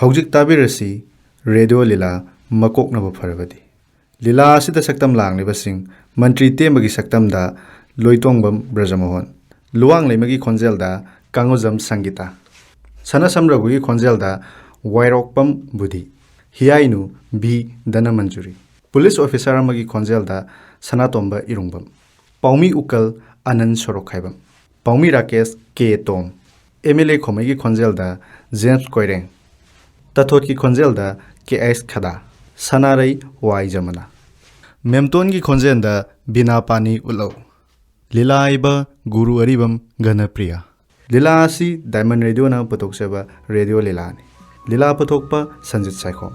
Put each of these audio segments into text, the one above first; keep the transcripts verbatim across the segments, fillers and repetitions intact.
ꯍꯧꯖꯤꯛ ꯇꯥꯕꯤꯔꯁꯤ ꯔꯦꯗꯤꯑꯣ ꯂꯤꯂꯥ ꯃꯀꯣꯛꯅꯕꯨ ꯐꯔꯕꯗꯤ꯫ ꯂꯤꯂꯥ ꯑꯁꯤꯗ ꯁꯛꯇꯝ ꯂꯥꯡꯂꯤꯕꯁꯤꯡ: ꯃꯟꯇ꯭ꯔꯤ ꯇꯦꯝꯕꯒꯤ ꯁꯛꯇꯝꯗ ꯂꯣꯏꯇꯣꯡꯕꯝ ꯕ꯭ꯔꯖꯃꯣꯍꯟ, ꯂꯨꯋꯥꯡꯂꯩꯃꯒꯤ ꯈꯣꯟꯖꯦꯜꯗ ꯀꯥꯡꯉꯨꯖꯝ ꯁꯪꯒꯤꯇꯥ, ꯁꯅꯥꯁꯝ ꯔꯘꯨꯒꯤ ꯈꯣꯟꯖꯦꯜꯗ Wairokpam Budhi, Hiyainu V Dhanamanjuri, police officer ꯑꯃꯒꯤ ꯈꯣꯟꯖꯦꯜꯗ ꯁꯅꯥꯇꯣꯝꯕ ꯏꯔꯨꯡꯕꯝ, ꯄꯥꯎꯃꯤ ꯎꯀꯜ ꯑꯅꯟ ꯁꯣꯔꯣꯛꯈꯥꯏꯕꯝ, ꯄꯥꯎꯃꯤ Rakesh K Tom, M L A ꯈꯣꯃꯩꯒꯤ ꯈꯣꯟꯖꯦꯜꯗ ꯖꯦꯝꯁ ꯀꯣꯏꯔꯦꯡ, ꯇꯥꯊꯣꯠꯀꯤ ꯈꯣꯟꯖꯦꯜꯗ K S Khada, Sanarei Y Jamuna, ꯃꯦꯝꯇꯣꯟꯒꯤ ꯈꯣꯟꯖꯦꯜꯗ ꯕꯤꯅꯥ ꯄꯥꯅꯤ ꯎꯠꯂꯧ, ꯂꯤꯂꯥ ꯏꯕ ꯒꯨꯔꯨ ꯑꯔꯤꯕꯝ ꯘꯅꯄ꯭ꯔꯤꯌꯥ꯫ ꯂꯤꯂꯥ ꯑꯁꯤ ꯗꯥꯏꯃꯟ ꯔꯦꯗꯤꯑꯣꯅ ꯄꯨꯊꯣꯛꯆꯕ ꯔꯦꯗꯤꯑꯣ ꯂꯤꯂꯥꯅꯤ꯫ ꯂꯤꯂꯥ ꯄꯨꯊꯣꯛꯄ ꯁꯟꯖꯤꯠ ꯁꯥꯏꯈꯣꯝ꯫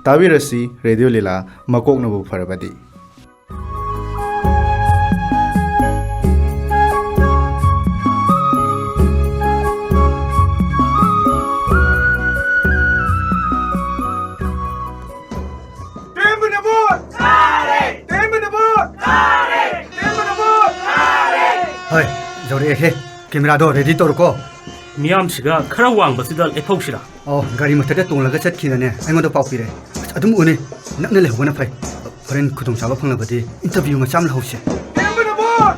ꯇꯥꯕꯤꯔꯁꯤ ꯔꯦꯗꯤꯑꯣ ꯂꯤꯂꯥ ꯃꯀꯣꯛꯅꯕꯨ ꯐꯔꯕꯗꯤ꯫ ꯇꯦꯝꯕꯅ ꯚꯣꯠ! ꯇꯦꯝꯕꯅ ꯚꯣꯠ! ꯇꯦꯝꯕꯅ ꯚꯣꯠ! ꯍꯣꯏ, ꯌꯧꯔꯛꯑꯦꯍꯦ꯫ ꯀꯦꯃꯦꯔꯥꯗꯣ ꯔꯦꯗꯤ ꯇꯧꯔꯣꯀꯣ꯫ ꯃꯤꯌꯥꯝꯁꯤꯒ ꯈꯔ ꯋꯥꯡꯕꯁꯤꯗ ꯂꯦꯞꯍꯧꯁꯤꯔꯥ? ꯑꯣ, ꯒꯥꯔꯤ ꯃꯊꯛꯇ ꯇꯣꯡꯂꯒ ꯆꯠꯈꯤꯅꯅꯦ, ꯑꯩꯉꯣꯟꯗ ꯄꯥꯎ ꯄꯤꯔꯛꯑꯦ꯫ ꯑꯁ, ꯑꯗꯨꯝ ꯎꯅꯤ, ꯅꯛꯅ ꯂꯩꯍꯧꯕꯅ ꯐꯩ꯫ ꯍꯣꯔꯦꯟ ꯈꯨꯗꯣꯡꯆꯥꯕ ꯐꯪꯂꯕꯗꯤ ꯏꯟꯇꯔꯚ꯭ꯌꯨ ꯃꯆꯥ ꯑꯃ ꯂꯧꯍꯧꯁꯦ꯫ ꯇꯦꯝꯕꯅ ꯚꯣꯠ!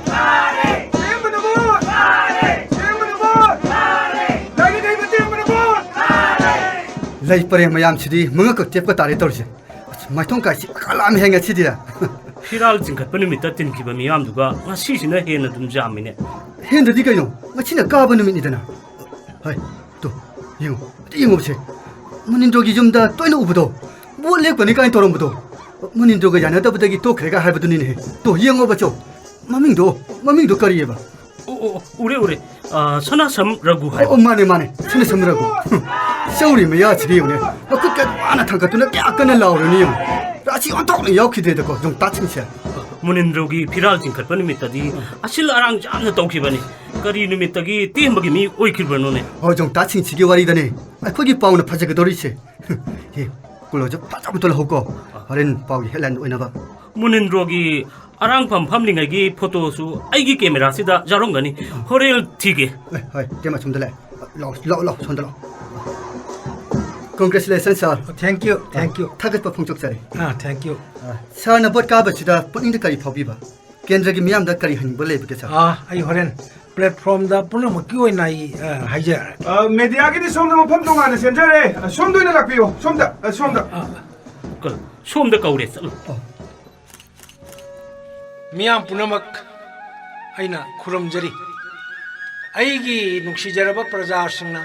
ꯇꯦꯝꯕꯅ ꯚꯣꯠ! ꯇꯦꯝꯕꯅ ꯚꯣꯠ! ꯂꯥꯏꯔꯤꯛ ꯍꯩꯕ ꯇꯦꯝꯕꯅ ꯚꯣꯠ! ꯂꯩ ꯄꯔꯦꯡ ꯃꯌꯥꯝꯁꯤꯗꯤ ꯃꯉꯛꯀ ꯇꯦꯞꯀ ꯇꯥꯔꯦ ꯇꯧꯔꯤꯁꯦ꯫ ꯑꯁ, ꯃꯥꯏꯊꯣꯡ ꯀꯥꯏꯁꯤ ꯈꯂꯥꯝ ꯍꯦꯡꯉꯦ ꯁꯤꯗꯤ꯫ ꯐꯤꯔꯥꯜ ꯆꯤꯡꯈꯠꯄ ꯅꯨꯃꯤꯠꯇ ꯇꯤꯟꯈꯤꯕ ꯃꯤꯌꯥꯝꯗꯨꯒ ꯉꯁꯤꯁꯤꯅ ꯍꯦꯟꯅ ꯑꯗꯨꯝ ꯌꯥꯝꯃꯤꯅꯦ꯫ ꯍꯦꯟꯗꯗꯤ ꯀꯩꯅꯣ? ꯉꯁꯤꯅ ꯀꯥꯕ ꯅꯨꯃꯤꯠꯅꯤꯗꯅ꯫ ꯍꯣꯏ, ꯇꯨ, ꯌꯦꯡꯉꯨ, ꯑꯗꯨ ꯌꯦꯡꯉꯨꯕꯁꯦ꯫ ꯃꯨꯅꯤꯟꯗ꯭ꯔꯣꯒꯤ ꯌꯨꯝꯗ ꯇꯣꯏꯅ ꯎꯕꯗꯣ, ꯚꯣꯠ ꯂꯦꯞꯀꯅꯤ ꯀꯥꯏꯅ ꯇꯧꯔꯝꯕꯗꯣ, ꯃꯨꯅꯤꯟꯗ꯭ꯔꯣꯒ ꯌꯥꯅꯗꯕꯗꯒꯤ ꯇꯣꯛꯈ꯭ꯔꯦꯒ ꯍꯥꯏꯕꯗꯨꯅꯤꯅꯦ꯫ ꯇꯨ, ꯌꯦꯡꯉꯣꯕ ꯆꯣ꯫ ꯃꯃꯤꯡꯗꯣ, ꯃꯃꯤꯡꯗꯣ ꯀꯔꯤꯑꯕ? ꯑꯣ, ꯑꯣ, ꯎꯔꯦ, ꯎꯔꯦ꯫ ꯑ, ꯁꯅꯥꯁꯝ ꯔꯘꯨ ꯍꯥꯏꯕ꯫ ꯑꯣ, ꯃꯥꯅꯦ, ꯃꯥꯅꯦ꯫ ꯁꯅꯥꯁꯝ ꯔꯘꯨ꯫ ꯍꯨꯝ, ꯆꯧꯔꯤ ꯃꯌꯥꯁꯤꯗ ꯌꯦꯡꯉꯨꯅꯦ꯫ ꯃꯈꯨꯠꯀ ꯋꯥꯅ ꯊꯥꯡꯒꯠꯇꯨꯅ ꯀꯌꯥ ꯀꯟꯅ ꯂꯥꯎꯔꯨꯅꯤ ꯌꯦꯡꯉꯨ꯫ ꯔꯥꯁꯤ ꯑꯣꯟꯊꯣꯛꯅ ꯌꯥꯎꯈꯤꯗ꯭ꯔꯦꯗꯀꯣ, ꯌꯣꯡꯇꯥꯠꯁꯤꯡꯁꯦ꯫ ꯃꯨꯅꯤꯟꯗ꯭ꯔꯣꯒꯤ ꯐꯤꯔꯥꯜ ꯆꯤꯡꯈꯠꯄ ꯅꯨꯃꯤꯠꯇꯗꯤ ꯑꯁꯤꯜ ꯑꯔꯥꯡ ꯌꯥꯝꯅ ꯇꯧꯈꯤꯕꯅꯤ꯫ ꯀꯔꯤ ꯅꯨꯃꯤꯠꯇꯒꯤ ꯇꯦꯝꯕꯒꯤ ꯃꯤ ꯑꯣꯏꯈꯤꯕꯅꯣꯅꯦ? ꯍꯣꯏ, ꯌꯣꯡꯇꯥꯠꯁꯤꯡꯁꯤꯒꯤ ꯋꯥꯔꯤꯗꯅꯦ ꯑꯩꯈꯣꯏꯒꯤ ꯄꯥꯎꯅ ꯐꯖꯒꯗꯧꯔꯤꯁꯦ꯫ ꯍꯦ, ꯀ꯭ꯂꯣꯖꯞ ꯐꯖꯕꯗꯣ ꯂꯧꯍꯧꯀꯣ, ꯍꯣꯔꯦꯟ ꯄꯥꯎꯒꯤ ꯍꯦꯗꯂꯥꯏꯟ ꯑꯣꯏꯅꯕ꯫ ꯃꯨꯅꯤꯟꯗ꯭ꯔꯣꯒꯤ ꯑꯔꯥꯡꯐꯝ ꯐꯝꯂꯤꯉꯩꯒꯤ ꯐꯣꯇꯣꯁꯨ ꯑꯩꯒꯤ ꯀꯦꯃꯦꯔꯥꯁꯤꯗ ꯌꯥꯎꯔꯝꯒꯅꯤ꯫ ꯍꯣꯔꯦꯟ ꯊꯤꯒꯦ꯫ ꯑꯦ, ꯍꯣꯏ, ꯏꯇꯩꯃ, ꯁꯣꯝꯗ ꯂꯥꯛꯑꯦ꯫ ꯂꯥꯛꯑꯣ, ꯂꯥꯛꯑꯣ, ꯂꯥꯛꯑꯣ, ꯁꯣꯝꯗ ꯂꯥꯛꯑꯣ꯫ Congratulations, sir. Thank you, thank you. ꯊꯥꯒꯠꯄ ꯐꯣꯡꯗꯣꯛꯆꯔꯤ꯫ ꯑꯥ, thank you. ꯑ, sirꯅ vote ꯀꯥꯕꯁꯤꯗ ꯄꯨꯛꯅꯤꯡꯗ ꯀꯔꯤ ꯐꯥꯎꯕꯤꯕ? ꯀꯦꯟꯗ꯭ꯔꯒꯤ ꯃꯤꯌꯥꯝꯗ ꯀꯔꯤ ꯍꯥꯏꯅꯤꯡꯕ ꯂꯩꯕꯒꯦ, sir? ꯑꯥ, ꯑꯩ ꯍꯣꯔꯦꯟ platformꯗ ꯄꯨꯝꯅꯃꯛꯀꯤ ꯑꯣꯏꯅ ꯑꯩ, ꯑ, ꯍꯥꯏꯖꯔꯛꯑꯒꯦ꯫ ꯑ, mediaꯒꯤꯗꯤ ꯁꯣꯝꯗ ꯃꯐꯝ ꯇꯣꯉꯥꯟꯅ ꯁꯦꯝꯖꯔꯦ꯫ ꯑ, ꯁꯣꯝꯗ ꯑꯣꯏꯅ ꯂꯥꯛꯄꯤꯌꯨ꯫ ꯁꯣꯝꯗ, ꯑ, ꯁꯣꯝꯗ꯫ ꯀ- ꯁꯣꯝꯗ ꯀꯧꯔꯦ, ꯆꯠꯂꯣ꯫ ꯃꯤꯌꯥꯝ ꯄꯨꯝꯅꯃꯛ ꯑꯩꯅ ꯈꯨꯔꯨꯝꯖꯔꯤ꯫ ꯑꯩꯒꯤ ꯅꯨꯡꯁꯤꯖꯔꯕ ꯄ꯭ꯔꯖꯥꯁꯤꯡꯅ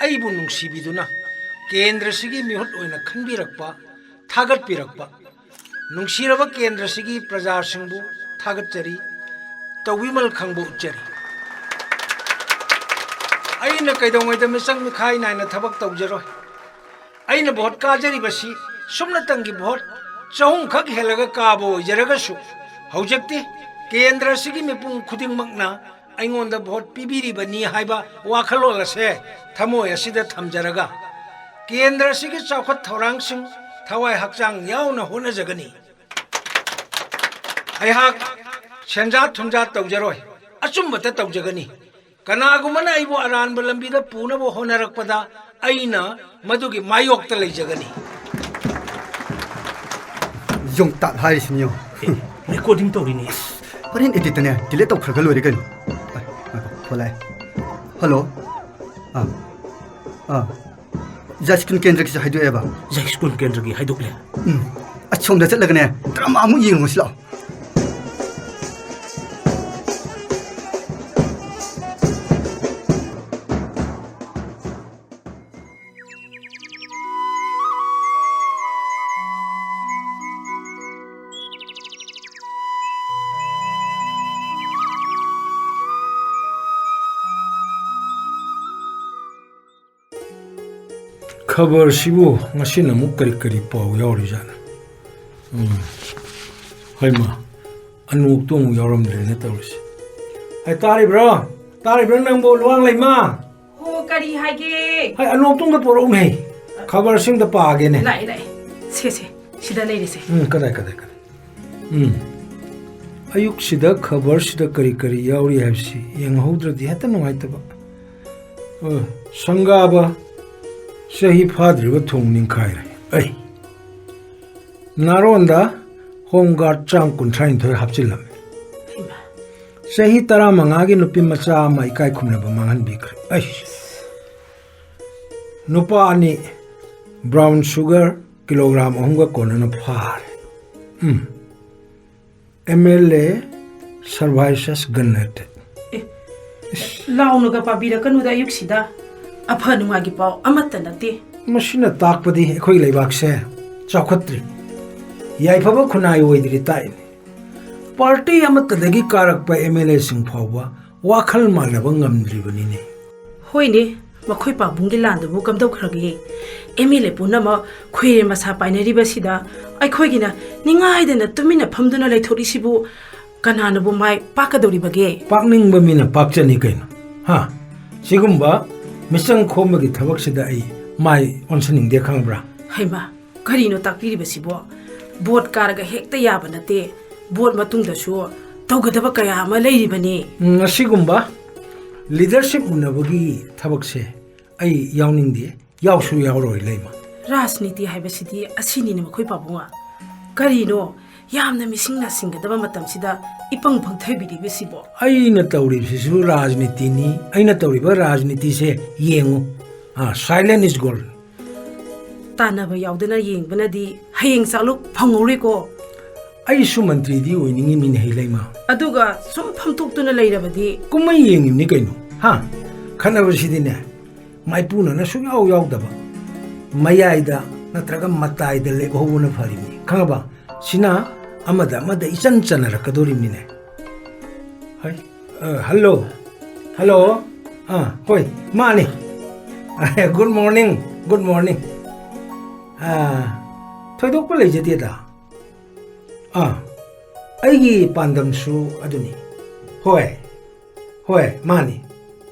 ꯑꯩꯕꯨ ꯅꯨꯡꯁꯤꯕꯤꯗꯨꯅ ꯀꯦꯟꯗ꯭ꯔꯁꯤꯒꯤ ꯃꯤꯍꯨꯠ ꯑꯣꯏꯅ ꯈꯟꯕꯤꯔꯛꯄ, ꯊꯥꯒꯠꯄꯤꯔꯛꯄ, ꯅꯨꯡꯁꯤꯔꯕ ꯀꯦꯟꯗ꯭ꯔꯁꯤꯒꯤ ꯄ꯭ꯔꯖꯥꯁꯤꯡꯕꯨ ꯊꯥꯒꯠꯆꯔꯤ, ꯇꯧꯕꯤꯃꯜ ꯈꯪꯕ ꯎꯠꯆꯔꯤ꯫ ꯑꯩꯅ ꯀꯩꯗꯧꯉꯩꯗ ꯃꯤꯆꯪ ꯃꯤꯈꯥꯏ ꯅꯥꯏꯅ ꯊꯕꯛ ꯇꯧꯖꯔꯣꯏ꯫ ꯑꯩꯅ vote ꯀꯥꯖꯔꯤꯕꯁꯤ ꯁꯨꯞꯅꯇꯪꯒꯤ vote ꯆꯍꯨꯝꯈꯛ ꯍꯦꯜꯂꯒ ꯀꯥꯕ ꯑꯣꯏꯖꯔꯒꯁꯨ, ꯍꯧꯖꯤꯛꯇꯤ ꯀꯦꯟꯗ꯭ꯔ ꯑꯁꯤꯒꯤ ꯃꯤꯄꯨꯝ ꯈꯨꯗꯤꯡꯃꯛꯅ ꯑꯩꯉꯣꯟꯗ vote ꯄꯤꯕꯤꯔꯤꯕꯅꯤ ꯍꯥꯏꯕ ꯋꯥꯈꯜꯂꯣꯟ ꯑꯁꯦ ꯊꯃꯣꯏ ꯑꯁꯤꯗ ꯊꯝꯖꯔꯒ, ꯀꯦꯟꯗ꯭ꯔ ꯑꯁꯤꯒꯤ ꯆꯥꯎꯈꯠ ꯊꯧꯔꯥꯡꯁꯤꯡ ꯊꯋꯥꯏ ꯍꯛꯆꯥꯡ ꯌꯥꯎꯅ ꯍꯣꯠꯅꯖꯒꯅꯤ꯫ ꯑꯩꯍꯥꯛ ꯁꯦꯟꯖꯥ ꯊꯨꯝꯖꯥ ꯇꯧꯖꯔꯣꯏ, ꯑꯆꯨꯝꯕꯇ ꯇꯧꯖꯒꯅꯤ꯫ ꯀꯅꯥꯒꯨꯝꯕꯅ ꯑꯩꯕꯨ ꯑꯔꯥꯟꯕ ꯂꯝꯕꯤꯗ ꯄꯨꯅꯕ ꯍꯣꯠꯅꯔꯛꯄꯗ ꯑꯩꯅ ꯃꯗꯨꯒꯤ ꯃꯥꯌꯣꯛꯇ ꯂꯩꯖꯒꯅꯤ꯫ ꯌꯣꯡꯇꯥꯠ ꯍꯥꯏꯔꯤꯁꯤꯅꯤ ꯌꯦꯡꯉꯣ꯫ Recording ꯇꯧꯔꯤꯅꯦ꯫ ꯍꯣꯔꯦꯟ editꯇꯅꯦ delete ꯇꯧꯈ꯭ꯔꯒ ꯂꯣꯏꯔꯦ ꯀꯩꯅꯣ꯫ ꯑ, ꯉꯥꯏꯈꯣ, phone ꯂꯥꯛꯑꯦ꯫ Hello꯫ ꯑꯥ, ꯑꯥ, ꯖꯥꯏ ꯁ꯭ꯀꯨꯜ ꯀꯦꯟꯗ꯭ꯔꯒꯤꯁꯨ ꯍꯥꯏꯗꯣꯛꯑꯦꯕ꯫ ꯖꯥꯏ ꯁ꯭ꯀꯨꯜ ꯀꯦꯟꯗ꯭ꯔꯒꯤ ꯍꯥꯏꯗꯣꯛꯂꯦ꯫ ꯎꯝ, ꯑꯁꯣꯝꯗ ꯆꯠꯂꯒꯅꯦ drama ꯑꯃꯨꯛ ꯌꯦꯡꯉꯨꯁꯤ ꯂꯥꯛꯑꯣ꯫ ꯈꯕꯔꯁꯤꯕꯨ ꯉꯁꯤꯅ ꯑꯃꯨꯛ ꯀꯔꯤ ꯀꯔꯤ ꯄꯥꯎ ꯌꯥꯎꯔꯤꯖꯥꯠꯅꯣ? ꯎꯝ꯫ ꯍꯩꯃꯥ, ꯑꯅꯣꯛꯇꯣ ꯑꯃꯨꯛ ꯌꯥꯎꯔꯝꯗ꯭ꯔꯦꯅꯦ ꯇꯧꯔꯤꯁꯦ꯫ ꯍꯥꯏ, ꯇꯥꯔꯤꯕ꯭ꯔꯣ? ꯇꯥꯔꯤꯕ꯭ꯔꯣ ꯅꯪꯕꯨ, ꯂꯨꯋꯥꯡ ꯂꯩꯃ? ꯍꯣ, ꯀꯔꯤ ꯍꯥꯏꯒꯦ? ꯍꯥꯏ, ꯑꯅꯣꯛꯇꯣ ꯑꯝꯇ ꯄꯣꯔꯛꯎꯅꯦ꯫ ꯈꯕꯔꯁꯤꯡꯗ ꯄꯥꯒꯦꯅꯦ꯫ ꯂꯥꯛꯑꯦ, ꯂꯥꯛꯑꯦ꯫ ꯁꯦ, ꯁꯦ, ꯁꯤꯗ ꯂꯩꯔꯦꯁꯦ꯫ ꯎꯝ, ꯀꯗꯥꯏ, ꯀꯗꯥꯏ, ꯀꯗꯥꯏ? ꯎꯝ꯫ ꯑꯌꯨꯛꯁꯤꯗ ꯈꯕꯔꯁꯤꯗ ꯀꯔꯤ ꯀꯔꯤ ꯌꯥꯎꯔꯤ ꯍꯥꯏꯕꯁꯤ ꯌꯦꯡꯍꯧꯗ꯭ꯔꯗꯤ ꯍꯦꯛꯇ ꯅꯨꯡꯉꯥꯏꯇꯕ꯫ ꯑ, ꯁꯪꯒꯥꯕ, ꯆꯍꯤ ꯐꯥꯗ꯭ꯔꯤꯕ ꯊꯣꯡ ꯅꯤꯡꯈꯥꯏꯔꯦ꯫ ꯑꯩ ꯅꯥꯔꯣꯟꯗ ꯍꯣꯝ ꯒꯥꯔꯗ ꯆꯥꯡ ꯀꯨꯟꯊ꯭ꯔꯥꯅꯤꯊꯣꯏ ꯍꯥꯞꯆꯤꯜꯂꯝꯃꯦ꯫ ꯆꯍꯤ ꯇꯔꯥꯃꯉꯥꯒꯤ ꯅꯨꯄꯤ ꯃꯆꯥ ꯑꯃ ꯏꯀꯥꯏ ꯈꯨꯝꯅꯕ ꯃꯥꯡꯍꯟꯕꯤꯈ꯭ꯔꯦ꯫ ꯑꯩ ꯅꯨꯄꯥ ꯑꯅꯤ ꯕ꯭ꯔꯥꯎꯟ ꯁꯨꯒꯔ ꯀꯤꯂꯣꯒ꯭ꯔꯥꯝ ꯑꯍꯨꯝꯒ ꯀꯣꯟꯅꯅ ꯐꯥꯔꯦ꯫ ꯎꯝ꯫ ꯑꯦꯝ ꯑꯦꯜ ꯑꯦ ꯁꯔꯚꯥꯏꯁꯁ ꯒꯟꯅꯦꯇꯦ꯫ ꯂꯥꯎꯅꯒ ꯄꯥꯕꯤꯔꯛꯀꯅꯨꯗ ꯑꯌꯨꯛꯁꯤꯗ꯫ ꯑꯐ ꯅꯨꯡꯉꯥꯏꯒꯤ ꯄꯥꯎ ꯑꯃꯠꯇ ꯅꯠꯇꯦ꯫ ꯃꯁꯤꯅ ꯇꯥꯛꯄꯗꯤ ꯑꯩꯈꯣꯏ ꯂꯩꯕꯥꯛꯁꯦ ꯆꯥꯎꯈꯠꯇ꯭ꯔꯤ, ꯌꯥꯏꯐꯕ ꯈꯨꯟꯅꯥꯏ ꯑꯣꯏꯗ꯭ꯔꯤ ꯇꯥꯛꯏꯅꯤ꯫ ꯄꯥꯔꯇꯤ ꯑꯃꯠꯇꯗꯒꯤ ꯀꯥꯔꯛꯄ ꯑꯦꯝ ꯑꯦꯜ ꯑꯦꯁꯤꯡ ꯐꯥꯎꯕ ꯋꯥꯈꯜ ꯃꯥꯟꯅꯕ ꯉꯝꯗ꯭ꯔꯤꯕꯅꯤꯅꯦ꯫ ꯍꯣꯏꯅꯦ, ꯃꯈꯣꯏ ꯄꯥꯕꯨꯡꯒꯤ ꯂꯥꯟꯗꯨꯕꯨ ꯀꯝꯗꯧꯈ꯭ꯔꯒꯦ? ꯑꯦꯝ ꯑꯦꯜ ꯑꯦ ꯄꯨꯝꯅꯃꯛ ꯈꯣꯏꯔꯦꯝ ꯃꯁꯥ ꯄꯥꯏꯅꯔꯤꯕꯁꯤꯗ ꯑꯩꯈꯣꯏꯒꯤꯅ ꯅꯤꯡꯉꯥꯏꯗꯅ ꯇꯨꯃꯤꯟꯅ ꯐꯝꯗꯨꯅ ꯂꯩꯊꯣꯛꯂꯤꯁꯤꯕꯨ ꯀꯅꯥꯅꯕꯨ ꯃꯥꯏ ꯄꯥꯛꯀꯗꯧꯔꯤꯕꯒꯦ? ꯄꯥꯛꯅꯤꯡꯕ ꯃꯤꯅ ꯄꯥꯛꯆꯅꯤ ꯀꯩꯅꯣ꯫ ꯍꯥ? ꯁꯤꯒꯨꯝꯕ ꯃꯤꯆꯪ ꯈꯣꯝꯕꯒꯤ ꯊꯕꯛꯁꯤꯗ ꯑꯩ ꯃꯥꯏ ꯑꯣꯟꯁꯤꯟꯅꯤꯡꯗꯦ, ꯈꯪꯕ꯭ꯔꯥ? ꯍꯩꯃꯥ, ꯀꯔꯤꯅꯣ ꯇꯥꯛꯄꯤꯔꯤꯕꯁꯤꯕꯣ? ꯚꯣꯠ ꯀꯥꯔꯒ ꯍꯦꯛꯇ ꯌꯥꯕ ꯅꯠꯇꯦ꯫ ꯚꯣꯠ ꯃꯇꯨꯡꯗꯁꯨ ꯇꯧꯒꯗꯕ ꯀꯌꯥ ꯑꯃ ꯂꯩꯔꯤꯕꯅꯤ꯫ ꯎꯝ, ꯑꯁꯤꯒꯨꯝꯕ ꯂꯤꯗꯔꯁꯤꯞ ꯎꯅꯕꯒꯤ ꯊꯕꯛꯁꯦ ꯑꯩ ꯌꯥꯎꯅꯤꯡꯗꯦ, ꯌꯥꯎꯁꯨ ꯌꯥꯎꯔꯣꯏ, ꯂꯩꯃ꯫ ꯔꯥꯖꯅꯤꯇꯤ ꯍꯥꯏꯕꯁꯤꯗꯤ ꯑꯁꯤꯅꯤꯅꯦ, ꯃꯈꯣꯏ ꯄꯥꯕꯨꯡ꯫ ꯀꯔꯤꯅꯣ ꯌꯥꯝꯅ ꯃꯤꯁꯤꯡ ꯅꯥꯁꯤꯡꯒꯗꯕ ꯃꯇꯝꯁꯤꯗ ꯏꯄꯪ ꯄꯪꯊꯕꯤꯔꯤꯕꯁꯤꯕꯣ? ꯑꯩꯅ ꯇꯧꯔꯤꯕꯁꯤꯁꯨ ꯔꯥꯖꯅꯤꯇꯤꯅꯤ꯫ ꯑꯩꯅ ꯇꯧꯔꯤꯕ ꯔꯥꯖꯅꯤꯇꯤꯁꯦ ꯌꯦꯡꯉꯨ꯫ ꯑꯥ, silent is gold꯫ ꯇꯥꯟꯅꯕ ꯌꯥꯎꯗꯅ ꯌꯦꯡꯕꯅꯗꯤ ꯍꯌꯦꯡ ꯆꯥꯛꯂꯨꯛ ꯐꯪꯍꯧꯔꯣꯏꯀꯣ꯫ ꯑꯩꯁꯨ ꯃꯟꯇ꯭ꯔꯤꯗꯤ ꯑꯣꯏꯅꯤꯡꯉꯤꯃꯤꯅꯦ, ꯍꯩꯂꯩꯃ꯫ ꯑꯗꯨꯒ ꯁꯨꯝ ꯐꯝꯇꯣꯛꯇꯨꯅ ꯂꯩꯔꯕꯗꯤ? ꯀꯨꯝꯍꯩ ꯌꯦꯡꯉꯤꯕꯅꯤ ꯀꯩꯅꯣ꯫ ꯍꯥ? ꯈꯠꯅꯕꯁꯤꯗꯤꯅꯦ, ꯃꯥꯏꯄꯨꯅꯅ ꯁꯨꯡꯌꯥꯎ ꯌꯥꯎꯗꯕ, ꯃꯌꯥꯏꯗ ꯅꯠꯇ꯭ꯔꯒ ꯃꯇꯥꯏꯗ ꯂꯦꯞꯍꯧꯕꯅ ꯐꯔꯤꯕꯅꯤ, ꯈꯪꯉꯕ? ꯁꯤꯅ ꯑꯃꯗ ꯑꯃꯗ ꯏꯆꯟ ꯆꯟꯅꯔꯛꯀꯗꯣꯔꯤꯕꯅꯤꯅꯦ꯫ ꯍꯩ, ꯑ, ꯍꯜꯂꯣ꯫ ꯍꯜꯂꯣ꯫ ꯑꯥ, ꯍꯣꯏ, ꯃꯥꯅꯤ꯫ Good morning, good morning꯫ ꯑꯥ, ꯊꯣꯏꯗꯣꯛꯄ ꯂꯩꯖꯗꯦꯗ꯫ ꯑꯥ, ꯑꯩꯒꯤ ꯄꯥꯟꯗꯝꯁꯨ ꯑꯗꯨꯅꯤ꯫ ꯍꯣꯏ, ꯍꯣꯏ, ꯃꯥꯅꯤ꯫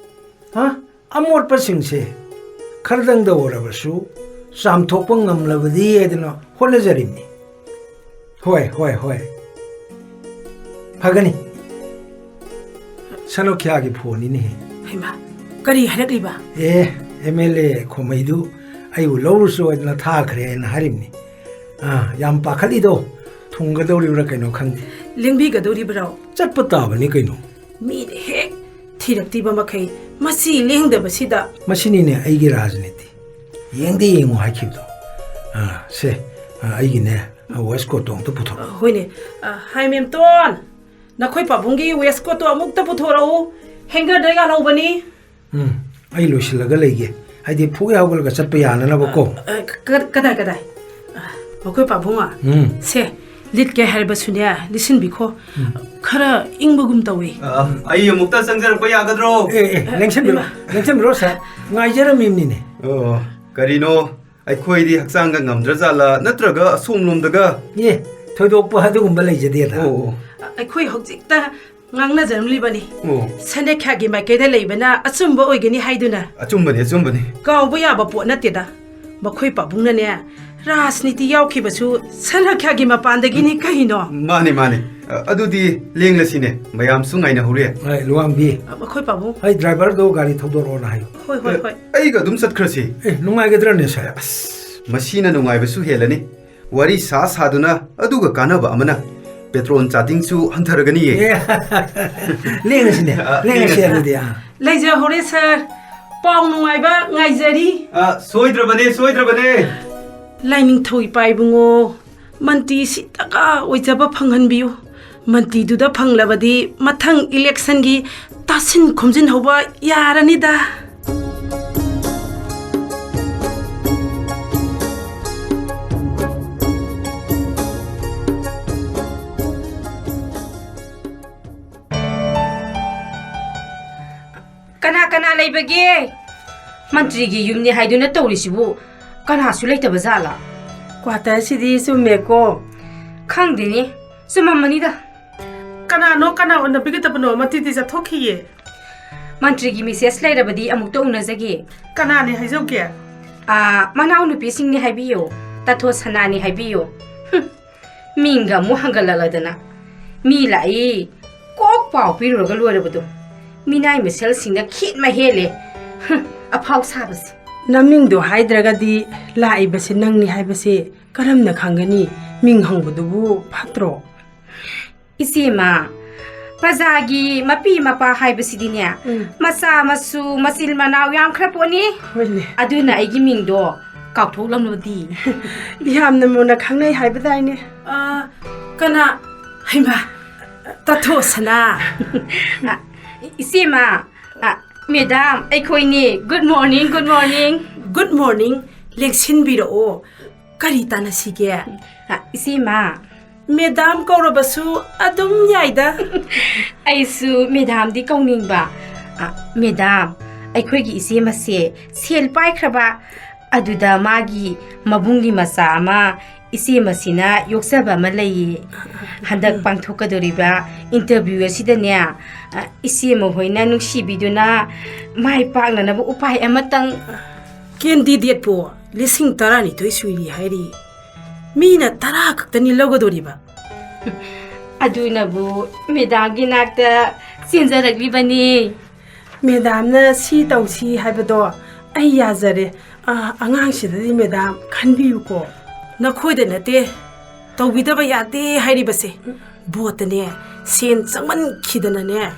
ꯍꯥ? ꯑꯃꯣꯠꯄꯁꯤꯡꯁꯦ ꯈꯔꯗꯪꯗ ꯑꯣꯏꯔꯕꯁꯨ ꯆꯥꯝꯊꯣꯛꯄ ꯉꯝꯂꯕꯗꯤ ꯍꯥꯏꯗꯅ ꯍꯣꯠꯅꯖꯔꯤꯕꯅꯤ꯫ ꯍꯣꯏ, ꯍꯣꯏ, ꯍꯣꯏ꯫ ꯐꯒꯅꯤ꯫ ꯁꯅꯣꯈ꯭ꯌꯥꯒꯤ ꯐꯣꯟꯅꯤꯅꯦꯍꯦ꯫ ꯍꯩꯃꯥ, ꯀꯔꯤ ꯍꯥꯏꯔꯛꯂꯤꯕ? ꯑꯦ, ꯑꯦꯝ ꯑꯦꯜ ꯑꯦ ꯈꯣꯃꯩꯗꯨ ꯑꯩꯕꯨ ꯂꯧꯔꯨꯁꯨ ꯍꯥꯏꯗꯅ ꯊꯥꯈ꯭ꯔꯦ ꯍꯥꯏꯅ ꯍꯥꯏꯔꯤꯕꯅꯤ꯫ ꯑꯥ, ꯌꯥꯝ ꯄꯥꯈꯠꯂꯤꯗꯣ꯫ ꯊꯨꯡꯒꯗꯧꯔꯤꯕ꯭ꯔꯥ ꯀꯩꯅꯣ ꯈꯪꯗꯦ꯫ ꯂꯦꯡꯕꯤꯒꯗꯧꯔꯤꯕ꯭ꯔꯣ? ꯆꯠꯄ ꯇꯥꯕꯅꯤ ꯀꯩꯅꯣ꯫ ꯃꯤꯅ ꯍꯦꯛ ꯊꯤꯔꯛꯇꯤꯕ ꯃꯈꯩ ꯃꯁꯤ ꯂꯦꯡꯗꯕꯁꯤꯗ꯫ ꯃꯁꯤꯅꯤꯅꯦ ꯑꯩꯒꯤ ꯔꯥꯖꯅꯤꯇꯤ꯫ ꯌꯦꯡꯗꯤ ꯌꯦꯡꯉꯨ ꯍꯥꯏꯈꯤꯕꯗꯣ꯫ ꯑꯥ, ꯁꯦ, ꯑꯥ, ꯑꯩꯒꯤꯅꯦ, ꯑꯥ, ꯋꯦꯁꯀꯣꯠꯇꯣ ꯑꯝꯇ ꯄꯨꯊꯣꯔꯛꯑꯣ꯫ ꯑ, ꯍꯣꯏꯅꯦ꯫ ꯑ, ꯍꯥꯏ ꯃꯦꯝꯇꯣꯟ, ꯅꯈꯣꯏ ꯄꯥꯕꯨꯡꯒꯤ ꯋꯦꯁꯀꯣꯠꯇꯣ ꯑꯃꯨꯛꯇ ꯄꯨꯊꯣꯔꯛꯎ꯫ ꯍꯦꯡꯒꯔꯗ ꯌꯥꯜꯍꯧꯕꯅꯤ꯫ ꯎꯝ, ꯑꯩ ꯂꯣꯏꯁꯤꯜꯂꯒ ꯂꯩꯒꯦ꯫ ꯍꯥꯏꯗꯤ ꯐꯨꯒꯦ ꯍꯧꯒꯠꯂꯒ ꯆꯠꯄ ꯌꯥꯅꯅꯕꯀꯣ꯫ ꯑ, ꯑ, ꯀ-, ꯀꯗꯥꯏ, ꯀꯗꯥꯏ? ꯑ, ꯃꯈꯣꯏ ꯄꯥꯕꯨꯡ, ꯑ, ꯎꯝ꯫ ꯁꯦ, ꯂꯤꯠꯀꯦ ꯍꯥꯏꯔꯕꯁꯨꯅꯦ, ꯂꯤꯠꯁꯤꯟꯕꯤꯈꯣ꯫ ꯎꯝ꯫ ꯈꯔ ꯏꯪꯕꯒꯨꯝ ꯇꯧꯏ꯫ ꯑ, ꯑꯩ ꯑꯃꯨꯛꯇ ꯆꯪꯖꯔꯛꯄ ꯌꯥꯒꯗ꯭ꯔꯣ? ꯑꯦ, ꯑꯦ, ꯑ, ꯂꯦꯡꯁꯤꯟꯕꯤꯔꯣ, ꯏꯃꯥ꯫ ꯂꯦꯡꯁꯤꯟꯕꯤꯔꯣ, ꯁꯥꯔ꯫ ꯉꯥꯏꯖꯔꯝꯃꯤꯕꯅꯤꯅꯦ꯫ ꯑꯣ, ꯀꯔꯤꯅꯣ? ꯑꯩꯈꯣꯏꯗꯤ ꯍꯛꯆꯥꯡꯒ ꯉꯝꯗ꯭ꯔꯖꯥꯠꯂꯥ, ꯅꯠꯇ꯭ꯔꯒ ꯑꯁꯣꯝꯂꯣꯝꯗꯒ? ꯑꯦ, ꯊꯣꯏꯗꯣꯛꯄ ꯑꯗꯨꯒꯨꯝꯕ ꯂꯩꯖꯗꯦꯗ꯫ ꯑꯣ, ꯑꯣ꯫ ꯑꯩꯈꯣꯏ ꯍꯧꯖꯤꯛꯇ ꯉꯥꯡꯅꯖꯔꯝꯂꯤꯕꯅꯤ꯫ ꯑꯣ꯫ ꯁꯅꯦꯈ꯭ꯌꯥꯒꯤ ꯃꯥꯏꯀꯩꯗ ꯂꯩꯕꯅ ꯑꯆꯨꯝꯕ ꯑꯣꯏꯒꯅꯤ ꯍꯥꯏꯗꯨꯅ꯫ ꯑꯆꯨꯝꯕꯅꯤ, ꯑꯆꯨꯝꯕꯅꯤ꯫ ꯀꯥꯎꯕ ꯌꯥꯕ ꯄꯣꯠ ꯅꯠꯇꯦꯗ꯫ ꯃꯈꯣꯏ ꯄꯥꯕꯨꯡꯅꯅꯦ, ꯔꯥꯖꯅꯤꯇꯤ ꯌꯥꯎꯈꯤꯕꯁꯨ ꯁꯅꯦꯈ꯭ꯌꯥꯒꯤ ꯃꯄꯥꯟꯗꯒꯤꯅꯤ ꯀꯩꯅꯣ꯫ ꯃꯥꯅꯤ, ꯃꯥꯅꯤ꯫ ꯑ, ꯑꯗꯨꯗꯤ ꯂꯦꯡꯂꯁꯤꯅꯦ, ꯃꯌꯥꯝꯁꯨ ꯉꯥꯏꯅꯍꯧꯔꯦ꯫ ꯍꯣꯏ, ꯂꯨꯋꯥꯡꯕꯤ꯫ ꯑ, ꯃꯈꯣꯏ ꯄꯥꯕꯨꯡ꯫ ꯑꯩ ꯗ꯭ꯔꯥꯏꯚꯔꯗꯣ ꯒꯥꯔꯤ ꯊꯧꯗꯣꯔꯛꯑꯣꯅ ꯍꯥꯏꯌꯨ꯫ ꯍꯣꯏ, ꯍꯣꯏ, ꯑ, ꯍꯣꯏ꯫ ꯑꯩꯒ ꯑꯗꯨꯝ ꯆꯠꯈ꯭ꯔꯁꯤ꯫ ꯑꯦ, ꯅꯨꯡꯉꯥꯏꯒꯗ꯭ꯔꯅꯦ, ꯁꯥꯔ? ꯑꯁ, ꯃꯁꯤꯅ ꯅꯨꯡꯉꯥꯏꯕꯁꯨ ꯍꯦꯜꯂꯅꯤ꯫ ꯋꯥꯔꯤ ꯁꯥ ꯁꯥꯗꯨꯅ ꯑꯗꯨꯒ ꯀꯥꯟꯅꯕ ꯑꯃꯅ ꯄꯦꯇ꯭ꯔꯣꯜ ꯆꯥꯗꯤꯡꯁꯨ ꯍꯟꯊꯔꯒꯅꯤꯌꯦ꯫ ꯑꯦ, ꯂꯦꯡꯉꯁꯤꯅꯦ, ꯑ, ꯂꯦꯡꯉꯁꯤ ꯂꯦꯡꯉꯁꯤ꯫ ꯑꯗꯨꯗꯤ, ꯑ꯫ ꯂꯩꯖꯍꯧꯔꯦ, ꯁꯥꯔ꯫ ꯄꯥꯎ ꯅꯨꯡꯉꯥꯏꯕ ꯉꯥꯏꯖꯔꯤ꯫ ꯑ, ꯁꯣꯏꯗ꯭ꯔꯕꯅꯦ, ꯁꯣꯏꯗ꯭ꯔꯕꯅꯦ꯫ ꯂꯥꯏꯅꯤꯡꯊꯧ ꯏꯄꯥ ꯏꯕꯨꯡꯉꯣ, ꯃꯟꯇ꯭ꯔꯤꯁꯤ ꯗꯔꯀꯥꯔ ꯑꯣꯏꯖꯕ ꯐꯪꯍꯟꯕꯤꯌꯨ꯫ ꯃꯟꯇ꯭ꯔꯤꯗꯨꯗ ꯐꯪꯂꯕꯗꯤ ꯃꯊꯪ ꯏꯂꯦꯛꯁꯟꯒꯤ ꯇꯥꯁꯤꯟ ꯈꯣꯝꯖꯤꯟ ꯍꯧꯕ ꯌꯥꯔꯅꯤꯗ꯫ ꯀꯅꯥ ꯀꯅꯥ ꯂꯩꯕꯒꯦ? ꯃꯟꯇ꯭ꯔꯤꯒꯤ ꯌꯨꯝꯅꯤ ꯍꯥꯏꯗꯨꯅ ꯇꯧꯔꯤꯁꯤꯕꯨ ꯀꯅꯥꯁꯨ ꯂꯩꯇꯕ ꯖꯥꯠꯂꯥ? ꯀ꯭ꯋꯥꯇꯔꯁꯤꯗꯤ ꯆꯨꯝꯃꯦꯀꯣ꯫ ꯈꯪꯗꯦꯅꯦ, ꯆꯨꯝꯃꯝꯃꯅꯤꯗ꯫ ꯀꯅꯥꯅꯣ, ꯀꯅꯥ ꯎꯅꯕꯤꯒꯗꯕꯅꯣ? ꯃꯟꯇ꯭ꯔꯤꯗꯤ ꯆꯠꯊꯣꯛꯈꯤꯌꯦ꯫ ꯃꯟꯇ꯭ꯔꯤꯒꯤ ꯃꯤꯁꯦꯁ ꯂꯩꯔꯕꯗꯤ ꯑꯃꯨꯛꯇ ꯎꯅꯖꯒꯦ꯫ ꯀꯅꯥꯅꯤ ꯍꯥꯏꯖꯧꯒꯦ? ꯑꯥ, ꯃꯅꯥꯎꯅꯨꯄꯤꯁꯤꯡꯅꯤ ꯍꯥꯏꯕꯤꯌꯣ, ꯇꯥꯊꯣ ꯁꯅꯥꯅꯤ ꯍꯥꯏꯕꯤꯌꯣ꯫ ꯍꯨꯝ, ꯃꯤꯡꯒ ꯑꯃꯨꯛ ꯍꯪꯒꯠꯂꯛꯂꯗꯅ꯫ ꯃꯤ ꯂꯥꯛꯏ, ꯀꯣꯛ ꯄꯥꯎ ꯄꯤꯔꯨꯔꯒ ꯂꯣꯏꯔꯕꯗꯣ꯫ ꯃꯤꯅꯥꯏ ꯃꯁꯦꯜꯁꯤꯡꯅ ꯈꯤꯠ ꯃꯍꯦꯜꯂꯦ꯫ ꯍꯨꯝ, ꯑꯐꯥꯎ ꯁꯥꯕꯁꯦ꯫ ꯅꯃꯤꯡꯗꯣ ꯍꯥꯏꯗ꯭ꯔꯒꯗꯤ ꯂꯥꯛꯏꯕꯁꯦ ꯅꯪꯅꯤ ꯍꯥꯏꯕꯁꯦ ꯀꯔꯝꯅ ꯈꯪꯒꯅꯤ? ꯃꯤꯡ ꯍꯪꯕꯗꯨꯕꯨ ꯐꯠꯇ꯭ꯔꯣ? ꯏꯆꯦꯃ, ꯄ꯭ꯔꯖꯥꯒꯤ ꯃꯄꯤ ꯃꯄꯥ ꯍꯥꯏꯕꯁꯤꯗꯤꯅꯦ, ꯎꯝ꯫ ꯃꯆꯥ ꯃꯁꯨ ꯃꯆꯤꯟ ꯃꯅꯥꯎ ꯌꯥꯝꯈ꯭ꯔ ꯄꯣꯠꯅꯤ꯫ ꯍꯣꯏꯅꯦ꯫ ꯑꯗꯨꯅ ꯑꯩꯒꯤ ꯃꯤꯡꯗꯣ ꯀꯥꯎꯊꯣꯛꯂꯝꯂꯣꯗꯤ꯫ ꯌꯥꯝꯅ ꯃꯨꯟꯅ ꯈꯪꯅꯩ ꯍꯥꯏꯕꯗꯥꯏꯅꯦ꯫ ꯑ, ꯀꯅꯥ? ꯍꯩꯃꯥ, ꯇꯥꯊꯣꯛꯑꯁꯅꯥ꯫ ꯑ, ꯏꯆꯦꯃ, ꯑ, ꯃꯦꯗꯥꯝ, ꯑꯩꯈꯣꯏꯅꯤ꯫ Good morning, good morning꯫ Good morning꯫ ꯂꯦꯡꯁꯤꯟꯕꯤꯔꯛꯑꯣ꯫ ꯀꯔꯤ ꯇꯥꯟꯅꯁꯤꯒꯦ? ꯑ, ꯏꯆꯦꯃ꯫ ꯃꯦꯗꯥꯝ ꯀꯧꯔꯕꯁꯨ ꯑꯗꯨꯝ ꯌꯥꯏꯗ꯫ ꯑꯩꯁꯨ ꯃꯦꯗꯥꯝꯗꯤ ꯀꯧꯅꯤꯡꯕ꯫ ꯑ, ꯃꯦꯗꯥꯝ, ꯑꯩꯈꯣꯏꯒꯤ ꯏꯆꯦꯃꯁꯦ ꯁꯦꯜ ꯄꯥꯏꯈ꯭ꯔꯕ, ꯑꯗꯨꯗ ꯃꯥꯒꯤ ꯃꯕꯨꯡꯒꯤ ꯃꯆꯥ ꯑꯃ ꯏꯆꯦꯃꯁꯤꯅ ꯌꯣꯛꯆꯕ ꯑꯃ ꯂꯩꯌꯦ꯫ ꯍꯟꯗꯛ ꯄꯥꯡꯊꯣꯛꯀꯗꯧꯔꯤꯕ interview ꯑꯁꯤꯗꯅꯦ, ꯑ, ꯏꯆꯦꯃ ꯍꯣꯏꯅ ꯅꯨꯡꯁꯤꯕꯤꯗꯨꯅ ꯃꯥꯏ ꯄꯥꯛꯅꯅꯕ ꯎꯄꯥꯏ ꯑꯃꯇꯪ꯫ Candidateꯄꯨ ꯂꯤꯁꯤꯡ ꯇꯔꯥꯅꯤꯊꯣꯏ ꯁꯨꯏ ꯍꯥꯏꯔꯤ꯫ ꯃꯤꯅ ꯇꯔꯥ ꯈꯛꯇꯅꯤ ꯂꯧꯒꯗꯧꯔꯤꯕ꯫ ꯑꯗꯨꯅꯕꯨ ꯃꯦꯗꯥꯝꯒꯤ ꯅꯥꯛꯇ ꯆꯦꯟꯖꯔꯛꯂꯤꯕꯅꯤ꯫ ꯃꯦꯗꯥꯝꯅ ꯁꯤ ꯇꯧꯁꯤ ꯍꯥꯏꯕꯗꯣ ꯑꯩ ꯌꯥꯖꯔꯦ꯫ ꯑ, ꯑꯉꯥꯡꯁꯤꯗꯗꯤ ꯃꯦꯗꯥꯝ ꯈꯟꯕꯤꯌꯨꯀꯣ꯫ ꯅꯈꯣꯏꯗ ꯅꯠꯇꯦ ꯇꯧꯕꯤꯗꯕ ꯌꯥꯗꯦ ꯍꯥꯏꯔꯤꯕꯁꯦ꯫ Voteꯇꯅꯦ ꯁꯦꯟ ꯆꯪꯃꯟꯈꯤꯗꯅꯅꯦ꯫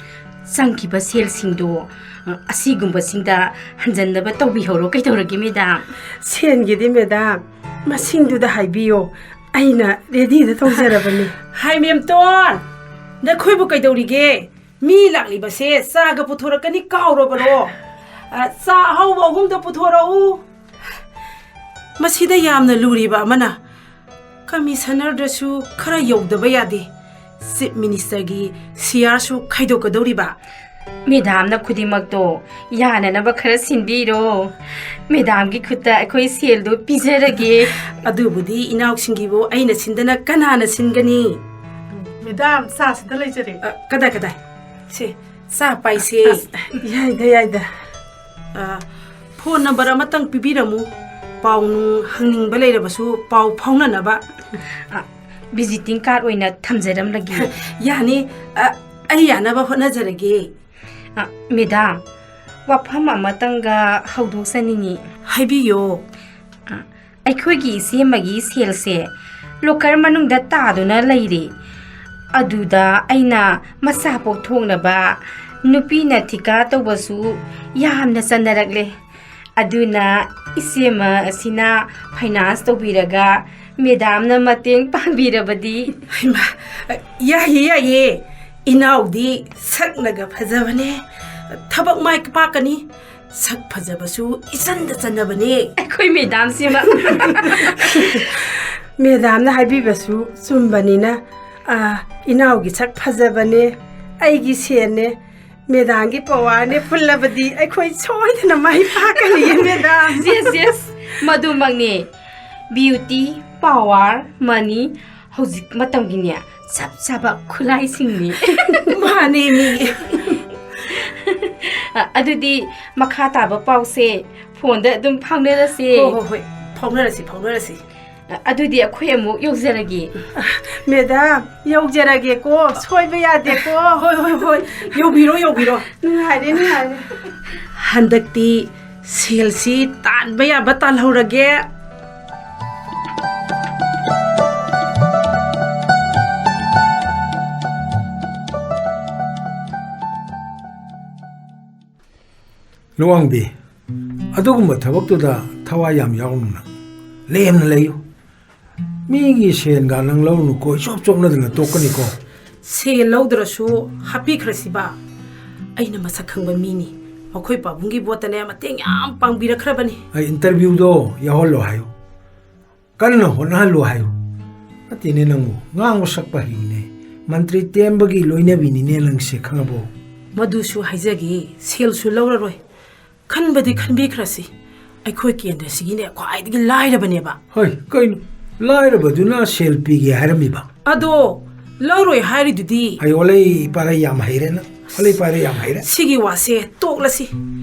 ꯆꯪꯈꯤꯕ ꯁꯦꯜꯁꯤꯡꯗꯣ, ꯑ, ꯑꯁꯤꯒꯨꯝꯕꯁꯤꯡꯗ ꯍꯟꯖꯟꯅꯕ ꯇꯧꯕꯤꯍꯧꯔꯣ꯫ ꯀꯩꯗꯧꯔꯒꯦ, ꯃꯦꯗꯥꯝ? ꯁꯦꯟꯒꯤꯗꯤ, ꯃꯦꯗꯥꯝ, ꯃꯁꯤꯡꯗꯨꯗ ꯍꯥꯏꯕꯤꯌꯣ꯫ ꯑꯩꯅ readyꯗ ꯇꯧꯖꯔꯕꯅꯤ꯫ ꯍꯥꯏ, ꯃꯦꯝꯇꯣꯟ, ꯅꯈꯣꯏꯕꯨ ꯀꯩꯗꯧꯔꯤꯒꯦ? ꯃꯤ ꯂꯥꯛꯂꯤꯕꯁꯦ ꯆꯥꯒ ꯄꯨꯊꯣꯔꯛꯀꯅꯤ ꯀꯥꯎꯔꯕꯔꯣ? ꯑ, ꯆꯥ ꯑꯍꯥꯎꯕ ꯑꯍꯨꯝꯗ ꯄꯨꯊꯣꯔꯛꯎ꯫ ꯃꯁꯤꯗ ꯌꯥꯝꯅ ꯂꯨꯔꯤꯕ ꯑꯃꯅ, Commissionerꯗꯁꯨ ꯈꯔ ꯌꯧꯗꯕ ꯌꯥꯗꯦ꯫ Chief Ministerꯒꯤ shareꯁꯨ ꯈꯥꯏꯗꯣꯛꯀꯗꯧꯔꯤꯕ꯫ ꯃꯦꯗꯥꯝꯅ ꯈꯨꯗꯤꯡꯃꯛꯇꯣ ꯌꯥꯅꯅꯕ ꯈꯔ ꯁꯤꯟꯕꯤꯔꯣ꯫ ꯃꯦꯗꯥꯝꯒꯤ ꯈꯨꯠꯇ ꯑꯩꯈꯣꯏ ꯁꯦꯜꯗꯣ ꯄꯤꯖꯔꯒꯦ꯫ ꯑꯗꯨꯕꯨꯗꯤ ꯏꯅꯥꯎꯁꯤꯡꯒꯤꯕꯨ ꯑꯩꯅ ꯁꯤꯟꯗꯅ ꯀꯅꯥꯅ ꯁꯤꯟꯒꯅꯤ? ꯃꯦꯗꯥꯝ, ꯆꯥꯁꯤꯗ ꯂꯩꯖꯔꯦ꯫ ꯑ, ꯀꯗꯥꯏ, ꯀꯗꯥꯏ? ꯁꯦ, ꯆꯥ ꯄꯥꯏꯁꯦ꯫ ꯑꯁ, ꯌꯥꯏꯗ, ꯌꯥꯏꯗ꯫ ꯑ, phone number ꯑꯃꯇꯪ ꯄꯤꯕꯤꯔꯝꯃꯨ꯫ ꯄꯥꯎ ꯅꯨꯡ ꯍꯪꯅꯤꯡꯕ ꯂꯩꯔꯕꯁꯨ ꯄꯥꯎ ꯐꯥꯎꯅꯅꯕ꯫ ꯑ, visiting card ꯑꯣꯏꯅ ꯊꯝꯖꯔꯝꯂꯒꯦ꯫ ꯌꯥꯅꯤ꯫ ꯑ, ꯑꯩ ꯌꯥꯅꯕ ꯍꯣꯠꯅꯖꯔꯒꯦ꯫ ꯑ, ꯃꯦꯗꯥꯝ, ꯋꯥꯐꯝ ꯑꯃꯇꯪꯒ ꯍꯧꯗꯣꯛꯆꯅꯤꯡꯉꯤ꯫ ꯍꯥꯏꯕꯤꯌꯣ꯫ ꯑ, ꯑꯩꯈꯣꯏꯒꯤ ꯏꯆꯦ ꯑꯃꯒꯤ ꯁꯦꯜꯁꯦ ꯂꯣꯀꯔ ꯃꯅꯨꯡꯗ ꯇꯥꯗꯨꯅ ꯂꯩꯔꯦ꯫ ꯑꯗꯨꯗ ꯑꯩꯅ ꯃꯆꯥ ꯄꯣꯛꯊꯣꯛꯅꯕ ꯅꯨꯄꯤꯅ ꯊꯤꯀꯥ ꯇꯧꯕꯁꯨ ꯌꯥꯝꯅ ꯆꯠꯅꯔꯛꯂꯦ꯫ ꯑꯗꯨꯅ ꯏꯆꯦꯃ ꯑꯁꯤꯅ ꯐꯥꯏꯅꯥꯟꯁ ꯇꯧꯕꯤꯔꯒ ꯃꯦꯗꯥꯝꯅ ꯃꯇꯦꯡ ꯄꯥꯡꯕꯤꯔꯕꯗꯤ? ꯍꯩꯃꯥ, ꯌꯥꯏꯌꯦ, ꯌꯥꯏꯌꯦ꯫ ꯏꯅꯥꯎꯗꯤ ꯁꯛꯅꯒ ꯐꯖꯕꯅꯦ, ꯊꯕꯛ ꯃꯥꯏ ꯄꯥꯛꯀꯅꯤ, ꯁꯛ ꯐꯖꯕꯁꯨ ꯏꯆꯟꯗ ꯆꯟꯅꯕꯅꯦ꯫ ꯑꯩꯈꯣꯏ ꯃꯦꯗꯥꯝꯁꯤꯃ꯫ ꯃꯦꯗꯥꯝꯅ ꯍꯥꯏꯕꯤꯕꯁꯨ ꯆꯨꯝꯕꯅꯤꯅ, ꯑꯥ, ꯏꯅꯥꯎꯒꯤ ꯁꯛ ꯐꯖꯕꯅꯦ, ꯑꯩꯒꯤ ꯁꯦꯟꯅꯦ, ꯃꯦꯗꯥꯝꯒꯤ ꯄꯋꯥꯔꯅꯦ ꯄꯨꯜꯂꯕꯗꯤ ꯑꯩꯈꯣꯏ ꯁꯣꯏꯗꯅ ꯃꯥꯏ ꯄꯥꯛꯀꯅꯤꯌꯦ, ꯃꯦꯗꯥꯝ꯫ Yes, yes, ꯃꯗꯨꯃꯛꯅꯦ꯫ Beauty, power, money, ꯍꯧꯖꯤꯛ ꯃꯇꯝꯒꯤꯅꯦ, ꯆꯞ ꯆꯥꯕ ꯈꯨꯠꯂꯥꯏꯁꯤꯡꯅꯤ꯫ ꯃꯥꯅꯦ, ꯃꯤ꯫ ꯑ, ꯑꯗꯨꯗꯤ ꯃꯈꯥ ꯇꯥꯕ ꯄꯥꯎꯁꯦ ꯐꯣꯟꯗ ꯑꯗꯨꯝ ꯐꯥꯎꯅꯔꯁꯦ꯫ ꯍꯣ, ꯍꯣ, ꯍꯣꯏ꯫ ꯐꯥꯎꯅꯔꯁꯤ, ꯐꯥꯎꯅꯔꯁꯤ꯫ ꯑ, ꯑꯗꯨꯗꯤ ꯑꯩꯈꯣꯏ ꯑꯃꯨꯛ ꯌꯧꯖꯔꯒꯦ꯫ ꯃꯦꯗꯥꯝ, ꯌꯧꯖꯔꯒꯦꯀꯣ꯫ ꯁꯣꯏꯕ ꯌꯥꯗꯦꯀꯣ꯫ ꯍꯣꯏ, ꯍꯣꯏ, ꯍꯣꯏ꯫ ꯌꯧꯕꯤꯔꯣ, ꯌꯧꯕꯤꯔꯣ꯫ ꯅꯨꯡꯉꯥꯏꯔꯦ, ꯅꯨꯡꯉꯥꯏꯔꯦ꯫ ꯍꯟꯗꯛꯇꯤ ꯁꯦꯜꯁꯤ ꯇꯥꯟꯕ ꯌꯥꯕ ꯇꯥꯜꯍꯧꯔꯒꯦ꯫ ꯂꯨꯋꯥꯡꯕꯤ, ꯑꯗꯨꯒꯨꯝꯕ ꯊꯕꯛꯇꯨꯗ ꯊꯋꯥꯏ ꯌꯥꯝ ꯌꯥꯎꯔꯨꯅꯨ ꯅꯪ꯫ ꯂꯦꯝꯅ ꯂꯩꯌꯨ꯫ ꯃꯤꯒꯤ ꯁꯦꯟꯒ ꯅꯪ ꯂꯧꯔꯨꯅꯨꯀꯣ, ꯏꯆꯣꯞ ꯆꯣꯞꯅꯗꯅ ꯇꯣꯛꯀꯅꯤꯀꯣ꯫ ꯁꯦꯜ ꯂꯧꯗ꯭ꯔꯁꯨ ꯍꯥꯞꯄꯤꯈ꯭ꯔꯁꯤꯕ꯫ ꯑꯩꯅ ꯃꯁꯛ ꯈꯪꯕ ꯃꯤꯅꯤ꯫ ꯃꯈꯣꯏ ꯄꯥꯕꯨꯡꯒꯤ ꯚꯣꯠꯇꯅꯦ ꯃꯇꯦꯡ ꯌꯥꯝ ꯄꯥꯡꯕꯤꯔꯛꯈ꯭ꯔꯕꯅꯤ꯫ ꯑꯩ ꯏꯟꯇꯔꯚ꯭ꯌꯨꯗꯣ ꯌꯥꯎꯍꯜꯂꯣ ꯍꯥꯏꯌꯨ꯫ ꯀꯟꯅ ꯍꯣꯠꯅꯍꯜꯂꯨ ꯍꯥꯏꯌꯨ꯫ ꯅꯠꯇꯦꯅꯦ ꯅꯪꯕꯨ, ꯉꯥꯡꯕ ꯁꯛꯄ ꯍꯩꯕꯅꯦ꯫ ꯃꯟꯇ꯭ꯔꯤ ꯇꯦꯝꯕꯒꯤ ꯂꯣꯏꯅꯕꯤꯅꯤꯅꯦ ꯅꯪꯁꯦ, ꯈꯪꯉꯕꯣ? ꯃꯗꯨꯁꯨ ꯍꯥꯏꯖꯒꯦ, ꯁꯦꯜꯁꯨ ꯂꯧꯔꯔꯣꯏ꯫ ꯈꯟꯕꯗꯤ ꯈꯟꯕꯤꯈ꯭ꯔꯁꯤ꯫ ꯑꯩꯈꯣꯏ ꯀꯦꯟꯗ꯭ꯔꯁꯤꯒꯤꯅꯦ ꯈ꯭ꯋꯥꯏꯗꯒꯤ ꯂꯥꯏꯔꯕꯅꯦꯕ꯫ ꯍꯣꯏ, ꯀꯩꯅꯣ? ꯂꯥꯏꯔꯕꯗꯨꯅ ꯁꯦꯜ ꯄꯤꯒꯦ ꯍꯥꯏꯔꯝꯃꯤꯕ? ꯑꯗꯣ ꯂꯧꯔꯣꯏ ꯍꯥꯏꯔꯤꯗꯨꯗꯤ? ꯑꯩ ꯋꯥꯂꯩ ꯄꯥꯔꯩ ꯌꯥꯝ ꯍꯩꯔꯦ ꯅꯪ꯫ ꯋꯥꯂꯩ ꯄꯥꯔꯩ ꯌꯥꯝ ꯍꯩꯔꯦ꯫ ꯁꯤꯒꯤ ꯋꯥꯁꯦ ꯇꯣꯛꯂꯁꯤ꯫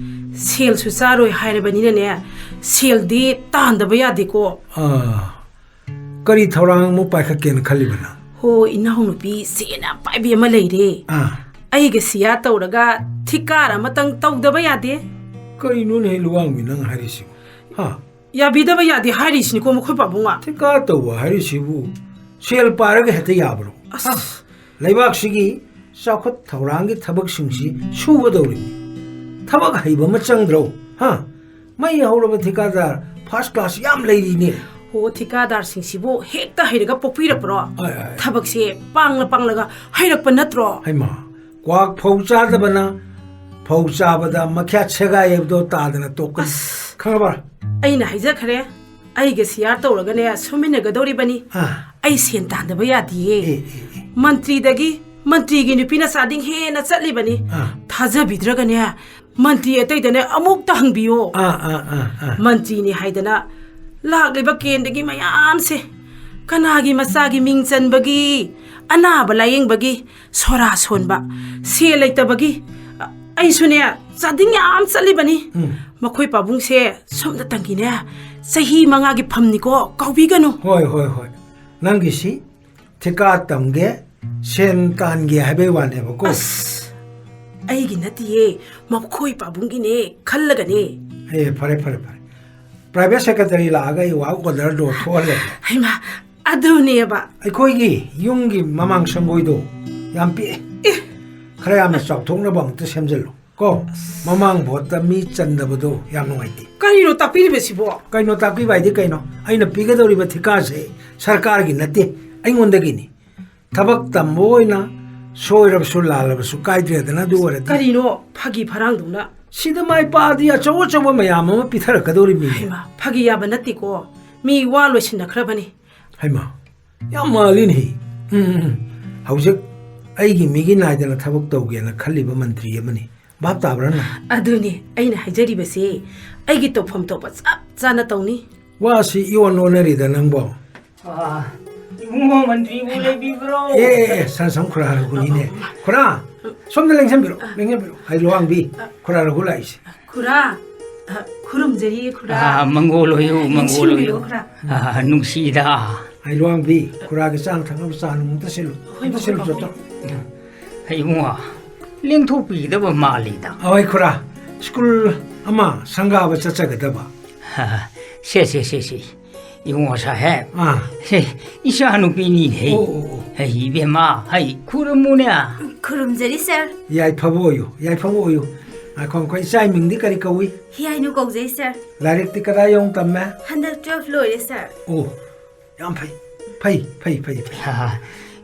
ꯁꯦꯜꯁꯨ ꯆꯥꯔꯣꯏ ꯍꯥꯏꯔꯕꯅꯤꯅꯅꯦ, ꯁꯦꯜꯗꯤ ꯇꯥꯟꯗꯕ ꯌꯥꯗꯦꯀꯣ꯫ ꯑꯥ, ꯀꯔꯤ ꯊꯧꯔꯥꯡ ꯑꯃꯨꯛ ꯄꯥꯏꯈꯠꯀꯦꯅ ꯈꯜꯂꯤꯕ ꯅꯪ? ꯍꯣ, ꯏꯅꯥꯎꯅꯨꯄꯤ ꯁꯦꯟ ꯌꯥꯝ ꯄꯥꯏꯕꯤ ꯑꯃ ꯂꯩꯔꯦ꯫ ꯑꯥ꯫ ꯑꯩꯒ ꯁꯤꯌꯥ ꯇꯧꯔꯒ ꯊꯤꯀꯥꯔ ꯑꯃꯇꯪ ꯇꯧꯗꯕ ꯌꯥꯗꯦ꯫ ꯀꯩꯅꯣꯅꯦꯍꯦ ꯂꯨꯋꯥꯡꯕꯤ ꯅꯪ ꯍꯥꯏꯔꯤꯁꯤꯕꯨ? ꯍꯥ? ꯌꯥꯕꯤꯗꯕ ꯌꯥꯗꯦ ꯍꯥꯏꯔꯤꯁꯤꯅꯤꯀꯣ ꯃꯈꯣꯏ ꯄꯥꯕꯨꯡꯅ꯫ ꯊꯤꯀꯥ ꯇꯧꯕ ꯍꯥꯏꯔꯤꯁꯤꯕꯨ ꯁꯦꯜ ꯄꯥꯏꯔꯒ ꯍꯦꯛꯇ ꯌꯥꯕ꯭ꯔꯣ? ꯑꯁ꯫ ꯍꯥ? ꯂꯩꯕꯥꯛꯁꯤꯒꯤ ꯆꯥꯎꯈꯠ ꯊꯧꯔꯥꯡꯒꯤ ꯊꯕꯛꯁꯤꯡꯁꯤ ꯁꯨꯒꯗꯧꯔꯤꯅꯤ꯫ ꯊꯕꯛ ꯍꯩꯕ ꯑꯃ ꯆꯪꯗ꯭ꯔꯣ? ꯍꯥ? ꯃꯩ ꯍꯧꯔꯕ ꯊꯤꯀꯥꯗꯥꯔ first class ꯌꯥꯝ ꯂꯩꯔꯤꯅꯦ꯫ ꯍꯣ, ꯊꯤꯀꯥꯗꯥꯔꯁꯤꯡꯁꯤꯕꯨ ꯍꯦꯛꯇ ꯍꯩꯔꯒ ꯄꯣꯛꯄꯤꯔꯛꯄ꯭ꯔꯣ? ꯑꯥꯏ, ꯑꯥꯏ꯫ ꯊꯕꯛꯁꯦ ꯄꯥꯡꯂ ꯄꯥꯡꯂꯒ ꯍꯩꯔꯛꯄ ꯅꯠꯇ꯭ꯔꯣ? ꯍꯩꯃꯥ, ꯀ꯭ꯋꯥꯛ ꯐꯧ ꯆꯥꯗꯕꯅ ꯐꯧ ꯆꯥꯕꯗ ꯃꯈ꯭ꯌꯥꯠ ꯁꯦꯒꯥꯏ ꯍꯥꯏꯕꯗꯣ ꯇꯥꯗꯅ ꯇꯣꯛꯀꯅꯤ꯫ ꯑꯁ꯫ ꯈꯪꯉꯕ? ꯑꯩꯅ ꯍꯥꯏꯖꯈ꯭ꯔꯦ, ꯑꯩꯒ ꯁꯤꯌꯥꯔ ꯇꯧꯔꯒꯅꯦ ꯁꯨꯃꯤꯟꯅꯒꯗꯧꯔꯤꯕꯅꯤ꯫ ꯑꯥ꯫ ꯑꯩ ꯁꯦꯟ ꯇꯥꯟꯗꯕ ꯌꯥꯗꯤꯌꯦ꯫ ꯑꯦ, ꯑꯦ, ꯑꯦ꯫ ꯃꯟꯇ꯭ꯔꯤꯗꯒꯤ ꯃꯟꯇ꯭ꯔꯤꯒꯤ ꯅꯨꯄꯤꯅ ꯆꯥꯗꯤꯡ ꯍꯦꯟꯅ ꯆꯠꯂꯤꯕꯅꯤ꯫ ꯑꯥ꯫ ꯊꯥꯖꯕꯤꯗ꯭ꯔꯒꯅꯦ ꯃꯟꯇ꯭ꯔꯤ ꯑꯇꯩꯗꯅꯦ ꯑꯃꯨꯛꯇ ꯍꯪꯕꯤꯌꯣ꯫ ꯑꯥ, ꯑꯥ, ꯑꯥ, ꯑꯥ꯫ ꯃꯟꯇ꯭ꯔꯤꯅꯤ ꯍꯥꯏꯗꯅ ꯂꯥꯛꯂꯤꯕ ꯀꯦꯟꯗꯒꯤ ꯃꯌꯥꯝꯁꯦ ꯀꯅꯥꯒꯤ ꯃꯆꯥꯒꯤ ꯃꯤꯡ ꯆꯟꯕꯒꯤ, ꯑꯅꯥꯕ ꯂꯥꯌꯦꯡꯕꯒꯤ, ꯁꯣꯔꯥ ꯁꯣꯟꯕ, ꯁꯦꯜ ꯂꯩꯇꯕꯒꯤ, ꯑ, ꯑꯩꯁꯨꯅꯦ ꯆꯥꯗꯤꯡ ꯌꯥꯝ ꯆꯠꯂꯤꯕꯅꯤ꯫ ꯎꯝ꯫ ꯃꯈꯣꯏ ꯄꯥꯕꯨꯡꯁꯦ ꯁꯣꯝꯗꯇꯪꯒꯤꯅꯦ ꯆꯍꯤ ꯃꯉꯥꯒꯤ ꯐꯝꯅꯤꯀꯣ, ꯀꯥꯎꯕꯤꯒꯅꯨ꯫ ꯍꯣꯏ, ꯍꯣꯏ, ꯍꯣꯏ꯫ ꯅꯪꯒꯤꯁꯤ ꯊꯤꯀꯥ ꯇꯝꯒꯦ, ꯁꯦꯟ ꯇꯥꯟꯒꯦ ꯍꯥꯏꯕꯩ ꯋꯥꯅꯦꯕꯀꯣ꯫ ꯑꯁ, ꯑꯩꯒꯤ ꯅꯠꯇꯤꯌꯦ, ꯃꯈꯣꯏ ꯄꯥꯕꯨꯡꯒꯤꯅꯦ, ꯈꯜꯂꯒꯅꯦ꯫ ꯑꯦ, ꯐꯔꯦ, ꯐꯔꯦ, ꯐꯔꯦ꯫ ꯄ꯭ꯔꯥꯏꯚꯦꯠ ꯁꯦꯀ꯭ꯔꯦꯇꯔꯤ ꯂꯥꯛꯑꯒ ꯑꯩ ꯋꯥꯛ ꯑꯣꯔꯗꯔꯗꯣ ꯊꯣꯛꯍꯜꯂꯒꯦ꯫ ꯍꯩꯃꯥ, ꯑꯗꯨꯅꯦꯕ꯫ ꯑꯩꯈꯣꯏꯒꯤ ꯌꯨꯝꯒꯤ ꯃꯃꯥꯡ ꯁꯪꯒꯣꯏꯗꯣ ꯌꯥꯝ ꯄꯤꯛꯑꯦ꯫ ꯑꯦ꯫ ꯈꯔ ꯌꯥꯝꯅ ꯆꯥꯎꯊꯣꯛꯅꯕ ꯑꯃꯨꯛꯇ ꯁꯦꯝꯖꯤꯜꯂꯨ꯫ ꯀꯣ, ꯃꯃꯥꯡ ꯚꯣꯠꯇ ꯃꯤ ꯆꯟꯗꯕꯗꯣ ꯌꯥꯝ ꯅꯨꯡꯉꯥꯏꯇꯦ꯫ ꯀꯔꯤꯅꯣ ꯇꯥꯛꯄꯤꯔꯤꯕꯁꯤꯕꯣ? ꯀꯩꯅꯣ ꯇꯥꯛꯄꯤꯕ ꯍꯥꯏꯗꯤ ꯀꯩꯅꯣ? ꯑꯩꯅ ꯄꯤꯒꯗꯧꯔꯤꯕ ꯊꯤꯀꯥꯁꯦ ꯁꯔꯀꯥꯔꯒꯤ ꯅꯠꯇꯦ, ꯑꯩꯉꯣꯟꯗꯒꯤꯅꯤ꯫ ꯊꯕꯛ ꯇꯝꯕ ꯑꯣꯏꯅ ꯁꯣꯏꯔꯕꯁꯨ ꯂꯥꯜꯂꯕꯁꯨ ꯀꯥꯏꯗ꯭ꯔꯦꯗꯅ ꯑꯗꯨ ꯑꯣꯏꯔꯗꯤ꯫ ꯀꯔꯤꯅꯣ ꯐꯥꯒꯤ ꯐꯔꯥꯡꯗꯧꯅ? ꯁꯤꯗ ꯃꯥꯏ ꯄꯥꯛꯑꯗꯤ ꯑꯆꯧ ꯑꯆꯧꯕ ꯃꯌꯥꯝ ꯑꯃ ꯄꯤꯊꯔꯛꯀꯗꯧꯔꯤꯕꯅꯤ꯫ ꯍꯩꯃꯥ, ꯐꯥꯒꯤ ꯌꯥꯕ ꯅꯠꯇꯦꯀꯣ꯫ ꯃꯤ ꯋꯥ ꯂꯣꯏꯁꯤꯟꯅꯈ꯭ꯔꯕꯅꯤ꯫ ꯍꯩꯃꯥ, ꯌꯥꯝ ꯃꯥꯜꯂꯤꯅꯦꯍꯦ꯫ ꯎꯝ, ꯎꯝ, ꯎꯝ꯫ ꯍꯧꯖꯤꯛ ꯑꯩꯒꯤ ꯃꯤꯒꯤ ꯅꯥꯏꯗꯅ ꯊꯕꯛ ꯇꯧꯒꯦꯅ ꯈꯜꯂꯤꯕ ꯃꯟꯇ꯭ꯔꯤ ꯑꯃꯅꯤ꯫ ꯚꯥꯞ ꯇꯥꯕ꯭ꯔꯥ ꯅꯪ? ꯑꯗꯨꯅꯤ ꯑꯩꯅ ꯍꯥꯏꯖꯔꯤꯕꯁꯦ, ꯑꯩꯒꯤ ꯇꯧꯐꯝ ꯊꯣꯛꯄ ꯆꯞ ꯆꯥꯅ ꯇꯧꯅꯤ꯫ ꯋꯥꯁꯤ ꯏꯑꯣꯟ ꯑꯣꯟꯅꯔꯤꯗ ꯅꯪꯕꯣ꯫ ꯑꯥ, ꯏꯕꯨꯡꯉꯣ ꯃꯟꯇ꯭ꯔꯤꯕꯨ ꯂꯩꯕꯤꯕ꯭ꯔꯣ? ꯑꯦ, ꯑꯦ, ꯑꯦ, ꯁꯟ-, ꯁꯝ ꯈꯨꯔꯥ ꯍꯜꯂꯛꯄꯅꯤꯅꯦ꯫ ꯈꯨꯔꯥ, ꯁꯣꯝꯗ ꯂꯦꯡꯁꯟꯕꯤꯔꯣ, ꯂꯦꯡꯁꯟꯕꯤꯔꯣ꯫ ꯍꯩ, ꯂꯨꯋꯥꯡꯕꯤ, ꯈꯨꯔꯥ ꯔꯘꯨ ꯂꯥꯛꯏꯁꯦ꯫ ꯈꯨꯔꯥ, ꯑ, ꯈꯨꯔꯨꯝꯖꯔꯤ, ꯈꯨꯔꯥ꯫ ꯑꯥ, ꯃꯪꯒꯣꯜ ꯑꯣꯏꯌꯨ, ꯃꯪꯒꯣꯜ ꯅꯤꯡꯁꯤꯡꯕꯤꯔꯣ, ꯑꯣꯏꯌꯨ꯫ ꯈꯨꯔꯥ꯫ ꯑꯥ, ꯅꯨꯡꯁꯤꯗ꯫ ꯍꯩ, ꯂꯨꯋꯥꯡꯕꯤ, ꯈꯨꯔꯥꯒꯤ ꯆꯥꯅ ꯊꯛꯅꯕ ꯆꯥ ꯅꯨꯡ ꯑꯝꯇ ꯁꯤꯜꯂꯨ꯫ ꯍꯣꯏ, ꯑꯝꯇ ꯍꯣꯏ, ꯁꯤꯜꯂꯨ, ꯍꯣꯏ, ꯆꯣ, ꯆꯣ꯫ ꯍꯣꯏ꯫ ꯍꯩ, ꯏꯕꯨꯡꯉꯣ, ꯂꯦꯡꯊꯣꯛꯄꯤꯒꯗꯕ ꯃꯥꯜꯂꯤꯗ꯫ ꯑꯍꯣꯏ, ꯈꯨꯔꯥ, ꯁ꯭ꯀꯨꯜ ꯑꯃ ꯁꯪꯒꯥꯕ ꯆꯠꯆꯒꯗꯕ꯫ ꯁꯦ, ꯁꯦ, ꯁꯦ, ꯁꯦ꯫ ꯏꯕꯨꯡꯉꯣ ꯁꯥꯍꯦꯕ꯫ ꯑꯥ꯫ ꯁꯦ, ꯏꯆꯥꯅꯨꯄꯤꯅꯤꯅꯦ꯫ ꯑꯣ, ꯑꯣ, ꯑꯣ꯫ ꯍꯩ, ꯏꯕꯦꯝꯃ, ꯍꯩ, ꯈꯨꯔꯨꯝꯃꯨꯅꯦ꯫ ꯈꯨꯔꯨꯝꯖꯔꯤ, ꯁꯥꯔ꯫ ꯌꯥꯏꯐꯕ ꯑꯣꯏꯌꯨ, ꯌꯥꯏꯐꯕ ꯑꯣꯏꯌꯨ꯫ ꯉꯥꯏꯈꯣ, ꯉꯥꯏꯈꯣ, ꯏꯆꯥ ꯃꯤꯡꯗꯤ ꯀꯔꯤ ꯀꯧꯏ? ꯍꯤꯌꯥꯏꯅꯨ ꯀꯧꯖꯩ, ꯁꯥꯔ꯫ ꯂꯥꯏꯔꯤꯛꯇꯤ ꯀꯗꯥꯏ ꯌꯧꯅ ꯇꯝꯃꯦ? ꯍꯟꯗꯛ ꯇꯨꯋꯦꯜꯐ ꯂꯣꯏꯔꯦ, ꯁꯥꯔ꯫ ꯑꯣ, ꯌꯥꯝ ꯐꯩ, ꯐꯩ, ꯐꯩ, ꯐꯩ, ꯐꯩ꯫ ꯍꯥ, ꯍꯥ꯫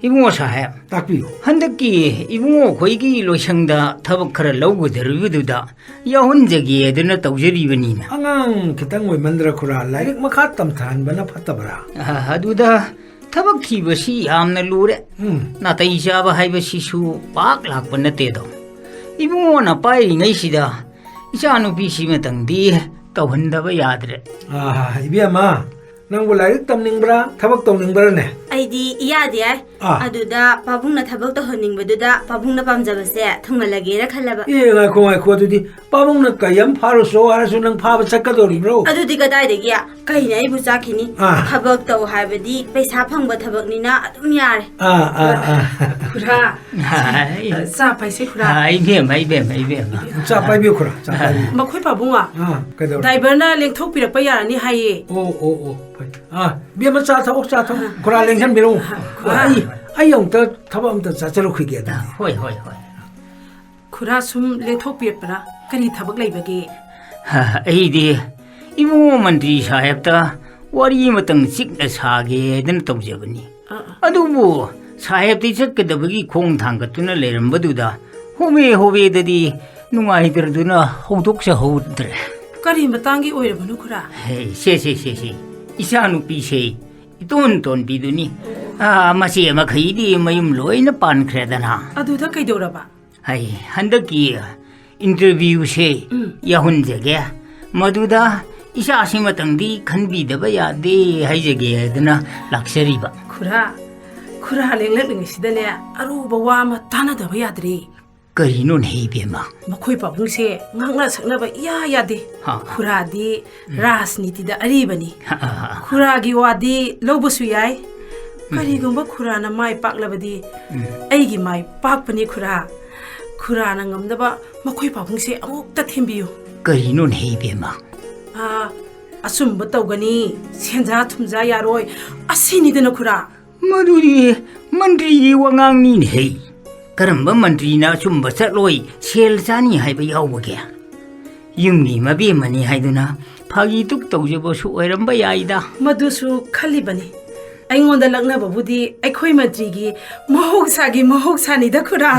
ꯏꯕꯨꯡꯉꯣ ꯁꯥꯍꯦꯕ꯫ ꯇꯥꯛꯄꯤꯌꯨ꯫ ꯍꯟꯗꯛꯀꯤ ꯏꯕꯨꯡꯉꯣ ꯑꯩꯈꯣꯏꯒꯤ ꯂꯣꯏꯁꯪꯗ ꯊꯕꯛ ꯈꯔ ꯂꯧꯒꯗꯧꯔꯤꯕꯗꯨꯗ ꯌꯥꯎꯍꯟꯖꯒꯦꯗꯅ ꯇꯧꯖꯔꯤꯕꯅꯤꯅ꯫ ꯑꯉꯥꯡ ꯈꯤꯇꯪ ꯑꯣꯏꯃꯟꯗ꯭ꯔꯥ ꯈꯨꯔꯥ? ꯂꯥꯏꯔꯤꯛ ꯃꯈꯥ ꯇꯝꯊꯍꯟꯕꯅ ꯐꯠꯇꯕ꯭ꯔꯥ? ꯑ, ꯑꯗꯨꯗ ꯊꯕꯛ ꯊꯤꯕꯁꯤ ꯌꯥꯝꯅ ꯂꯨꯔꯦ꯫ ꯎꯝ꯫ ꯅꯥꯇꯩ ꯆꯥꯕ ꯍꯥꯏꯕꯁꯤꯁꯨ ꯄꯥꯛ ꯂꯥꯛꯄ ꯅꯠꯇꯦꯗꯣ꯫ ꯏꯕꯨꯡꯉꯣꯅ ꯄꯥꯏꯔꯤꯉꯩꯁꯤꯗ ꯏꯆꯥꯅꯨꯄꯤꯁꯤꯃꯇꯪꯗꯤ ꯇꯧꯍꯟꯗꯕ ꯌꯥꯗ꯭ꯔꯦ꯫ ꯑꯥ, ꯏꯕꯦꯝꯃ, ꯅꯪꯕꯨ ꯂꯥꯏꯔꯤꯛ ꯇꯝꯅꯤꯡꯕ꯭ꯔꯥ, ꯊꯕꯛ ꯇꯧꯅꯤꯡꯕ꯭ꯔꯥꯅꯦ? ꯑꯩꯗꯤ ꯏꯌꯥꯗ ꯌꯥꯏ꯫ ꯑꯥ꯫ ꯑꯗꯨꯗ ꯄꯥꯕꯨꯡꯅ ꯊꯕꯛ ꯇꯧꯍꯟꯅꯤꯡꯕꯗꯨꯗ ꯄꯥꯕꯨꯡꯅ ꯄꯥꯝꯖꯕꯁꯦ ꯊꯨꯡꯍꯜꯂꯒꯦꯅ ꯈꯜꯂꯕ꯫ ꯑꯦ, ꯉꯥꯏꯈꯣ, ꯉꯥꯏꯈꯣ, ꯑꯗꯨꯗꯤ ꯄꯥꯕꯨꯡꯅ ꯀꯩ ꯑꯃ ꯐꯥꯔꯨꯆꯣ ꯍꯥꯏꯔꯁꯨ ꯅꯪ ꯐꯥꯕ ꯆꯠꯀꯗꯧꯔꯤꯕ꯭ꯔꯣ? ꯑꯗꯨꯗꯤ ꯀꯗꯥꯏꯗꯒꯤ? ꯀꯩꯅ ꯑꯩꯕꯨ ꯆꯥꯛꯈꯤꯅꯤ? ꯑꯥ꯫ ꯊꯕꯛ ꯇꯧ ꯍꯥꯏꯕꯗꯤ ꯄꯩꯁꯥ ꯐꯪꯕ ꯊꯕꯛꯅꯤꯅ ꯑꯗꯨꯝ ꯌꯥꯔꯦ꯫ ꯑꯥ, ꯑꯥ, ꯑꯥ꯫ ꯈꯨꯔꯥ, ꯍꯥꯏ꯫ ꯆꯥ ꯄꯥꯏꯁꯦ, ꯈꯨꯔꯥ꯫ ꯍꯥꯏ, ꯏꯕꯦꯝꯃ, ꯏꯕꯦꯝꯃ, ꯏꯕꯦꯝꯃ꯫ ꯆꯥ ꯄꯥꯏꯕꯤꯌꯨ, ꯈꯨꯔꯥ, ꯆꯥ ꯄꯥꯏꯕꯤꯌꯨ꯫ ꯃꯈꯣꯏ ꯄꯥꯕꯨꯡ, ꯑꯥ, ꯀꯩꯗꯧꯔꯦ? ꯗ꯭ꯔꯥꯏꯚꯔꯅ ꯂꯦꯡꯊꯣꯛꯄꯤꯔꯛꯄ ꯌꯥꯔꯅꯤ ꯍꯥꯏꯌꯦ꯫ ꯑꯣ, ꯑꯣ, ꯑꯣ, ꯐꯩ꯫ ꯑꯥ, ꯏꯕꯦꯝꯃ, ꯆꯥ ꯊꯛꯑꯣ, ꯆꯥ ꯊꯛꯑꯣ꯫ ꯈꯨꯔꯥ ꯂꯦꯡꯁꯟꯕꯤꯔꯝꯃꯣ꯫ ꯈꯨꯔꯥ꯫ ꯑꯩ, ꯑꯩ ꯑꯃꯨꯛꯇ ꯊꯕꯛ ꯑꯝꯇ ꯆꯠꯆꯔꯨꯈꯤꯒꯦ ꯑꯗꯨꯗꯤ꯫ ꯍꯣꯏ, ꯍꯣꯏ, ꯍꯣꯏ꯫ ꯈꯨꯔꯥ ꯁꯨꯝ ꯂꯦꯡꯊꯣꯛꯄꯤꯔꯛꯄ꯭ꯔꯥ? ꯀꯔꯤ ꯊꯕꯛ ꯂꯩꯕꯒꯦ? ꯍ, ꯑꯩꯗꯤ ꯏꯕꯨꯡꯉꯣ ꯃꯟꯇ꯭ꯔꯤ ꯁꯥꯍꯦꯕꯇ ꯋꯥꯔꯤ ꯑꯃꯇꯪ ꯆꯤꯛꯅ ꯁꯥꯒꯦꯗꯅ ꯇꯧꯖꯕꯅꯤ꯫ ꯑ, ꯑ꯫ ꯑꯗꯨꯕꯨ ꯁꯥꯍꯦꯕꯇꯤ ꯆꯠꯀꯗꯕꯒꯤ ꯈꯣꯡ ꯊꯥꯡꯒꯠꯇꯨꯅ ꯂꯩꯔꯝꯕꯗꯨꯗ ꯍꯣꯕꯦ ꯍꯣꯕꯦꯗꯗꯤ ꯅꯨꯡꯉꯥꯏꯇ꯭ꯔꯗꯨꯅ ꯍꯧꯗꯣꯛꯆꯍꯧꯗ꯭ꯔꯦ꯫ ꯀꯔꯤ ꯃꯇꯥꯡꯒꯤ ꯑꯣꯏꯔꯕꯅꯣ, ꯈꯨꯔꯥ? ꯍꯦ, ꯁꯦ, ꯁꯦ, ꯁꯦ, ꯁꯦ꯫ ꯏꯆꯥꯅꯨꯄꯤꯁꯦ ꯏꯇꯣꯟ ꯇꯣꯟꯕꯤꯗꯨꯅꯤ꯫ ꯑꯥ, ꯃꯆꯦ ꯃꯈꯩꯗꯤ ꯃꯌꯨꯝ ꯂꯣꯏꯅ ꯄꯥꯟꯈ꯭ꯔꯦꯗꯅ꯫ ꯑꯗꯨꯗ ꯀꯩꯗꯧꯔꯕ? ꯍꯩ, ꯍꯟꯗꯛꯀꯤ ꯏꯟꯇꯔꯚ꯭ꯌꯨꯁꯦ ꯎꯝ꯫ ꯌꯥꯎꯍꯟꯖꯒꯦ꯫ ꯃꯗꯨꯗ ꯏꯆꯥꯁꯤꯃꯇꯪꯗꯤ ꯈꯟꯕꯤꯗꯕ ꯌꯥꯗꯦ ꯍꯥꯏꯖꯒꯦ ꯍꯥꯏꯗꯅ ꯂꯥꯛꯆꯔꯤꯕ꯫ ꯈꯨꯔꯥ, ꯈꯨꯔꯥ ꯂꯦꯡꯂꯛꯂꯤꯉꯩꯁꯤꯗꯅꯦ, ꯑꯔꯨꯕ ꯋꯥ ꯑꯃ ꯇꯥꯟꯅꯗꯕ ꯌꯥꯗ꯭ꯔꯦ꯫ ꯀꯔꯤꯅꯣꯅꯦ ꯏꯕꯦꯝꯃ? ꯃꯈꯣꯏ ꯄꯥꯕꯨꯡꯁꯦ ꯉꯥꯡꯅ ꯁꯛꯅꯕ ꯏꯌꯥ ꯌꯥꯗꯦ꯫ ꯍꯥ꯫ ꯈꯨꯔꯥꯗꯤ ꯎꯝ꯫ ꯔꯥꯖꯅꯤꯇꯤꯗ ꯑꯔꯤꯕꯅꯤ꯫ ꯍꯥ, ꯍꯥ, ꯍꯥ꯫ ꯈꯨꯔꯥꯒꯤ ꯋꯥꯗꯤ ꯂꯧꯕꯁꯨ ꯌꯥꯏ꯫ ꯎꯝ꯫ ꯀꯔꯤꯒꯨꯝꯕ ꯈꯨꯔꯥꯅ ꯃꯥꯏ ꯄꯥꯛꯂꯕꯗꯤ ꯎꯝ꯫ ꯑꯩꯒꯤ ꯃꯥꯏ ꯄꯥꯛꯄꯅꯤ ꯈꯨꯔꯥ꯫ ꯈꯨꯔꯥꯅ ꯉꯝꯅꯕ ꯃꯈꯣꯏ ꯄꯥꯕꯨꯡꯁꯦ ꯑꯃꯨꯛꯇ ꯊꯦꯝꯕꯤꯌꯨ꯫ ꯀꯔꯤꯅꯣꯅꯦ ꯏꯕꯦꯝꯃ? ꯑꯥ, ꯑꯆꯨꯝꯕ ꯇꯧꯒꯅꯤ, ꯁꯦꯟꯖꯥ ꯊꯨꯝꯖꯥ ꯌꯥꯔꯣꯏ, ꯑꯁꯤꯅꯤꯗꯅ ꯈꯨꯔꯥ꯫ ꯃꯗꯨꯗꯤ ꯃꯟꯇ꯭ꯔꯤꯒꯤ ꯋꯥꯉꯥꯡꯅꯤꯅꯦꯍꯦ꯫ ꯀꯔꯝꯕ ꯃꯟꯇ꯭ꯔꯤꯅ ꯑꯆꯨꯝꯕ ꯆꯠꯂꯣꯏ, ꯁꯦꯜ ꯆꯥꯅꯤ ꯍꯥꯏꯕ ꯌꯥꯎꯕꯒꯦ? ꯌꯨꯝꯒꯤ ꯃꯕꯦꯝꯃꯅꯤ ꯍꯥꯏꯗꯨꯅ ꯐꯥꯒꯤ ꯇꯨꯛ ꯇꯧꯖꯕꯁꯨ ꯑꯣꯏꯔꯝꯕ ꯌꯥꯏꯗ꯫ ꯃꯗꯨꯁꯨ ꯈꯜꯂꯤꯕꯅꯤ꯫ ꯑꯩꯉꯣꯟꯗ ꯂꯛꯅꯕꯕꯨꯗꯤ ꯑꯩꯈꯣꯏ ꯃꯟꯇ꯭ꯔꯤꯒꯤ ꯃꯍꯧꯁꯥꯒꯤ ꯃꯍꯧꯁꯥꯅꯤꯗ ꯈꯨꯔꯥ꯫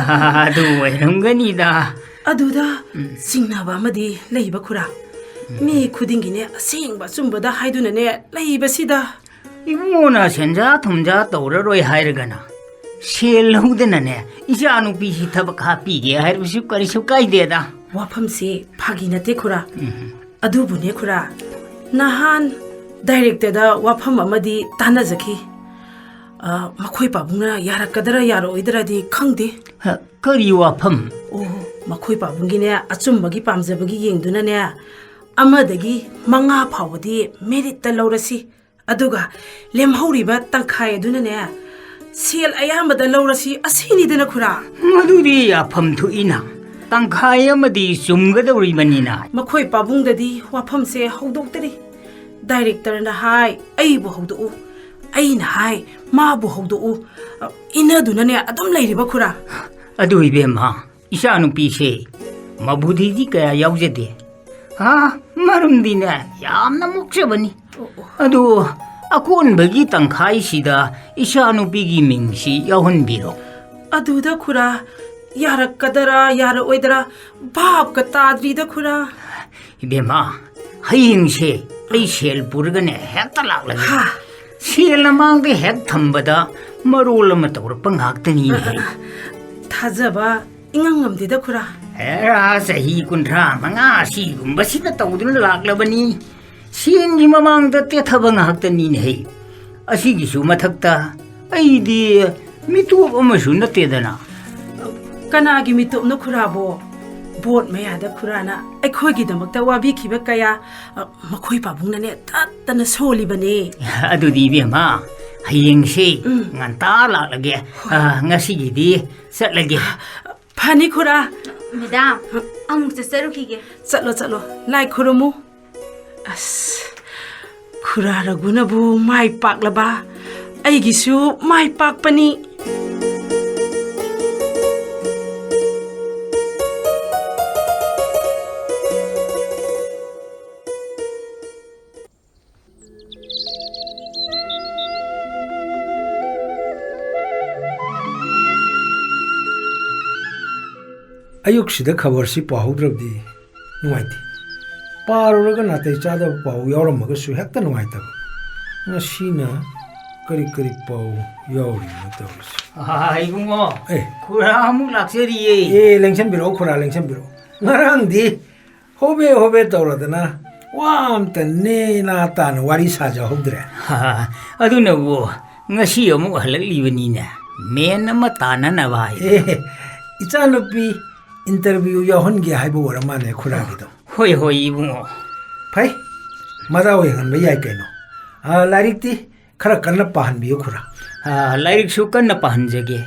ꯑꯗꯨ ꯑꯣꯏꯔꯝꯒꯅꯤꯗ꯫ ꯑꯗꯨꯗ ꯎꯝ꯫ ꯆꯤꯡꯅꯕ ꯑꯃꯗꯤ ꯂꯩꯕ ꯈꯨꯔꯥ꯫ ꯃꯤ ꯈꯨꯗꯤꯡꯒꯤꯅꯦ ꯑꯁꯦꯡꯕ ꯑꯆꯨꯝꯕꯗ ꯍꯥꯏꯗꯨꯅꯅꯦ ꯂꯩꯕꯁꯤꯗ꯫ ꯏꯕꯨꯡꯉꯣꯅ ꯁꯦꯟꯖꯥ ꯊꯨꯝꯖꯥ ꯇꯧꯔꯔꯣꯏ ꯍꯥꯏꯔꯒꯅ ꯁꯦꯜ ꯂꯧꯗꯅꯅꯦ ꯏꯆꯥꯅꯨꯄꯤꯁꯤ ꯊꯕꯛ ꯍꯥꯞꯄꯤꯒꯦ ꯍꯥꯏꯔꯕꯁꯨ ꯀꯔꯤꯁꯨ ꯀꯥꯏꯗꯦꯗ꯫ ꯋꯥꯐꯝꯁꯤ ꯐꯥꯒꯤ ꯅꯠꯇꯦ ꯈꯨꯔꯥ꯫ ꯎꯝ꯫ ꯑꯗꯨꯕꯨꯅꯦ ꯈꯨꯔꯥ, ꯅꯍꯥꯟ ꯗꯥꯏꯔꯦꯛꯇꯔꯗ ꯋꯥꯐꯝ ꯑꯃꯗꯤ ꯇꯥꯟꯅꯖꯈꯤ꯫ ꯑ, ꯃꯈꯣꯏ ꯄꯥꯕꯨꯡꯅ ꯌꯥꯔꯛꯀꯗ꯭ꯔꯥ ꯌꯥꯔꯛꯑꯣꯏꯗ꯭ꯔꯗꯤ ꯈꯪꯗꯦ꯫ ꯍ, ꯀꯔꯤ ꯋꯥꯐꯝ? ꯑꯣ, ꯃꯈꯣꯏ ꯄꯥꯕꯨꯡꯒꯤꯅꯦ ꯑꯆꯨꯝꯕꯒꯤ ꯄꯥꯝꯖꯕꯒꯤ ꯌꯦꯡꯗꯨꯅꯅꯦ ꯑꯃꯗꯒꯤ ꯃꯉꯥ ꯐꯥꯎꯕꯗꯤ ꯃꯦꯔꯤꯠꯇ ꯂꯧꯔꯁꯤ, ꯑꯗꯨꯒ ꯂꯦꯝꯍꯧꯔꯤꯕ ꯇꯪꯈꯥꯏ ꯑꯗꯨꯅꯅꯦ ꯁꯦꯜ ꯑꯌꯥꯝꯕꯗ ꯂꯧꯔꯁꯤ ꯑꯁꯤꯅꯤꯗꯅ ꯈꯨꯔꯥ꯫ ꯃꯗꯨꯗꯤ ꯌꯥꯐꯝ ꯊꯣꯛꯏꯅ꯫ ꯇꯪꯈꯥꯏ ꯑꯃꯗꯤ ꯆꯨꯝꯒꯗꯧꯔꯤꯕꯅꯤꯅ꯫ ꯃꯈꯣꯏ ꯄꯥꯕꯨꯡꯗꯗꯤ ꯋꯥꯐꯝꯁꯦ ꯍꯧꯗꯣꯛꯇꯔꯤ꯫ ꯗꯥꯏꯔꯦꯛꯇꯔꯅ ꯍꯥꯏ ꯑꯩꯕꯨ ꯍꯧꯗꯣꯛꯎ, ꯑꯩꯅ ꯍꯥꯏ ꯃꯥꯕꯨ ꯍꯧꯗꯣꯛꯎ꯫ ꯑ, ꯏꯟꯅꯗꯨꯅꯅꯦ ꯑꯗꯨꯝ ꯂꯩꯔꯤꯕ ꯈꯨꯔꯥ꯫ ꯑꯗꯨ ꯏꯕꯦꯝꯃ, ꯏꯆꯥꯅꯨꯄꯤꯁꯦ ꯃꯕꯨꯙꯤꯗꯤ ꯀꯌꯥ ꯌꯥꯎꯖꯗꯦ꯫ ꯍꯥ, ꯃꯔꯨꯝꯗꯤꯅꯦ ꯌꯥꯝꯅ ꯃꯣꯛꯆꯕꯅꯤ꯫ ꯑꯣ, ꯑꯣ꯫ ꯑꯗꯨ ꯑꯀꯣꯟꯕꯒꯤ ꯇꯪꯈꯥꯏꯁꯤꯗ ꯏꯆꯥꯅꯨꯄꯤꯒꯤ ꯃꯤꯡꯁꯤ ꯌꯥꯎꯍꯟꯕꯤꯔꯣ꯫ ꯑꯗꯨꯗ ꯈꯨꯔꯥ, ꯌꯥꯔꯛꯀꯗꯔꯥ ꯌꯥꯔꯛꯑꯣꯏꯗꯔꯥ ꯚꯥꯞꯀ ꯇꯥꯗ꯭ꯔꯤꯗ ꯈꯨꯔꯥ꯫ ꯏꯕꯦꯝꯃ, ꯍꯌꯦꯡꯁꯦ ꯑꯩ ꯁꯦꯜ ꯄꯨꯔꯒꯅꯦ ꯍꯦꯛꯇ ꯂꯥꯛꯂꯒꯦ꯫ ꯍꯥ? ꯁꯦꯜꯅ ꯃꯥꯡꯗ ꯍꯦꯛ ꯊꯝꯕꯗ ꯃꯔꯣꯜ ꯑꯃ ꯇꯧꯔꯛꯄ ꯉꯥꯛꯇꯅꯤꯅꯦ꯫ ꯑ, ꯑ, ꯊꯥꯖꯕ ꯏꯉꯝ ꯉꯝꯗꯦꯗ ꯈꯨꯔꯥ꯫ ꯑꯦꯔꯥ, ꯆꯍꯤ ꯀꯨꯟꯊ꯭ꯔꯥ ꯃꯉꯥ ꯑꯁꯤꯒꯨꯝꯕꯁꯤꯗ ꯇꯧꯗꯨꯅ ꯂꯥꯛꯂꯕꯅꯤ꯫ ꯁꯦꯟꯒꯤ ꯃꯃꯥꯡꯗ ꯇꯦꯊꯕ ꯉꯥꯛꯇꯅꯤꯅꯦꯍꯦ꯫ ꯑꯁꯤꯒꯤꯁꯨ ꯃꯊꯛꯇ ꯑꯩꯗꯤ ꯃꯤꯇꯣꯞ ꯑꯃꯁꯨ ꯅꯠꯇꯦꯗꯅ꯫ ꯀꯅꯥꯒꯤ ꯃꯤꯇꯣꯞꯅꯣ ꯈꯨꯔꯥꯕꯣ? ꯕꯣꯠ ꯃꯌꯥꯗ ꯈꯨꯔꯥꯅ ꯑꯩꯈꯣꯏꯒꯤꯗꯃꯛꯇ ꯋꯥꯕꯤꯈꯤꯕ ꯀꯌꯥ, ꯑ, ꯃꯈꯣꯏ ꯄꯥꯕꯨꯡꯅꯅꯦ ꯇꯠꯇꯅ ꯁꯣꯜꯂꯤꯕꯅꯦ꯫ ꯑꯗꯨꯗꯤ ꯏꯕꯦꯝꯃ, ꯍꯌꯦꯡꯁꯦ ꯎꯝ꯫ ꯉꯟꯇꯥ ꯂꯥꯛꯂꯒꯦ꯫ ꯍꯣꯏ꯫ ꯑ, ꯉꯁꯤꯒꯤꯗꯤ ꯆꯠꯂꯒꯦ꯫ ꯐꯅꯤ ꯈꯨꯔꯥ꯫ ꯃꯦꯗꯥꯝ, ꯑꯃꯨꯛ ꯆꯠꯆꯔꯨꯈꯤꯒꯦ꯫ ꯆꯠꯂꯣ, ꯆꯠꯂꯣ꯫ ꯂꯥꯏ ꯈꯨꯔꯨꯝꯃꯨ꯫ ꯑꯁ꯫ ꯈꯨꯔꯥ ꯔꯘꯨꯅꯕꯨ ꯃꯥꯏ ꯄꯥꯛꯂꯕ, ꯑꯩꯒꯤꯁꯨ ꯃꯥꯏ ꯄꯥꯛꯄꯅꯤ꯫ ꯑꯌꯨꯛꯁꯤꯗ ꯈꯕꯔꯁꯤ ꯄꯥꯍꯧꯗ꯭ꯔꯕꯗꯤ ꯅꯨꯡꯉꯥꯏꯇꯦ꯫ ꯄꯥꯔꯨꯔꯒ ꯅꯥꯇꯩ ꯆꯥꯗꯕ ꯄꯥꯎ ꯌꯥꯎꯔꯝꯃꯒꯁꯨ ꯍꯦꯛꯇ ꯅꯨꯡꯉꯥꯏꯇꯕ꯫ ꯉꯁꯤꯅ ꯀꯔꯤ ꯀꯔꯤ ꯄꯥꯎ ꯌꯥꯎꯔꯤꯅꯣ ꯇꯧꯔꯤꯁꯦ? ꯑꯥ, ꯏꯕꯨꯡꯉꯣ, ꯑꯦ꯫ ꯈꯨꯔꯥ ꯑꯃꯨꯛ ꯂꯥꯛꯆꯔꯤꯌꯦ꯫ ꯑꯦ, ꯂꯦꯡꯁꯟꯕꯤꯔꯛꯑꯣ ꯈꯨꯔꯥ, ꯂꯦꯡꯁꯟꯕꯤꯔꯛꯑꯣ꯫ ꯉꯔꯥꯡꯗꯤ ꯍꯣꯕꯦ ꯍꯣꯕꯦ ꯇꯧꯔꯗꯅ ꯋꯥ ꯑꯝꯇ ꯅꯦꯅꯥ ꯇꯥꯅ ꯋꯥꯔꯤ ꯁꯥꯖꯍꯧꯗ꯭ꯔꯦ꯫ ꯍꯥ, ꯑꯗꯨꯅꯕꯨ ꯉꯁꯤ ꯑꯃꯨꯛ ꯍꯜꯂꯛꯂꯤꯕꯅꯤꯅꯦ꯫ ꯃꯦꯟ ꯑꯃ ꯇꯥꯅꯅꯕ ꯍꯥꯏꯗꯅ꯫ ꯑꯦ, ꯏꯆꯥꯅꯨꯄꯤ interview ꯌꯥꯎꯍꯟꯒꯦ ꯍꯥꯏꯕ ꯑꯣꯏꯔ ꯃꯥꯜꯂꯦ ꯈꯨꯔꯥꯒꯤꯗꯣ꯫ ꯍꯣꯏ, ꯍꯣꯏ, ꯏꯕꯨꯡꯉꯣ꯫ ꯐꯩ, ꯃꯗꯥꯎ ꯌꯦꯡꯍꯟꯕ ꯌꯥꯏ ꯀꯩꯅꯣ꯫ ꯑ, ꯂꯥꯏꯔꯤꯛꯇꯤ ꯈꯔ ꯀꯟꯅ ꯄꯥꯍꯟꯕꯤꯌꯨ ꯈꯨꯔꯥ꯫ ꯑ, ꯂꯥꯏꯔꯤꯛꯁꯨ ꯀꯟꯅ ꯄꯥꯍꯟꯖꯒꯦ꯫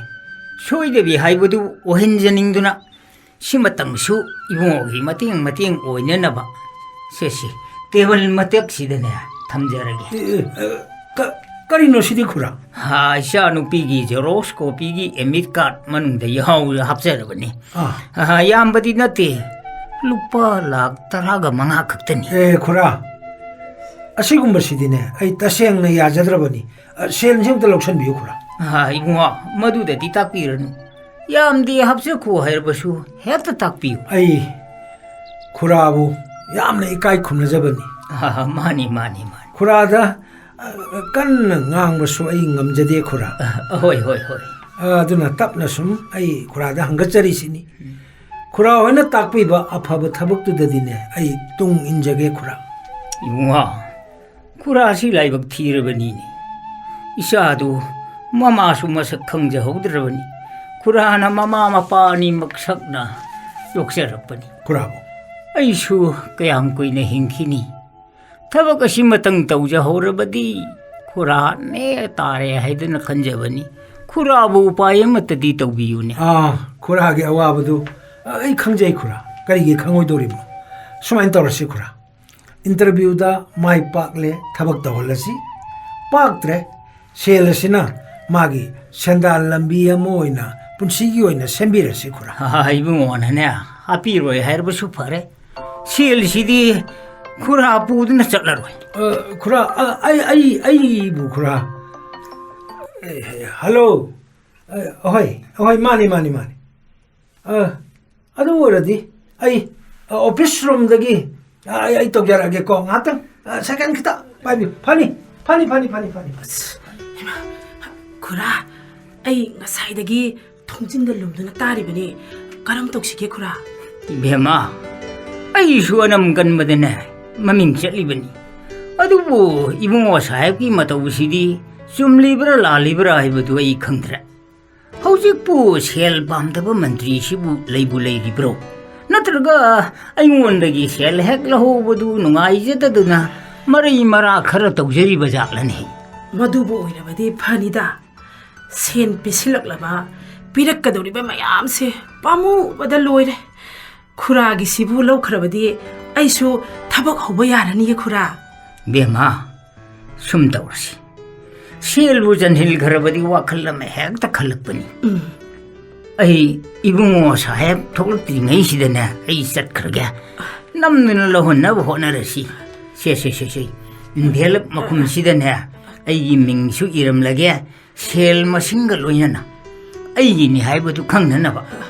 ꯁꯣꯏꯗꯕꯤ ꯍꯥꯏꯕꯗꯨ ꯑꯣꯏꯍꯟꯖꯅꯤꯡꯗꯨꯅ ꯁꯤꯃꯇꯪꯁꯨ ꯏꯕꯨꯡꯉꯣꯒꯤ ꯃꯇꯦꯡ ꯃꯇꯦꯡ ꯑꯣꯏꯅꯅꯕ꯫ ꯁꯦ, ꯁꯤ, ꯇꯦꯕꯜ ꯃꯊꯛꯁꯤꯗꯅꯦ ꯊꯝꯖꯔꯒꯦ꯫ ꯑꯦ, ꯑꯦ, ꯑ, ꯀ-, ꯀꯔꯤꯅꯣ ꯁꯤꯗꯤ ꯈꯨꯔꯥ? ꯍꯥ, ꯏꯆꯥꯅꯨꯄꯤꯒꯤ ꯖꯦꯔꯣꯛꯁ ꯀꯣꯄꯤꯒꯤ ꯑꯦꯗꯃꯤꯠ ꯀꯥꯔꯗ ꯃꯅꯨꯡꯗ ꯌꯥꯎ-, ꯍꯥꯞꯆꯔꯕꯅꯤ꯫ ꯑꯥ꯫ ꯑ, ꯌꯥꯝꯕꯗꯤ ꯅꯠꯇꯦ, ꯂꯨꯄꯥ ꯂꯥꯈ ꯇꯔꯥꯒ ꯃꯉꯥ ꯈꯛꯇꯅꯤ꯫ ꯑꯦ, ꯈꯨꯔꯥ, ꯑꯁꯤꯒꯨꯝꯕꯁꯤꯗꯤꯅꯦ ꯑꯩ ꯇꯁꯦꯡꯅ ꯌꯥꯖꯗ꯭ꯔꯕꯅꯤ꯫ ꯑ, ꯁꯦꯜꯁꯤ ꯑꯝꯇ ꯂꯧꯁꯟꯕꯤꯌꯨ ꯈꯨꯔꯥ꯫ ꯑ, ꯏꯕꯨꯡꯉꯣ, ꯃꯗꯨꯗꯗꯤ ꯇꯥꯛꯄꯤꯔꯅꯨ꯫ ꯌꯥꯝꯗꯦ ꯍꯥꯞꯆꯈꯣ ꯍꯥꯏꯔꯕꯁꯨ ꯍꯦꯛꯇ ꯇꯥꯛꯄꯤꯌꯨ꯫ ꯑꯩ ꯈꯨꯔꯥꯕꯨ ꯌꯥꯝꯅ ꯏꯀꯥꯏ ꯈꯨꯝꯅꯖꯕꯅꯤ꯫ ꯑ, ꯃꯥꯅꯤ, ꯃꯥꯅꯤ, ꯃꯥꯅꯤ꯫ ꯈꯨꯔꯥꯗ, ꯑ, ꯀꯟꯅ ꯉꯥꯡꯕꯁꯨ ꯑꯩ ꯉꯝꯖꯗꯦ ꯈꯨꯔꯥ꯫ ꯑ, ꯍꯣꯏ, ꯍꯣꯏ, ꯍꯣꯏ꯫ ꯑ, ꯑꯗꯨꯅ ꯇꯞꯅ ꯁꯨꯝ ꯑꯩ ꯈꯨꯔꯥꯗ ꯍꯪꯒꯠꯆꯔꯤꯁꯤꯅꯤ꯫ ꯎꯝ꯫ ꯈꯨꯔꯥ ꯍꯣꯏꯅ ꯇꯥꯛꯄꯤꯕ ꯑꯐꯕ ꯊꯕꯛꯇꯨꯗꯗꯤꯅꯦ ꯑꯩ ꯇꯨꯡ ꯏꯟꯖꯒꯦ ꯈꯨꯔꯥ꯫ ꯏꯕꯨꯡꯉꯣ, ꯈꯨꯔꯥꯁꯤ ꯂꯥꯏꯕꯛ ꯊꯤꯔꯕꯅꯤꯅꯦ꯫ ꯏꯆꯥꯗꯨ ꯃꯃꯥꯁꯨ ꯃꯁꯛ ꯈꯪꯖꯍꯧꯗ꯭ꯔꯕꯅꯤ꯫ ꯈꯨꯔꯥꯅ ꯃꯃꯥ ꯃꯄꯥ ꯑꯅꯤꯃꯛ ꯁꯛꯅ ꯌꯣꯛꯆꯔꯛꯄꯅꯤ꯫ ꯈꯨꯔꯥꯕꯨ꯫ ꯑꯩꯁꯨ ꯀꯌꯥꯝ ꯀꯨꯏꯅ ꯍꯤꯡꯈꯤꯅꯤ? ꯊꯕꯛ ꯑꯁꯤꯃꯇꯪ ꯇꯧꯖꯍꯧꯔꯕꯗꯤ ꯈꯨꯔꯥ ꯅꯦ ꯇꯥꯔꯦ ꯍꯥꯏꯗꯅ ꯈꯟꯖꯕꯅꯤ꯫ ꯈꯨꯔꯥꯕꯨ ꯎꯄꯥꯏ ꯑꯃꯠꯇꯗꯤ ꯇꯧꯕꯤꯌꯨꯅꯦ꯫ ꯑꯥ, ꯈꯨꯔꯥꯒꯤ ꯑꯋꯥꯕꯗꯨ ꯑꯩ ꯈꯪꯖꯩ ꯈꯨꯔꯥ꯫ ꯀꯔꯤꯒꯤ ꯈꯪꯉꯣꯏꯗꯧꯔꯤꯕꯅꯣ? ꯁꯨꯃꯥꯏꯅ ꯇꯧꯔꯁꯤ ꯈꯨꯔꯥ꯫ ꯏꯟꯇꯔꯚ꯭ꯌꯨꯗ ꯃꯥꯏ ꯄꯥꯛꯂꯦ, ꯊꯕꯛ ꯇꯧꯍꯜꯂꯁꯤ꯫ ꯄꯥꯛꯇ꯭ꯔꯦ, ꯁꯦꯜ ꯑꯁꯤꯅ ꯃꯥꯒꯤ ꯁꯦꯟꯗꯥꯟ ꯂꯝꯕꯤ ꯑꯃ ꯑꯣꯏꯅ ꯄꯨꯟꯁꯤꯒꯤ ꯑꯣꯏꯅ ꯁꯦꯝꯕꯤꯔꯁꯤ, ꯈꯨꯔꯥ꯫ ꯍꯥ, ꯏꯕꯨꯡꯉꯣꯅꯅꯦ, ꯍꯥꯞꯄꯤꯔꯣꯏ ꯍꯥꯏꯔꯕꯁꯨ ꯐꯔꯦ꯫ ꯁꯦꯜꯁꯤꯗꯤ ꯈꯨꯔꯥ ꯄꯨꯗꯨꯅ ꯆꯠꯂꯔꯣꯏ꯫ ꯑ, ꯈꯨꯔꯥ, ꯑ, ꯑꯩ, ꯑꯩ, ꯑꯩꯕꯨ ꯈꯨꯔꯥ꯫ ꯑꯦ, ꯍꯜꯂꯣ꯫ ꯑ, ꯑꯍꯣꯏ, ꯑꯍꯣꯏ, ꯃꯥꯅꯤ, ꯃꯥꯅꯤ, ꯃꯥꯅꯤ꯫ ꯑ, ꯑꯗꯨ ꯑꯣꯏꯔꯗꯤ ꯑꯩ, ꯑ, ꯑꯣꯐꯤꯁ ꯔꯨꯝꯗꯒꯤ, ꯑ, ꯑꯩ, ꯑꯩ ꯇꯧꯖꯔꯛꯑꯒꯦꯀꯣ꯫ ꯉꯥꯏꯍꯥꯛꯇꯪ, ꯑ, ꯁꯦꯀꯦꯟ ꯈꯤꯇ ꯄꯥꯏꯕꯤꯌꯨ꯫ ꯐꯅꯤ, ꯐꯅꯤ, ꯐꯅꯤ, ꯐꯅꯤ, ꯐꯅꯤ꯫ ꯑꯁ, ꯍꯩꯃꯥ, ꯈꯨꯔꯥ, ꯑꯩ ꯉꯁꯥꯏꯗꯒꯤ ꯊꯣꯡꯖꯤꯟꯗ ꯂꯨꯝꯗꯨꯅ ꯇꯥꯔꯤꯕꯅꯤ꯫ ꯀꯔꯝ ꯇꯧꯁꯤꯒꯦ, ꯈꯨꯔꯥ? ꯏꯕꯦꯝꯃ, ꯑꯩꯁꯨ ꯑꯅꯝ ꯀꯟꯕꯗꯅꯦ ꯃꯃꯤꯡ ꯆꯠꯂꯤꯕꯅꯤ꯫ ꯑꯗꯨꯕꯨ ꯏꯕꯨꯡꯉꯣ ꯁꯥꯍꯦꯕꯀꯤ ꯃꯇꯧꯁꯤꯗꯤ ꯆꯨꯝꯂꯤꯕ꯭ꯔꯥ ꯂꯥꯜꯂꯤꯕ꯭ꯔꯥ ꯍꯥꯏꯕꯗꯨ ꯑꯩ ꯈꯪꯗ꯭ꯔꯦ꯫ ꯍꯧꯖꯤꯛꯄꯨ ꯁꯦꯜ ꯄꯥꯝꯗꯕ ꯃꯟꯇ꯭ꯔꯤꯁꯤꯕꯨ ꯂꯩꯕꯨ ꯂꯩꯔꯤꯕ꯭ꯔꯣ? ꯅꯠꯇ꯭ꯔꯒ ꯑꯩꯉꯣꯟꯗꯒꯤ ꯁꯦꯜ ꯍꯦꯛ ꯂꯧꯍꯧꯕꯗꯨ ꯅꯨꯡꯉꯥꯏꯖꯗꯗꯨꯅ ꯃꯔꯩ ꯃꯔꯥ ꯈꯔ ꯇꯧꯖꯔꯤꯕ ꯖꯥꯠꯂꯅꯦ? ꯃꯗꯨꯕꯨ ꯑꯣꯏꯔꯕꯗꯤ ꯐꯅꯤꯗ꯫ ꯁꯦꯟ ꯄꯤꯁꯤꯜꯂꯛꯂꯕ, ꯄꯤꯔꯛꯀꯗꯧꯔꯤꯕ ꯃꯌꯥꯝꯁꯦ ꯄꯥꯝꯃꯨꯕꯗ ꯂꯣꯏꯔꯦ꯫ ꯈꯨꯔꯥꯒꯤꯁꯤꯕꯨ ꯂꯧꯈ꯭ꯔꯕꯗꯤ ꯑꯩꯁꯨ ꯊꯕꯛ ꯍꯧꯕ ꯌꯥꯔꯅꯤꯌꯦ, ꯈꯨꯔꯥ꯫ ꯕꯦꯝꯃ, ꯁꯨꯝ ꯇꯧꯔꯁꯤ꯫ ꯁꯦꯜꯕꯨ ꯆꯟꯁꯤꯟꯈ꯭ꯔꯕꯗꯤ ꯋꯥꯈꯜ ꯑꯃ ꯍꯦꯛꯇ ꯈꯜꯂꯛꯄꯅꯤ꯫ ꯎꯝ꯫ ꯑꯩ ꯏꯕꯨꯡꯉꯣ ꯁꯥꯍꯦꯕ ꯊꯣꯛꯂꯛꯇ꯭ꯔꯤꯉꯩꯁꯤꯗꯅꯦ ꯑꯩ ꯆꯠꯈ꯭ꯔꯒꯦ꯫ ꯅꯝꯗꯨꯅ ꯂꯧꯍꯟꯅꯕ ꯍꯣꯠꯅꯔꯁꯤ꯫ ꯁꯦ, ꯁꯦ, ꯁꯦ, ꯁꯦ꯫ ꯏꯟꯚꯦꯂꯞ ꯃꯈꯨꯝꯁꯤꯗꯅꯦ ꯑꯩꯒꯤ ꯃꯤꯡꯁꯨ ꯏꯔꯝꯂꯒꯦ, ꯁꯦꯜ ꯃꯁꯤꯡꯒ ꯂꯣꯏꯅꯅ꯫ ꯑꯩꯒꯤꯅꯤ ꯍꯥꯏꯕꯗꯨ ꯈꯪꯅꯅꯕ꯫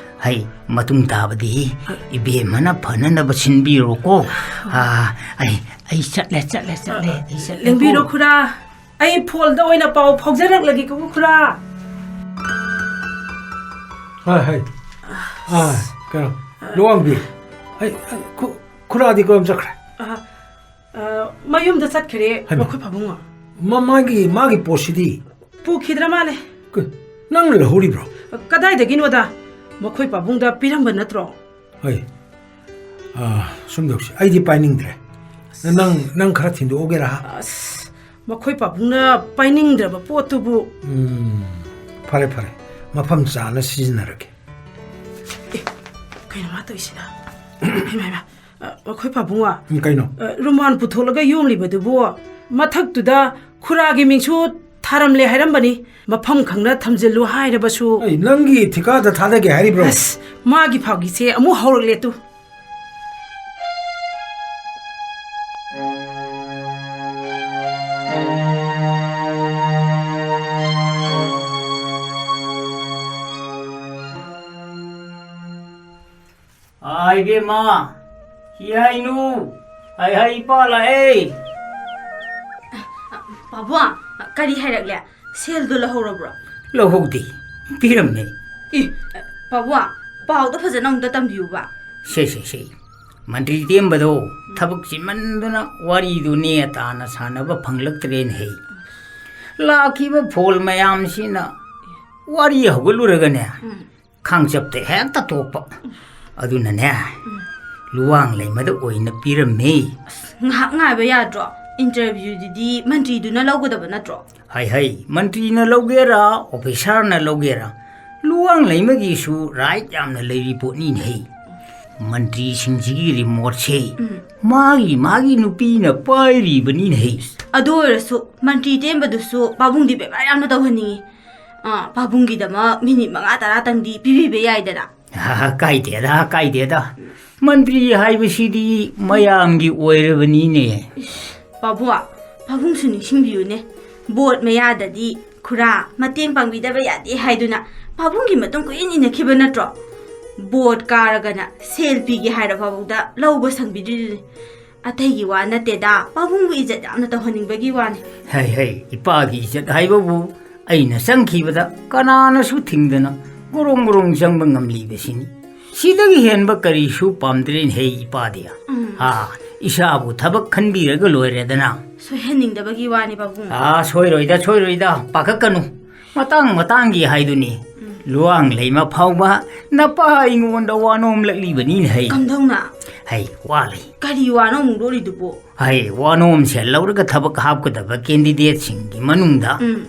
ꯍꯩ, ꯃꯇꯨꯡ ꯇꯥꯕꯗꯤ ꯏꯕꯦꯝꯃꯅ ꯐꯅꯅꯕ ꯁꯤꯟꯕꯤꯔꯣꯀꯣ꯫ ꯑꯥ, ꯑꯩ, ꯑꯩ ꯆꯠꯂꯦ, ꯆꯠꯂꯦ, ꯆꯠꯂꯦ, ꯑꯩ ꯆꯠꯂꯦꯀꯣ꯫ ꯂꯦꯡꯕꯤꯔꯣ, ꯈꯨꯔꯥ꯫ ꯑꯩ ꯐꯣꯟꯗ ꯑꯣꯏꯅ ꯄꯥꯎ ꯐꯥꯎꯖꯔꯛꯂꯒꯦꯀꯣ, ꯈꯨꯔꯥ꯫ ꯍꯣꯏ, ꯍꯣꯏ꯫ ꯑꯥ, ꯀꯩꯅꯣ, ꯂꯨꯋꯥꯡꯕꯤ꯫ ꯑꯩ, ꯑꯩ, ꯈꯨ-, ꯈꯨꯔꯥꯗꯤ ꯀꯔꯝ ꯆꯠꯈ꯭ꯔꯦ? ꯑ, ꯑ, ꯃꯌꯨꯝꯗ ꯆꯠꯈ꯭ꯔꯦ, ꯍꯩꯃꯥ꯫ ꯃꯈꯣꯏ ꯄꯥꯕꯨꯡꯉꯣ꯫ ꯃ-, ꯃꯥꯒꯤ, ꯃꯥꯒꯤ ꯄꯣꯠꯁꯤꯗꯤ? ꯄꯨꯈꯤꯗ꯭ꯔ ꯃꯥꯜꯂꯦ꯫ ꯀ-, ꯅꯪꯅ ꯂꯧꯍꯧꯔꯤꯕ꯭ꯔꯣ? ꯀꯗꯥꯏꯗꯒꯤꯅꯣꯗ? ꯃꯈꯣꯏ ꯄꯥꯕꯨꯡꯗ ꯄꯤꯔꯝꯕ ꯅꯠꯇ꯭ꯔꯣ? ꯍꯣꯏ꯫ ꯑꯥ, ꯁꯨꯝ ꯇꯧꯁꯤ꯫ ꯑꯩꯗꯤ ꯄꯥꯏꯅꯤꯡꯗ꯭ꯔꯦ꯫ ꯅ-, ꯅꯪ, ꯅꯪ ꯈꯔ ꯊꯤꯟꯗꯣꯛꯎꯒꯦꯔꯥ? ꯑꯁ, ꯃꯈꯣꯏ ꯄꯥꯕꯨꯡꯅ ꯄꯥꯏꯅꯤꯡꯗ꯭ꯔꯕ ꯄꯣꯠꯇꯨꯕꯨ꯫ ꯎꯝ, ꯐꯔꯦ, ꯐꯔꯦ꯫ ꯃꯐꯝ ꯆꯥꯅ ꯁꯤꯖꯤꯟꯅꯔꯒꯦ꯫ ꯑꯦ, ꯀꯩꯅꯣ ꯃꯥ ꯇꯧꯔꯤꯁꯤꯅ? ꯍꯩꯃꯥ, ꯍꯩꯃꯥ꯫ ꯑ, ꯑꯩꯈꯣꯏ ꯄꯥꯕꯨꯡ, ꯎꯝ, ꯀꯩꯅꯣ? ꯑ, ꯔꯨꯃꯥꯟ ꯄꯨꯊꯣꯛꯂꯒ ꯌꯣꯝꯂꯤꯕꯗꯨꯕꯨ ꯃꯊꯛꯇꯨꯗ ꯈꯨꯔꯥꯒꯤ ꯃꯤꯡꯁꯨ ꯊꯥꯔꯝꯂꯦ ꯍꯥꯏꯔꯝꯕꯅꯤ꯫ ꯃꯐꯝ ꯈꯪꯅ ꯊꯝꯖꯤꯜꯂꯨ ꯍꯥꯏꯔꯕꯁꯨ꯫ ꯑꯩ ꯅꯪꯒꯤ ꯊꯤꯀꯥꯗ ꯊꯥꯗꯒꯦ ꯍꯥꯏꯔꯤꯕ꯭ꯔꯣ? ꯑꯁ, ꯃꯥꯒꯤ ꯐꯥꯒꯤꯁꯦ ꯑꯃꯨꯛ ꯍꯧꯔꯛꯂꯦ ꯇꯨ꯫ ꯑꯥ, ꯏꯕꯦꯝꯃ, ꯁꯤ ꯍꯥꯏꯅꯨ꯫ ꯍꯥꯏ, ꯍꯥꯏ, ꯏꯄꯥ ꯂꯥꯛꯑꯦ꯫ ꯄꯥꯕꯨꯡ, ꯀꯔꯤ ꯍꯥꯏꯔꯛꯂꯦ? ꯁꯦꯜꯗꯣ ꯂꯧꯍꯧꯔꯕ꯭ꯔꯣ? ꯂꯧꯍꯧꯗꯦ, ꯄꯤꯔꯝꯃꯦ꯫ ꯏ, ꯄꯥꯕꯨꯡ, ꯄꯥꯎꯗꯣ ꯐꯖꯅ ꯑꯃꯨꯛꯇ ꯇꯝꯕꯤꯌꯨꯕ꯫ ꯁꯦ, ꯁꯦ, ꯁꯦ꯫ ꯃꯟꯇ꯭ꯔꯤ ꯇꯦꯝꯕꯗꯣ ꯊꯕꯛ ꯆꯤꯟꯃꯟꯗꯅ ꯋꯥꯔꯤꯗꯨ ꯅꯦ ꯇꯥꯅ ꯁꯥꯟꯅꯕ ꯐꯪꯂꯛꯇ꯭ꯔꯦꯅꯦ ꯍꯦ꯫ ꯂꯥꯛꯈꯤꯕ ꯐꯣꯜ ꯃꯌꯥꯝꯁꯤꯅ ꯋꯥꯔꯤ ꯍꯧꯒꯠꯂꯨꯔꯒꯅꯦ, ꯎꯝ꯫ ꯈꯥꯡꯆꯞꯇ ꯍꯦꯛꯇ ꯇꯣꯛꯄ꯫ ꯑꯗꯨꯅꯅꯦ, ꯎꯝ꯫ ꯂꯨꯋꯥꯡ ꯂꯩꯃꯗ ꯑꯣꯏꯅ ꯄꯤꯔꯝꯃꯦ꯫ ꯑꯁ, ꯉꯥꯏꯍꯥꯛ ꯉꯥꯏꯕ ꯌꯥꯗ꯭ꯔꯣ? ꯏꯟꯇꯔꯚ꯭ꯌꯨꯗꯨꯗꯤ ꯃꯟꯇ꯭ꯔꯤꯗꯨꯅ ꯂꯧꯒꯗꯕ ꯅꯠꯇ꯭ꯔꯣ? ꯍꯩ ꯍꯩ, ꯃꯟꯇ꯭ꯔꯤꯅ ꯂꯧꯒꯦꯔꯥ, ꯑꯣꯐꯤꯁꯥꯔꯅ ꯂꯧꯒꯦꯔꯥ, ꯂꯨꯋꯥꯡ ꯂꯩꯃꯒꯤꯁꯨ ꯔꯥꯏꯠ ꯌꯥꯝꯅ ꯂꯩꯔꯤ ꯄꯣꯠꯅꯤꯅꯦ ꯍꯩ꯫ ꯃꯟꯇ꯭ꯔꯤꯁꯤꯡꯁꯤꯒꯤ ꯔꯤꯃꯣꯠꯁꯦ ꯎꯝ꯫ ꯃꯥꯒꯤ ꯃꯥꯒꯤ ꯅꯨꯄꯤꯅ ꯄꯥꯏꯔꯤꯕꯅꯤꯅꯦ ꯍꯩ꯫ ꯑꯗꯨ ꯑꯣꯏꯔꯁꯨ ꯃꯟꯇ꯭ꯔꯤ ꯇꯦꯝꯕꯗꯨꯁꯨ ꯄꯥꯕꯨꯡꯗꯤ ꯕꯦꯕꯥꯔ ꯌꯥꯝꯅ ꯇꯧꯍꯟꯅꯤꯡꯉꯤ꯫ ꯑꯥ, ꯄꯥꯕꯨꯡꯒꯤꯗꯃꯛ ꯃꯤꯅꯤꯠ ꯃꯉꯥ ꯇꯔꯥꯇꯪꯗꯤ ꯄꯤꯕꯤꯕ ꯌꯥꯏꯗꯅ꯫ ꯑꯥ, ꯀꯥꯏꯗꯦꯗ, ꯀꯥꯏꯗꯦꯗ꯫ ꯃꯟꯇ꯭ꯔꯤ ꯍꯥꯏꯕꯁꯤꯗꯤ ꯃꯌꯥꯝꯒꯤ ꯑꯣꯏꯔꯕꯅꯤꯅꯦ꯫ ꯏꯁ, ꯄꯥꯕꯨꯡ, ꯄꯥꯕꯨꯡꯁꯨ ꯅꯤꯡꯁꯤꯡꯕꯤꯌꯨꯅꯦ꯫ ꯕꯣꯠ ꯃꯌꯥꯗꯗꯤ ꯈꯨꯔꯥ ꯃꯇꯦꯡ ꯄꯥꯡꯕꯤꯗꯕ ꯌꯥꯗꯦ ꯍꯥꯏꯗꯨꯅ ꯄꯥꯕꯨꯡꯒꯤ ꯃꯇꯨꯡ ꯀꯨꯏꯅ ꯏꯟꯅꯈꯤꯕ ꯅꯠꯇ꯭ꯔꯣ? ꯕꯣꯠ ꯀꯥꯔꯒꯅ ꯁꯦꯜ ꯄꯤꯒꯦ ꯍꯥꯏꯔ ꯐꯥꯎꯕꯗ ꯂꯧꯕ ꯁꯪꯕꯤꯗ꯭ꯔꯤꯗꯨꯅꯤ꯫ ꯑꯇꯩꯒꯤ ꯋꯥ ꯅꯠꯇꯦꯗ, ꯄꯥꯕꯨꯡꯕꯨ ꯏꯖꯠ ꯌꯥꯝꯅ ꯇꯧꯍꯟꯅꯤꯡꯕꯒꯤ ꯋꯥꯅꯤ꯫ ꯍꯩ ꯍꯩ, ꯏꯄꯥꯒꯤ ꯏꯖꯠ ꯍꯥꯏꯕꯕꯨ ꯑꯩꯅ ꯆꯪꯈꯤꯕꯗ ꯀꯅꯥꯅꯁꯨ ꯊꯤꯡꯗꯅ ꯒꯣꯔꯣꯡ ꯒꯣꯔꯣꯡ ꯆꯪꯕ ꯉꯝꯂꯤꯕꯁꯤꯅꯤ꯫ ꯁꯤꯗꯒꯤ ꯍꯦꯟꯕ ꯀꯔꯤꯁꯨ ꯄꯥꯝꯗ꯭ꯔꯦꯅꯦ ꯍꯩ ꯏꯄꯥꯗꯤ꯫ ꯎꯝ꯫ ꯑꯥ, ꯏꯁꯥꯕꯨ ꯊꯕꯛ ꯈꯟꯕꯤꯔꯒ ꯂꯣꯏꯔꯦꯗꯅ꯫ ꯁꯣꯏꯍꯟꯅꯤꯡꯗꯕꯒꯤ ꯋꯥꯅꯤ ꯄꯥꯕꯨꯡ꯫ ꯑꯥ, ꯁꯣꯏꯔꯣꯏꯗ, ꯁꯣꯏꯔꯣꯏꯗ, ꯄꯥꯈꯠꯀꯅꯨ꯫ ꯃꯇꯥꯡ ꯃꯇꯥꯡꯒꯤ ꯍꯥꯏꯗꯨꯅꯤ꯫ ꯎꯝ꯫ ꯂꯨꯋꯥꯡ ꯂꯩꯃ ꯐꯥꯎꯕ ꯅꯄꯥ ꯑꯩꯉꯣꯟꯗ ꯋꯥꯅꯣꯝꯂꯛꯂꯤꯕꯅꯤꯅꯦ ꯍꯩ꯫ ꯀꯝꯗꯧꯅ? ꯍꯩ, ꯋꯥ ꯂꯩ꯫ ꯀꯔꯤ ꯋꯥꯅꯣ ꯑꯃꯨꯛ ꯂꯣꯠꯂꯤꯗꯨꯕꯣ? ꯍꯩ, ꯋꯥꯅꯣꯝ ꯁꯦꯜ ꯂꯧꯔꯒ ꯊꯕꯛ ꯍꯥꯞꯀꯗꯕ ꯀꯦꯟꯗꯤꯗꯦꯠꯁꯤꯡꯒꯤ ꯃꯅꯨꯡꯗ ꯎꯝ꯫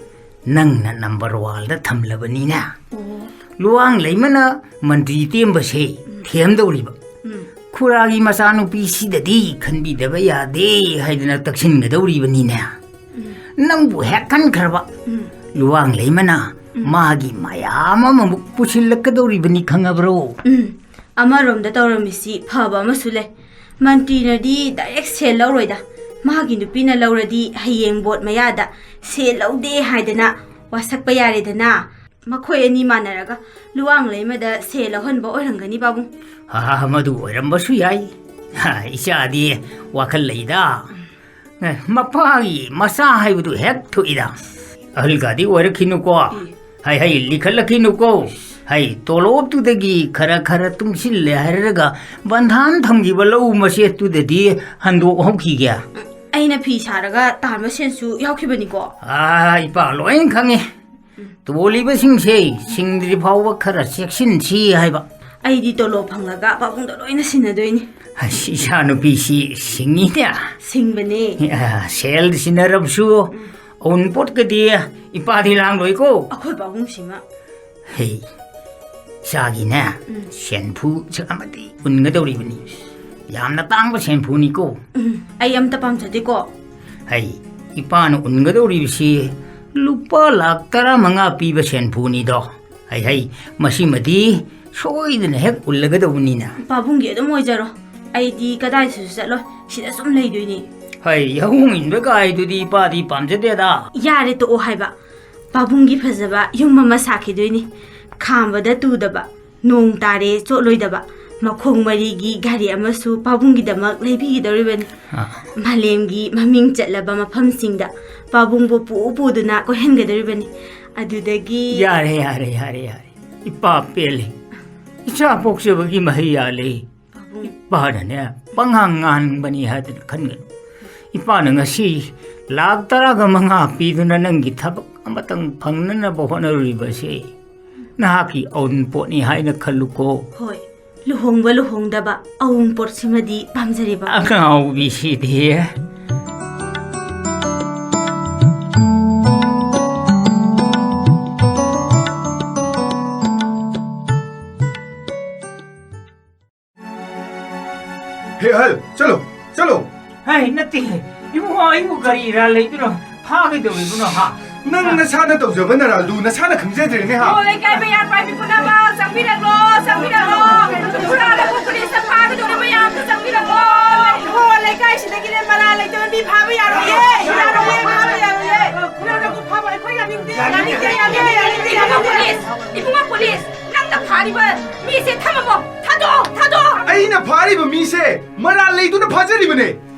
ꯅꯪꯅ ꯅꯝꯕꯔ ꯋꯥꯟꯗ ꯊꯝꯂꯕꯅꯤꯅ꯫ ꯑꯣ꯫ ꯂꯨꯋꯥꯡ ꯂꯩꯃꯅ ꯃꯟꯇ꯭ꯔꯤ ꯇꯦꯝꯕꯁꯦ ꯎꯝ꯫ ꯊꯦꯝꯗꯧꯔꯤꯕ꯫ ꯎꯝ꯫ ꯈꯨꯔꯥꯒꯤ ꯃꯆꯥꯅꯨꯄꯤꯁꯤꯗꯗꯤ ꯈꯟꯕꯤꯗꯕ ꯌꯥꯗꯦ ꯍꯥꯏꯗꯅ ꯇꯛꯁꯤꯟꯒꯗꯧꯔꯤꯕꯅꯤꯅꯦ꯫ ꯅꯪꯕꯨ ꯍꯦꯛ ꯈꯟꯈ꯭ꯔꯕ, ꯎꯝ꯫ ꯂꯨꯋꯥꯡ ꯂꯩꯃꯅ ꯎꯝ꯫ ꯃꯥꯒꯤ ꯃꯌꯥꯝ ꯑꯃꯃꯨꯛ ꯄꯨꯁꯤꯜꯂꯛꯀꯗꯧꯔꯤꯕꯅꯤ, ꯈꯪꯉꯕ꯭ꯔꯣ? ꯎꯝ꯫ ꯑꯃꯔꯣꯝꯗ ꯇꯧꯔꯝꯃꯤꯁꯤ ꯐꯕ ꯑꯃꯁꯨ ꯂꯩ꯫ ꯃꯟꯇ꯭ꯔꯤꯅꯗꯤ ꯗꯥꯏꯔꯦꯛ ꯁꯦꯜ ꯂꯧꯔꯣꯏꯗ꯫ ꯃꯥꯒꯤ ꯅꯨꯄꯤꯅ ꯂꯧꯔꯗꯤ ꯍꯌꯦꯡ ꯕꯣꯠ ꯃꯌꯥꯗ ꯁꯦꯜ ꯂꯧꯗꯦ ꯍꯥꯏꯗꯅ ꯋꯥꯁꯛꯄ ꯌꯥꯔꯦꯗꯅ꯫ ꯃꯈꯣꯏ ꯑꯅꯤ ꯃꯥꯟꯅꯔꯒ ꯂꯨꯋꯥꯡ ꯂꯩꯃꯗ ꯁꯦꯜ ꯂꯧꯍꯟꯕ ꯑꯣꯏꯔꯝꯒꯅꯤ, ꯄꯥꯕꯨꯡ꯫ ꯑꯥ, ꯃꯗꯨ ꯑꯣꯏꯔꯝꯕꯁꯨ ꯌꯥꯏ꯫ ꯍꯥ, ꯏꯆꯥꯗꯤ ꯋꯥꯈꯜ ꯂꯩꯗ꯫ ꯑꯦ, ꯃꯄꯥꯒꯤ ꯃꯆꯥ ꯍꯥꯏꯕꯗꯨ ꯍꯦꯛ ꯊꯣꯛꯏꯗ꯫ ꯑꯍꯜꯒꯗꯤ ꯑꯣꯏꯔꯛꯈꯤꯅꯨꯀꯣ꯫ ꯏ꯫ ꯍꯩ ꯍꯩ, ꯂꯤꯈꯠꯂꯛꯈꯤꯅꯨꯀꯣ꯫ ꯍꯩ, ꯇꯣꯂꯣꯞꯇꯨꯗꯒꯤ ꯈꯔ ꯈꯔ ꯇꯨꯡꯁꯤꯜꯂꯦ ꯍꯥꯏꯔꯒ ꯕꯟꯙꯥꯟ ꯊꯝꯈꯤꯕ ꯂꯧ ꯃꯆꯦꯠꯇꯨꯗꯗꯤ ꯍꯟꯗꯣꯛꯍꯧꯈꯤꯒꯦ꯫ ꯑꯩꯅ ꯐꯤ ꯁꯥꯔꯒ ꯇꯥꯟꯕ ꯁꯦꯟꯁꯨ ꯌꯥꯎꯈꯤꯕꯅꯤꯀꯣ꯫ ꯑꯥ, ꯏꯄꯥ ꯂꯣꯏ ꯈꯪꯉꯤ꯫ ꯇꯣꯜꯂꯤꯕꯁꯤꯡꯁꯦ ꯁꯤꯡꯗ꯭ꯔꯤ ꯐꯥꯎꯕ ꯈꯔ ꯆꯦꯛꯁꯤꯟꯁꯤ ꯍꯥꯏꯕ꯫ ꯑꯩꯗꯤ ꯇꯣꯂꯣꯞ ꯐꯪꯂꯒ ꯄꯥꯕꯨꯡꯗ ꯂꯣꯏꯅ ꯁꯤꯟꯅꯗꯣꯏꯅꯤ꯫ ꯑꯁ, ꯏꯆꯥꯅꯨꯄꯤꯁꯤ ꯁꯤꯡꯉꯤꯅꯦ꯫ ꯁꯤꯡꯕꯅꯦ꯫ ꯑ, ꯁꯦꯜ ꯁꯤꯟꯅꯔꯕꯁꯨ ꯑꯎꯟꯄꯣꯠꯀꯗꯤ ꯏꯄꯥꯗꯤ ꯂꯥꯡꯂꯣꯏꯀꯣ꯫ ꯑꯩꯈꯣꯏ ꯄꯥꯕꯨꯡꯁꯤꯃ꯫ ꯍꯩ, ꯏꯆꯥꯒꯤꯅꯦ, ꯎꯝ꯫ ꯁꯦꯟꯐꯨ ꯁꯛ ꯑꯃꯗꯤ ꯎꯟꯒꯗꯧꯔꯤꯕꯅꯤ꯫ ꯌꯥꯝꯅ ꯇꯥꯡꯕ ꯁꯦꯟꯐꯨꯅꯤꯀꯣ꯫ ꯎꯝ, ꯑꯩ ꯑꯝꯇ ꯄꯥꯝꯖꯗꯦꯀꯣ꯫ ꯍꯩ, ꯏꯄꯥꯅ ꯎꯟꯒꯗꯧꯔꯤꯕꯁꯤ ꯂꯨꯄꯥ ꯂꯥꯈ ꯇꯔꯥꯃꯉꯥ ꯄꯤꯕ ꯁꯦꯟꯐꯨꯅꯤꯗꯣ꯫ ꯍꯩ ꯍꯩ, ꯃꯁꯤꯃꯗꯤ ꯁꯣꯏꯗꯅ ꯍꯦꯛ ꯎꯜꯂꯒꯗꯧꯕꯅꯤꯅ꯫ ꯄꯥꯕꯨꯡꯒꯤ ꯑꯗꯨꯝ ꯑꯣꯏꯖꯔꯣ꯫ ꯑꯩꯗꯤ ꯀꯗꯥꯏꯗꯁꯨ ꯆꯠꯂꯣꯏ, ꯁꯤꯗ ꯁꯨꯝ ꯂꯩꯗꯣꯏꯅꯤ꯫ ꯍꯩ, ꯌꯥꯍꯣꯡ ꯏꯟꯕ ꯀꯥꯏꯗꯨꯗꯤ ꯏꯄꯥꯗꯤ ꯄꯥꯝꯖꯗꯦꯗ꯫ ꯌꯥꯔꯦ, ꯇꯣꯛꯑꯣ ꯍꯥꯏꯕ꯫ ꯄꯥꯕꯨꯡꯒꯤ ꯐꯖꯕ ꯌꯨꯝ ꯑꯃ ꯁꯥꯈꯤꯗꯣꯏꯅꯤ꯫ ꯈꯥꯝꯕꯗ ꯇꯨꯗꯕ, ꯅꯣꯡ ꯇꯥꯔꯦ ꯆꯣꯠꯂꯣꯏꯗꯕ, ꯃꯈꯣꯡ ꯃꯔꯤꯒꯤ ꯒꯥꯔꯤ ꯑꯃꯁꯨ ꯄꯥꯕꯨꯡꯒꯤꯗꯃꯛ ꯂꯩꯕꯤꯒꯗꯧꯔꯤꯕꯅꯤ꯫ ꯑꯥ꯫ ꯃꯥꯂꯦꯝꯒꯤ ꯃꯃꯤꯡ ꯆꯠꯂꯕ ꯃꯐꯝꯁꯤꯡꯗ ꯄꯥꯕꯨꯡꯕꯨ ꯄꯨ ꯄꯨꯗꯨꯅ ꯀꯣꯏꯍꯟꯒꯗꯧꯔꯤꯕꯅꯤ꯫ ꯑꯗꯨꯗꯒꯤ ꯌꯥꯔꯦ, ꯌꯥꯔꯦ, ꯌꯥꯔꯦ, ꯌꯥꯔꯦ꯫ ꯏꯄꯥ ꯄꯦꯜꯂꯦ꯫ ꯏꯆꯥ ꯄꯣꯛꯆꯕꯒꯤ ꯃꯍꯩ ꯌꯥꯜꯂꯦ꯫ ꯄꯥꯕꯨꯡ꯫ ꯏꯄꯥꯅꯅꯦ, ꯄꯉꯥꯡ ꯉꯥꯡꯕꯅꯤ ꯍꯥꯏꯗꯅ ꯈꯟꯒꯅꯨ꯫ ꯏꯄꯥꯅ ꯉꯁꯤ ꯂꯥꯈ ꯇꯔꯥꯒ ꯃꯉꯥ ꯄꯤꯗꯨꯅ ꯅꯪꯒꯤ ꯊꯕꯛ ꯑꯃꯇꯪ ꯐꯪꯅꯅꯕ ꯍꯣꯠꯅꯔꯨꯔꯤꯕꯁꯦ ꯅꯍꯥꯛꯀꯤ ꯑꯎꯟꯄꯣꯠꯅꯤ ꯍꯥꯏꯅ ꯈꯜꯂꯨꯀꯣ꯫ ꯍꯣꯏ, ꯂꯨꯍꯣꯡꯕ ꯂꯨꯍꯣꯡꯗꯕ ꯑꯎꯟꯄꯣꯠꯁꯤꯃꯗꯤ ꯄꯥꯝꯖꯔꯦ, ꯄꯥꯕꯨꯡ꯫ ꯑꯉꯥꯎꯕꯤꯁꯤꯗꯤ꯫ ꯑꯍꯜ, ꯆꯠꯂꯣ, ꯆꯠꯂꯣ꯫ ꯍꯩ, ꯅꯠꯇꯦ꯫ ꯏꯕꯨꯡꯉꯣ, ꯑꯩꯕꯨ ꯀꯔꯤ ꯏꯔꯥꯜ ꯂꯩꯗꯣꯏꯅꯣ? ꯐꯥꯒꯗꯧꯔꯤꯕꯅꯣ, ꯍꯥ? ꯅꯪ ꯅꯁꯥꯅ ꯇꯧꯖꯕ ꯅꯔꯥꯜꯗꯨ ꯅꯁꯥꯅ ꯈꯪꯖꯗ꯭ꯔꯦꯅꯦ, ꯍꯥ? ꯑꯣ, ꯂꯩꯀꯥꯏ ꯃꯌꯥꯝ ꯄꯥꯏꯕꯤ ꯄꯨꯝꯅꯃꯛ ꯆꯪꯕꯤꯔꯛꯂꯣ, ꯆꯪꯕꯤꯔꯛꯂꯣ꯫ ꯍꯨꯔꯥꯜꯂꯕ ꯄꯨꯂꯤꯁꯅ ꯐꯥꯒꯗꯧꯔꯦ, ꯃꯌꯥꯝꯁꯨ ꯆꯪꯕꯤꯔꯛꯂꯣ꯫ ꯍꯣ, ꯂꯩꯀꯥꯏꯁꯤꯗꯒꯤꯅꯦ ꯃꯔꯥꯜ ꯂꯩꯇꯕ ꯃꯤ ꯐꯥꯕ ꯌꯥꯔꯣꯏꯌꯦ, ꯌꯥꯔꯣꯏꯌꯦ, ꯐꯥꯕ ꯌꯥꯔꯣꯏꯌꯦ꯫ ꯍꯨꯔꯥꯜꯂꯕ ꯐꯥꯕ ꯑꯩꯈꯣꯏ ꯌꯥꯅꯤꯡꯗꯦ, ꯌꯥꯅꯤꯡꯗꯦ, ꯌꯥꯅꯤꯡꯗꯦ, ꯌꯥꯅꯤꯡꯗꯦ, ꯏꯕꯨꯡꯉꯣ ꯌꯥꯅꯤꯡꯗꯦ꯫ ꯄꯨꯂꯤꯁ, ꯏꯕꯨꯡꯉꯣ ꯄꯨꯂꯤꯁ, ꯅꯪꯅ ꯐꯥꯔꯤꯕ ꯃꯤꯁꯦ ꯊꯝꯃꯝꯃꯣ, ꯊꯥꯗꯣꯛꯑꯣ, ꯊꯥꯗꯣꯛꯑꯣ꯫ ꯑꯩꯅ ꯐꯥꯔꯤꯕ ꯃꯤꯁꯦ ꯃꯔꯥꯜ ꯂꯩꯗꯨꯅ ꯐꯥꯖꯔꯤꯕꯅꯦ꯫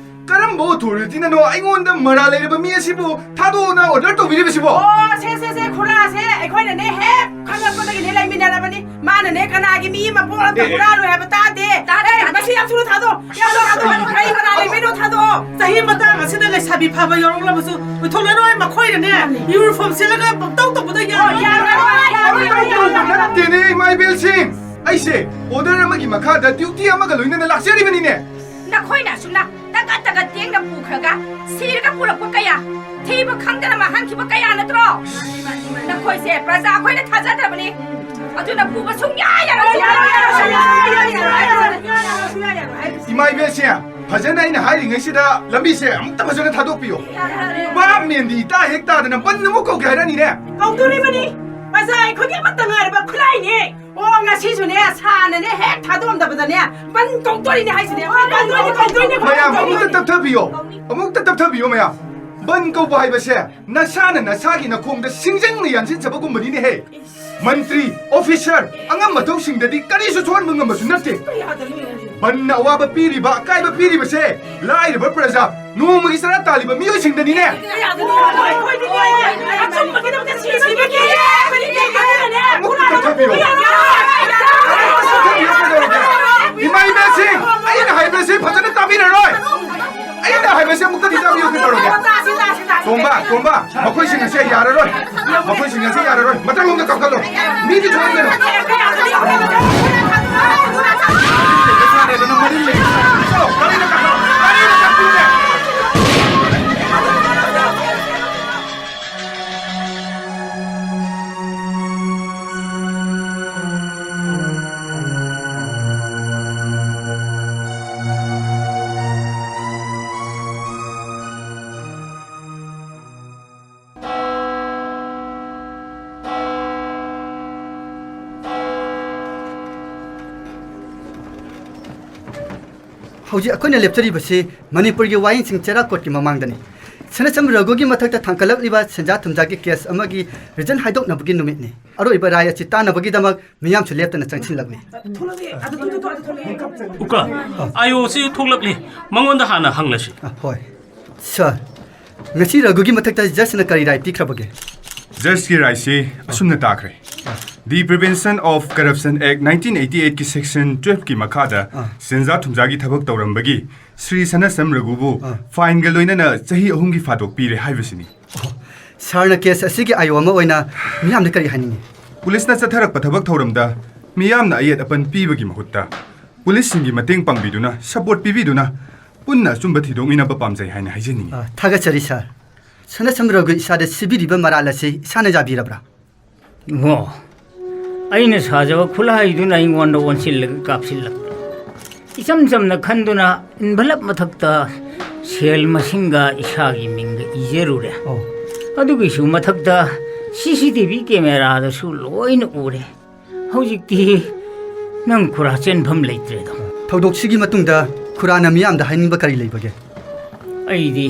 ꯀꯔꯝꯕ ꯑꯣꯊꯣꯔꯤꯇꯤꯅꯅꯣ ꯑꯩꯉꯣꯟꯗ ꯃꯔꯥꯜ ꯂꯩꯔꯕ ꯃꯤ ꯑꯁꯤꯕꯨ ꯊꯥꯗꯣꯛꯑꯣꯅ ꯑꯣꯔꯗꯔ ꯇꯧꯕꯤꯔꯤꯕꯁꯤꯕꯣ? ꯑꯣ, ꯁꯦ, ꯁꯦ, ꯁꯦ, ꯈꯨꯔꯥꯁꯦ, ꯑꯩꯈꯣꯏꯅꯅꯦ ꯍꯦꯛ ꯈꯪꯉꯛꯄꯗꯒꯤꯅꯦ ꯂꯩꯃꯤꯟꯅꯔꯕꯅꯤ꯫ ꯃꯥꯅꯅꯦ ꯀꯅꯥꯒꯤ ꯃꯤ ꯃꯄꯣꯛ ꯑꯝꯇ ꯑꯦ꯫ ꯍꯨꯔꯥꯜꯂꯣꯏ ꯍꯥꯏꯕ ꯇꯥꯗꯦ꯫ ꯇꯥꯗꯦ, ꯑꯦ, ꯇꯥꯗꯦ꯫ ꯃꯁꯤ ꯌꯥꯝ ꯊꯨꯅ ꯊꯥꯗꯣꯛꯑꯣ, ꯌꯥꯝ ꯊꯨꯅ ꯊꯥꯗꯣꯛꯑꯣ꯫ ꯀꯔꯤ ꯃꯔꯥꯜ ꯂꯩꯕꯩꯅꯣ ꯊꯥꯗꯣꯛꯑꯣ꯫ ꯆꯍꯤ ꯃꯇꯥꯡ ꯑꯁꯤꯗ ꯂꯩꯁꯥꯕꯤ ꯐꯥꯕ ꯌꯥꯎꯔꯛꯂꯕꯁꯨ ꯑꯣꯏꯊꯣꯛꯂꯔꯣꯏ꯫ ꯃꯈꯣꯏꯅꯅꯦ ꯃꯥꯅꯤ꯫ ꯌꯨꯅꯤꯐꯣꯔꯝ ꯁꯦꯠꯂꯒ ꯄꯪꯇꯧ ꯇꯧꯕꯗ ꯌꯥꯔꯣꯏ, ꯌꯥꯔꯣꯏ, ꯌꯥꯔꯣꯏ, ꯌꯥꯔꯣꯏ, ꯌꯥꯔꯣꯏ꯫ ꯅꯠꯇꯦꯅꯦ, ꯏꯃꯥ ꯏꯕꯦꯜꯁꯤꯡ꯫ ꯑꯩꯁꯦ ꯑꯣꯔꯗꯔ ꯑꯃꯒꯤ ꯃꯈꯥꯗ ꯗ꯭ꯌꯨꯇꯤ ꯑꯃꯒ ꯂꯣꯏꯅꯅ ꯂꯥꯛꯆꯔꯤꯕꯅꯤꯅꯦ꯫ ꯅꯈꯣꯏꯅ ꯑꯁꯨꯝꯅ ꯇꯒꯠ ꯇꯒꯠ ꯇꯦꯡꯅ ꯄꯨꯈ꯭ꯔꯒ ꯁꯤꯔꯒ ꯄꯨꯔꯛꯄ ꯀꯌꯥ, ꯊꯤꯕ ꯈꯪꯗꯅ ꯃꯥꯡꯍꯟꯈꯤꯕ ꯀꯌꯥ ꯅꯠꯇ꯭ꯔꯣ? ꯅꯈꯣꯏꯁꯦ ꯄ꯭ꯔꯖꯥ ꯑꯩꯈꯣꯏꯅ ꯊꯥꯖꯗ꯭ꯔꯕꯅꯤ꯫ ꯑꯗꯨꯅ ꯄꯨꯕ ꯁꯨꯡꯌꯥ ꯌꯥꯔꯣꯏ, ꯁꯨꯡꯌꯥ ꯌꯥꯔꯣꯏ, ꯁꯨꯡꯌꯥ ꯌꯥꯔꯣꯏ, ꯁꯨꯡꯌꯥ ꯌꯥꯔꯣꯏ꯫ ꯏꯃꯥ ꯏꯕꯦꯜꯁꯦ, ꯐꯖꯅ ꯑꯩꯅ ꯍꯥꯏꯔꯤꯉꯩꯁꯤꯗ ꯂꯝꯕꯤꯁꯦ ꯑꯃꯨꯛꯇ ꯐꯖꯅ ꯊꯥꯗꯣꯛꯄꯤꯌꯣ꯫ ꯚꯥꯞ ꯃꯦꯟꯗꯤ ꯏꯇꯥ ꯍꯦꯛ ꯇꯥꯗꯅ ꯕꯟ ꯑꯃꯨꯛ ꯀꯧꯒꯦ ꯍꯥꯏꯔꯛꯑꯅꯤꯅꯦ꯫ ꯀꯧꯗꯣꯔꯤꯕꯅꯤ꯫ ꯄ꯭ꯔꯖꯥ ꯑꯩꯈꯣꯏꯒꯤ ꯑꯃꯠꯇ ꯉꯥꯏꯔꯕ ꯈꯨꯠꯂꯥꯏꯅꯦ꯫ ꯑꯣ, ꯉꯁꯤꯁꯨꯅꯦ, ꯁꯥꯔꯅꯅꯦ ꯍꯦꯛ ꯊꯥꯗꯣꯛꯑꯝꯗꯕꯗꯅꯦ, ꯕꯟ ꯀꯧꯗꯣꯔꯤꯅꯦ ꯍꯥꯏꯁꯤꯅꯦ꯫ ꯀꯧꯗꯣꯏꯅꯦ, ꯀꯧꯗꯣꯏꯅꯦ, ꯃꯌꯥꯝ, ꯀꯧꯗꯣꯏꯅꯦ꯫ ꯑꯃꯨꯛꯇ ꯇꯞꯊꯕꯤꯌꯣ, ꯑꯃꯨꯛꯇ ꯇꯞꯊꯕꯤꯌꯣ, ꯃꯌꯥꯝ꯫ ꯕꯟ ꯀꯧꯕ ꯍꯥꯏꯕꯁꯦ ꯅꯁꯥꯅ ꯅꯁꯥꯒꯤ ꯅꯈꯣꯡꯗ ꯁꯤꯡꯖꯪꯅ ꯌꯥꯟꯁꯤꯟꯖꯕꯒꯨꯝꯕꯅꯤꯅꯦꯍꯦ꯫ ꯃꯟꯇ꯭ꯔꯤ, ꯑꯣꯐꯤꯁꯔ, ꯑꯉꯝ ꯑꯊꯧꯁꯤꯡꯗꯗꯤ ꯀꯔꯤꯁꯨ ꯁꯣꯛꯍꯟꯕ ꯉꯝꯕꯁꯨ ꯅꯠꯇꯦ꯫ ꯕꯟꯅ ꯑꯋꯥꯕ ꯄꯤꯔꯤꯕ, ꯑꯀꯥꯏꯕ ꯄꯤꯔꯤꯕꯁꯦ ꯂꯥꯏꯔꯕ ꯄ꯭ꯔꯖꯥ, ꯅꯣꯡꯃꯒꯤ ꯆꯔꯥ ꯇꯥꯜꯂꯤꯕ ꯃꯤꯑꯣꯏꯁꯤꯡꯗꯅꯤꯅꯦ꯫ ꯑꯃꯨꯛꯇ ꯇꯞꯊꯕꯤꯌꯨ꯫ ꯏꯃꯥ ꯏꯕꯦꯜꯁꯤꯡ, ꯑꯩꯅ ꯍꯥꯏꯕꯁꯤ ꯐꯖꯅ ꯇꯥꯕꯤꯔꯔꯣꯏ꯫ ꯑꯩꯅ ꯍꯥꯏꯕꯁꯤ ꯑꯃꯨꯛꯇꯗꯤ ꯇꯥꯕꯤꯌꯨ ꯀꯩꯗꯧꯔꯒꯦ? ꯇꯣꯝꯕ, ꯇꯣꯝꯕ, ꯃꯈꯣꯏꯁꯤꯡ ꯑꯁꯦ ꯌꯥꯔꯔꯣꯏ꯫ ꯃꯈꯣꯏꯁꯤꯡ ꯑꯁꯦ ꯌꯥꯔꯔꯣꯏ꯫ ꯃꯊꯪꯂꯣꯝꯗ ꯀꯥꯈꯠꯂꯣ꯫ ꯃꯤꯗꯤ ꯊꯣꯛꯍꯟꯒꯅꯨ꯫ ꯆꯠꯂꯣ, ꯒꯥꯔꯤꯗ ꯀꯥꯈꯠꯂꯣ꯫ ꯒꯥꯔꯤꯗ ꯀꯥꯈꯠꯂꯨꯅꯦ꯫ ꯍꯧꯖꯤꯛ ꯑꯩꯈꯣꯏꯅ ꯂꯦꯞꯆꯔꯤꯕꯁꯤ ꯃꯅꯤꯄꯨꯔꯒꯤ ꯋꯥꯌꯦꯜꯁꯪ ꯆꯦꯔꯥ ꯀꯣꯔꯠꯀꯤ ꯃꯃꯥꯡꯗꯅꯤ꯫ ꯁꯅꯥꯁꯝ ꯔꯘꯨꯒꯤ ꯃꯊꯛꯇ ꯊꯥꯡꯒꯠꯂꯛꯂꯤꯕ ꯁꯦꯟꯖꯥ ꯊꯨꯝꯖꯥꯒꯤ ꯀꯦꯁ ꯑꯃꯒꯤ ꯔꯤꯖꯜ ꯍꯥꯏꯗꯣꯛꯅꯕꯒꯤ ꯅꯨꯃꯤꯠꯅꯤ꯫ ꯑꯔꯣꯏꯕ ꯔꯥꯏ ꯑꯁꯤ ꯇꯥꯅꯕꯒꯤꯗꯃꯛ ꯃꯤꯌꯥꯝꯁꯨ ꯂꯦꯞꯇꯅ ꯆꯪꯁꯤꯜꯂꯛꯂꯤ꯫ ꯎꯀꯥ, ꯑꯥꯏ ꯑꯣ ꯁꯤ ꯊꯣꯛꯂꯛꯂꯤ꯫ ꯃꯉꯣꯟꯗ ꯍꯥꯟꯅ ꯍꯪꯂꯁꯤ꯫ ꯑ, ꯍꯣꯏ꯫ ꯁꯥꯔ, ꯉꯁꯤ ꯔꯘꯨꯒꯤ ꯃꯊꯛꯇ ꯖꯖꯅ ꯀꯔꯤ ꯔꯥꯏ ꯄꯤꯈ꯭ꯔꯕꯒꯦ? ꯖꯖꯀꯤ ꯔꯥꯏꯁꯤ ꯑꯁꯨꯝꯅ ꯇꯥꯈ꯭ꯔꯦ꯫ The Prevention of Corruption Act nineteen eighty-eightꯀꯤ Section twelveꯀꯤ ꯃꯈꯥꯗ ꯑꯥ꯫ ꯁꯦꯟꯖꯥ ꯊꯨꯝꯖꯥꯒꯤ ꯊꯕꯛ ꯇꯧꯔꯝꯕꯒꯤ ꯁ꯭ꯔꯤ ꯁꯅꯥꯁꯝ ꯔꯘꯨꯕꯨ ꯑꯥ꯫ ꯐꯥꯏꯟꯒ ꯂꯣꯏꯅꯅ ꯆꯍꯤ ꯑꯍꯨꯝꯒꯤ ꯐꯥꯗꯣꯛ ꯄꯤꯔꯦ ꯍꯥꯏꯕꯁꯤꯅꯤ꯫ ꯁꯥꯔꯅ ꯀꯦꯁ ꯑꯁꯤꯒꯤ ꯑꯥꯏ ꯑꯣ ꯑꯃ ꯑꯣꯏꯅ ꯃꯤꯌꯥꯝꯗ ꯀꯔꯤ ꯍꯥꯏꯅꯤꯡꯉꯤ? ꯄꯨꯂꯤꯁꯅ ꯆꯠꯊꯔꯛꯄ ꯊꯕꯛ ꯊꯧꯔꯝꯗ ꯃꯤꯌꯥꯝꯅ ꯑꯌꯦꯠ ꯑꯄꯟ ꯄꯤꯕꯒꯤ ꯃꯍꯨꯠꯇ ꯄꯨꯂꯤꯁꯁꯤꯡꯒꯤ ꯃꯇꯦꯡ ꯄꯥꯡꯕꯤꯗꯨꯅ, ꯁꯄꯣꯔꯠ ꯄꯤꯕꯤꯗꯨꯅ ꯄꯨꯟꯅ ꯑꯆꯨꯝꯕ ꯊꯤꯗꯣꯛꯃꯤꯟꯅꯕ ꯄꯥꯝꯖꯩ ꯍꯥꯏꯅ ꯍꯥꯏꯖꯅꯤꯡꯉꯤ꯫ ꯑ, ꯊꯥꯒꯠꯆꯔꯤ ꯁꯥꯔ꯫ ꯁꯅꯥꯁꯝ ꯔꯘꯨ ꯏꯁꯥꯗ ꯁꯤꯕꯤꯔꯤꯕ ꯃꯔꯥꯜ ꯑꯁꯤ ꯏꯁꯥꯅ ꯌꯥꯕꯤꯔꯕ꯭ꯔꯥ? ꯏꯕꯨꯡꯉꯣ, ꯑꯩꯅ ꯁꯥꯖꯕ ꯈꯨꯠꯂꯥꯏꯗꯨꯅ ꯑꯩꯉꯣꯟꯗ ꯑꯣꯟꯁꯤꯜꯂꯒ ꯀꯥꯞꯁꯤꯜꯂꯛꯄ꯫ ꯏꯆꯝ ꯆꯝꯅ ꯈꯟꯗꯨꯅ ꯏꯟꯚꯂꯞ ꯃꯊꯛꯇ ꯁꯦꯜ ꯃꯁꯤꯡꯒ ꯏꯁꯥꯒꯤ ꯃꯤꯡꯒ ꯏꯖꯔꯨꯔꯦ꯫ ꯑꯣ꯫ ꯑꯗꯨꯒꯤꯁꯨ ꯃꯊꯛꯇ ꯁꯤ ꯁꯤ ꯇꯤ ꯚꯤ ꯀꯦꯃꯦꯔꯥꯗꯁꯨ ꯂꯣꯏꯅ ꯎꯔꯦ꯫ ꯍꯧꯖꯤꯛꯇꯤ ꯅꯪ ꯈꯨꯔꯥ ꯆꯦꯟꯐꯝ ꯂꯩꯇ꯭ꯔꯦꯗꯣ꯫ ꯊꯧꯗꯣꯛꯁꯤꯒꯤ ꯃꯇꯨꯡꯗ ꯈꯨꯔꯥꯅ ꯃꯤꯌꯥꯝꯗ ꯍꯥꯏꯅꯤꯡꯕ ꯀꯔꯤ ꯂꯩꯕꯒꯦ? ꯑꯩꯗꯤ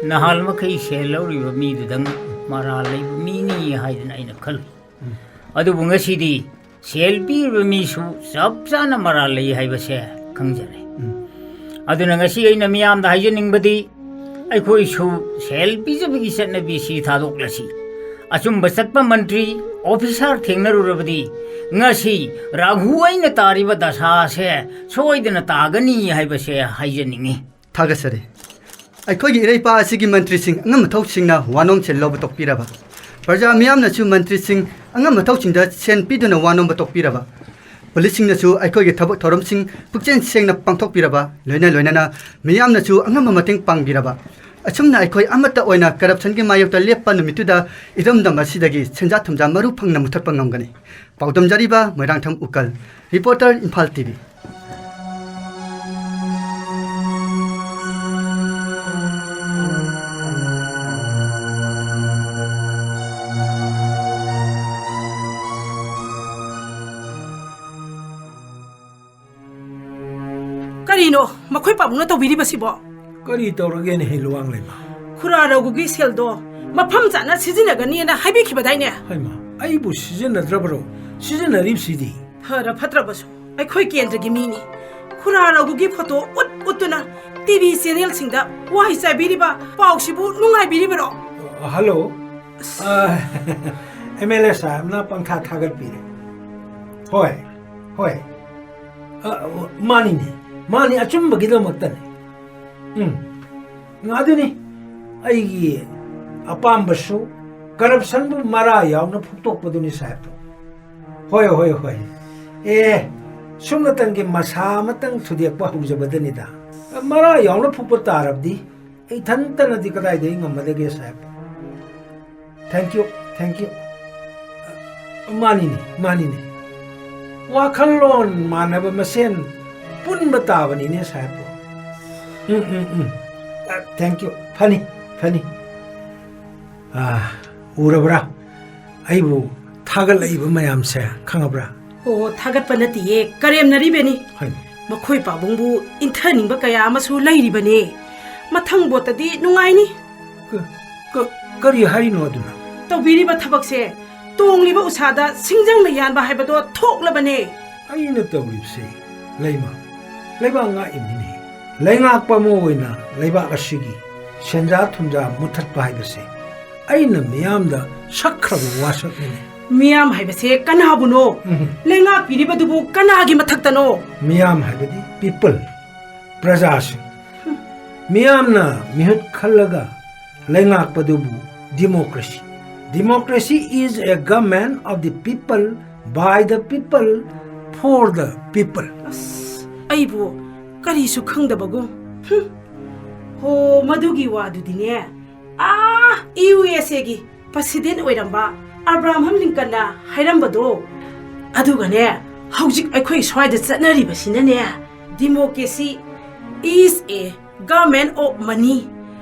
ꯅꯍꯥꯟ ꯃꯈꯩ ꯁꯦꯜ ꯂꯧꯔꯤꯕ ꯃꯤꯗꯨꯗꯪ ꯃꯔꯥꯜ ꯂꯩꯕ ꯃꯤꯅꯤ ꯍꯥꯏꯗꯅ ꯑꯩꯅ ꯈꯜꯂꯨꯏ꯫ ꯑꯗꯨꯕꯨ ꯉꯁꯤꯗꯤ ꯁꯦꯜ ꯄꯤꯔꯤꯕ ꯃꯤꯁꯨ ꯆꯞ ꯆꯥꯅ ꯃꯔꯥꯜ ꯂꯩ ꯍꯥꯏꯕꯁꯦ ꯈꯪꯖꯔꯦ꯫ ꯑꯗꯨꯅ ꯉꯁꯤ ꯑꯩꯅ ꯃꯤꯌꯥꯝꯗ ꯍꯥꯏꯖꯅꯤꯡꯕꯗꯤ, ꯑꯩꯈꯣꯏꯁꯨ ꯁꯦꯜ ꯄꯤꯖꯕꯒꯤ ꯆꯠꯅꯕꯤꯁꯤ ꯊꯥꯗꯣꯛꯂꯁꯤ꯫ ꯑꯆꯨꯝꯕ ꯆꯠꯄ ꯃꯟꯇ꯭ꯔꯤ, ꯑꯣꯐꯤꯁꯥꯔ ꯊꯦꯡꯅꯔꯨꯔꯕꯗꯤ ꯉꯁꯤ ꯔꯥꯍꯨ ꯑꯩꯅ ꯇꯥꯔꯤꯕ ꯗꯁꯥꯁꯦ ꯁꯣꯏꯗꯅ ꯇꯥꯒꯅꯤ ꯍꯥꯏꯕꯁꯦ ꯍꯥꯏꯖꯅꯤꯡꯏ꯫ ꯊꯥꯒꯠꯆꯔꯤ꯫ ꯑꯩꯈꯣꯏꯒꯤ ꯏꯔꯩꯄꯥꯛ ꯑꯁꯤꯒꯤ ꯃꯟꯇ꯭ꯔꯤꯁꯤꯡ ꯑꯉꯝ ꯑꯊꯧꯁꯤꯡꯅ ꯋꯥꯅꯣꯝ ꯁꯦꯜ ꯂꯧꯕ ꯇꯣꯛꯄꯤꯔꯕ, ꯄ꯭ꯔꯖꯥ ꯃꯤꯌꯥꯝꯅꯁꯨ ꯃꯟꯇ꯭ꯔꯤꯁꯤꯡ ꯑꯉꯝ ꯑꯊꯧꯁꯤꯡꯗ ꯁꯦꯜ ꯄꯤꯗꯨꯅ ꯋꯥꯅꯣꯝꯕ ꯇꯣꯛꯄꯤꯔꯕ, ꯄꯨꯂꯤꯁꯁꯤꯡꯅꯁꯨ ꯑꯩꯈꯣꯏꯒꯤ ꯊꯕꯛ ꯊꯧꯔꯝꯁꯤꯡ ꯄꯨꯛꯆꯦꯜ ꯁꯦꯡꯅ ꯄꯥꯡꯊꯣꯛꯄꯤꯔꯕ, ꯂꯣꯏꯅ ꯂꯣꯏꯅꯅ ꯃꯤꯌꯥꯝꯅꯁꯨ ꯑꯉꯝꯕ ꯃꯇꯦꯡ ꯄꯥꯡꯕꯤꯔꯕ, ꯑꯁꯨꯝꯅ ꯑꯩꯈꯣꯏ ꯑꯃꯠꯇ ꯑꯣꯏꯅ ꯀꯔꯞꯁꯟꯒꯤ ꯃꯥꯌꯣꯛꯇ ꯂꯦꯞꯄ ꯅꯨꯃꯤꯠꯇꯨꯗ ꯏꯔꯝꯗꯝ ꯑꯁꯤꯗꯒꯤ ꯁꯦꯟꯖꯥ ꯊꯨꯝꯖꯥ ꯃꯔꯨ ꯐꯪꯅ ꯃꯨꯊꯠꯄ ꯉꯝꯒꯅꯤ꯫ ꯄꯥꯎꯗꯝꯖꯔꯤꯕ Moirangthem Ukal, reporter, Imphal T V. ꯀꯔꯤ ꯀꯩꯅꯣ ꯃꯈꯣꯏ ꯄꯥꯕꯨꯡꯅ ꯇꯧꯕꯤꯔꯤꯕꯁꯤꯕꯣ? ꯀꯔꯤ ꯇꯧꯔꯒꯦꯅꯦꯍꯦ, ꯂꯨꯋꯥꯡꯂꯩꯃ? ꯈꯨꯔꯥ ꯔꯧꯒꯨꯒꯤ ꯁꯦꯜꯗꯣ ꯃꯐꯝ ꯆꯥꯅ ꯁꯤꯖꯤꯟꯅꯒꯅꯤꯅ ꯍꯥꯏꯕꯤꯈꯤꯕꯗꯥꯏꯅꯦ? ꯍꯩꯃꯥ, ꯑꯩꯕꯨ ꯁꯤꯖꯤꯟꯅꯗ꯭ꯔꯕꯔꯣ? ꯁꯤꯖꯤꯟꯅꯔꯤꯕꯁꯤꯗꯤ꯫ ꯐꯔ ꯐꯠꯇ꯭ꯔꯕꯁꯨ ꯑꯩꯈꯣꯏ ꯀꯦꯟꯗ꯭ꯔꯒꯤ ꯃꯤꯅꯤ꯫ ꯈꯨꯔꯥ ꯔꯧꯒꯨꯒꯤ ꯐꯣꯇꯣ ꯎꯠ ꯎꯠꯇꯨꯅ ꯇꯤ ꯚꯤ ꯆꯦꯅꯦꯜꯁꯤꯡꯗ ꯋꯥꯍꯩ ꯆꯥꯏꯕꯤꯔꯤꯕ ꯄꯥꯎꯁꯤꯕꯨ ꯅꯨꯡꯉꯥꯏꯕꯤꯔꯤꯕꯔꯣ? ꯍꯜꯂꯣ꯫ ꯑ, ꯑꯦꯝ ꯑꯦꯜ ꯑꯦ ꯁꯥꯍꯦꯕꯅ ꯄꯪꯊꯥ ꯊꯥꯒꯠꯄꯤꯔꯦ꯫ ꯍꯣꯏ, ꯍꯣꯏ꯫ ꯑ, ꯃꯥꯅꯤꯅꯦ, ꯃꯥꯅꯤ, ꯑꯆꯨꯝꯕꯒꯤꯗꯃꯛꯇꯅꯤ꯫ ꯎꯝ, ꯑꯗꯨꯅꯤ ꯑꯩꯒꯤ ꯑꯄꯥꯝꯕꯁꯨ, ꯀꯔꯞꯁꯟꯕꯨ ꯃꯔꯥ ꯌꯥꯎꯅ ꯐꯨꯛꯇꯣꯛꯄꯗꯨꯅꯤ ꯁꯥꯍꯦꯕꯇꯣ꯫ ꯍꯣꯏ, ꯍꯣꯏ, ꯍꯣꯏ꯫ ꯑꯦ, ꯁꯨꯞꯅꯇꯪꯒꯤ ꯃꯁꯥ ꯑꯃꯇꯪ ꯊꯨꯗꯦꯛꯄ ꯍꯧꯖꯕꯗꯅꯤꯗ꯫ ꯃꯔꯥ ꯌꯥꯎꯅ ꯐꯨꯛꯄ ꯇꯥꯔꯕꯗꯤ ꯏꯊꯟꯇꯅꯗꯤ ꯀꯗꯥꯏꯗꯒꯤ ꯉꯝꯃꯗꯒꯦ ꯁꯥꯍꯦꯕ? Thank you, thank you꯫ ꯃꯥꯅꯤꯅꯦ, ꯃꯥꯅꯤꯅꯦ꯫ ꯋꯥꯈꯜꯂꯣꯟ ꯃꯥꯟꯅꯕ ꯃꯁꯦꯟ ꯄꯨꯟꯕ ꯇꯥꯕꯅꯤꯅꯦ ꯁꯥꯍꯦꯕꯄꯨ꯫ ꯎꯝ, ꯎꯝ, ꯎꯝ꯫ ꯑ, thank you꯫ ꯐꯅꯤ, ꯐꯅꯤ꯫ ꯑ, ꯎꯔꯕ꯭ꯔꯥ? ꯑꯩꯕꯨ ꯊꯥꯒꯠꯂꯛꯏꯕ ꯃꯌꯥꯝꯁꯦ ꯈꯪꯉꯕ꯭ꯔꯥ? ꯑꯣ, ꯊꯥꯒꯠꯄ ꯅꯠꯇꯤꯌꯦ, ꯀꯔꯦꯝꯅꯔꯤꯕꯅꯤ꯫ ꯍꯣꯏꯅꯦ꯫ ꯃꯈꯣꯏ ꯄꯥꯕꯨꯡꯕꯨ ꯏꯟꯊꯅꯤꯡꯕ ꯀꯌꯥ ꯑꯃꯁꯨ ꯂꯩꯔꯤꯕꯅꯤ꯫ ꯃꯊꯪ ꯚꯣꯠꯇꯗꯤ ꯅꯨꯡꯉꯥꯏꯅꯤ꯫ ꯀ-, ꯀ-, ꯀꯔꯤ ꯍꯥꯏꯔꯤꯅꯣ ꯑꯗꯨꯅ? ꯇꯧꯕꯤꯔꯤꯕ ꯊꯕꯛꯁꯦ ꯇꯣꯡꯂꯤꯕ ꯎꯁꯥꯗ ꯁꯤꯡꯖꯪꯅ ꯌꯥꯟꯕ ꯍꯥꯏꯕꯗꯣ ꯊꯣꯛꯂꯕꯅꯦ꯫ ꯑꯩꯅ ꯇꯧꯔꯤꯕꯁꯦ ꯂꯩꯃ, ꯂꯩꯕꯥꯛ ꯉꯥꯛꯏꯃꯤꯅꯦ꯫ ꯂꯩꯉꯥꯛꯄ ꯑꯃ ꯑꯣꯏꯅ ꯂꯩꯕꯥꯛ ꯑꯁꯤꯒꯤ ꯁꯦꯟꯖꯥ ꯊꯨꯝꯖꯥ ꯃꯨꯠꯊꯠꯄ ꯍꯥꯏꯕꯁꯦ ꯑꯩꯅ ꯃꯤꯌꯥꯝꯗ ꯁꯛꯈ꯭ꯔꯕ ꯋꯥꯁꯛꯅꯤꯅꯦ꯫ ꯃꯤꯌꯥꯝ ꯍꯥꯏꯕꯁꯦ ꯀꯅꯥꯕꯨꯅꯣ? ꯎꯝ꯫ ꯂꯩꯉꯥꯛꯄꯤꯔꯤꯕꯗꯨꯕꯨ ꯀꯅꯥꯒꯤ ꯃꯊꯛꯇꯅꯣ? ꯃꯤꯌꯥꯝ ꯍꯥꯏꯕꯗꯤ people, ꯄ꯭ꯔꯖꯥꯁꯤꯡ꯫ ꯃꯤꯌꯥꯝꯅ ꯃꯤꯍꯨꯠ ꯈꯜꯂꯒ ꯂꯩꯉꯥꯛꯄꯗꯨꯕꯨ democracy꯫ Democracy is a government of the people, by the people, for the people꯫ ꯑꯁ, ꯑꯩꯕꯨ ꯀꯔꯤꯁꯨ ꯈꯪꯗꯕꯒꯨꯝ꯫ ꯍꯨꯝ꯫ ꯍꯣ, ꯃꯗꯨꯒꯤ ꯋꯥꯗꯨꯗꯤꯅꯦ, ꯑꯥ, ꯌꯨ ꯑꯦꯁ ꯑꯦꯒꯤ ꯄ꯭ꯔꯁꯤꯗꯦꯟ ꯑꯣꯏꯔꯝꯕ ꯑꯕ꯭ꯔꯥꯍꯝ ꯂꯤꯡꯀꯟꯅ ꯍꯥꯏꯔꯝꯕꯗꯣ꯫ ꯑꯗꯨꯒꯅꯦ, ꯍꯧꯖꯤꯛ ꯑꯩꯈꯣꯏ ꯁ꯭ꯋꯥꯏꯗ ꯆꯠꯅꯔꯤꯕꯁꯤꯅꯅꯦ, democracy is a government of money,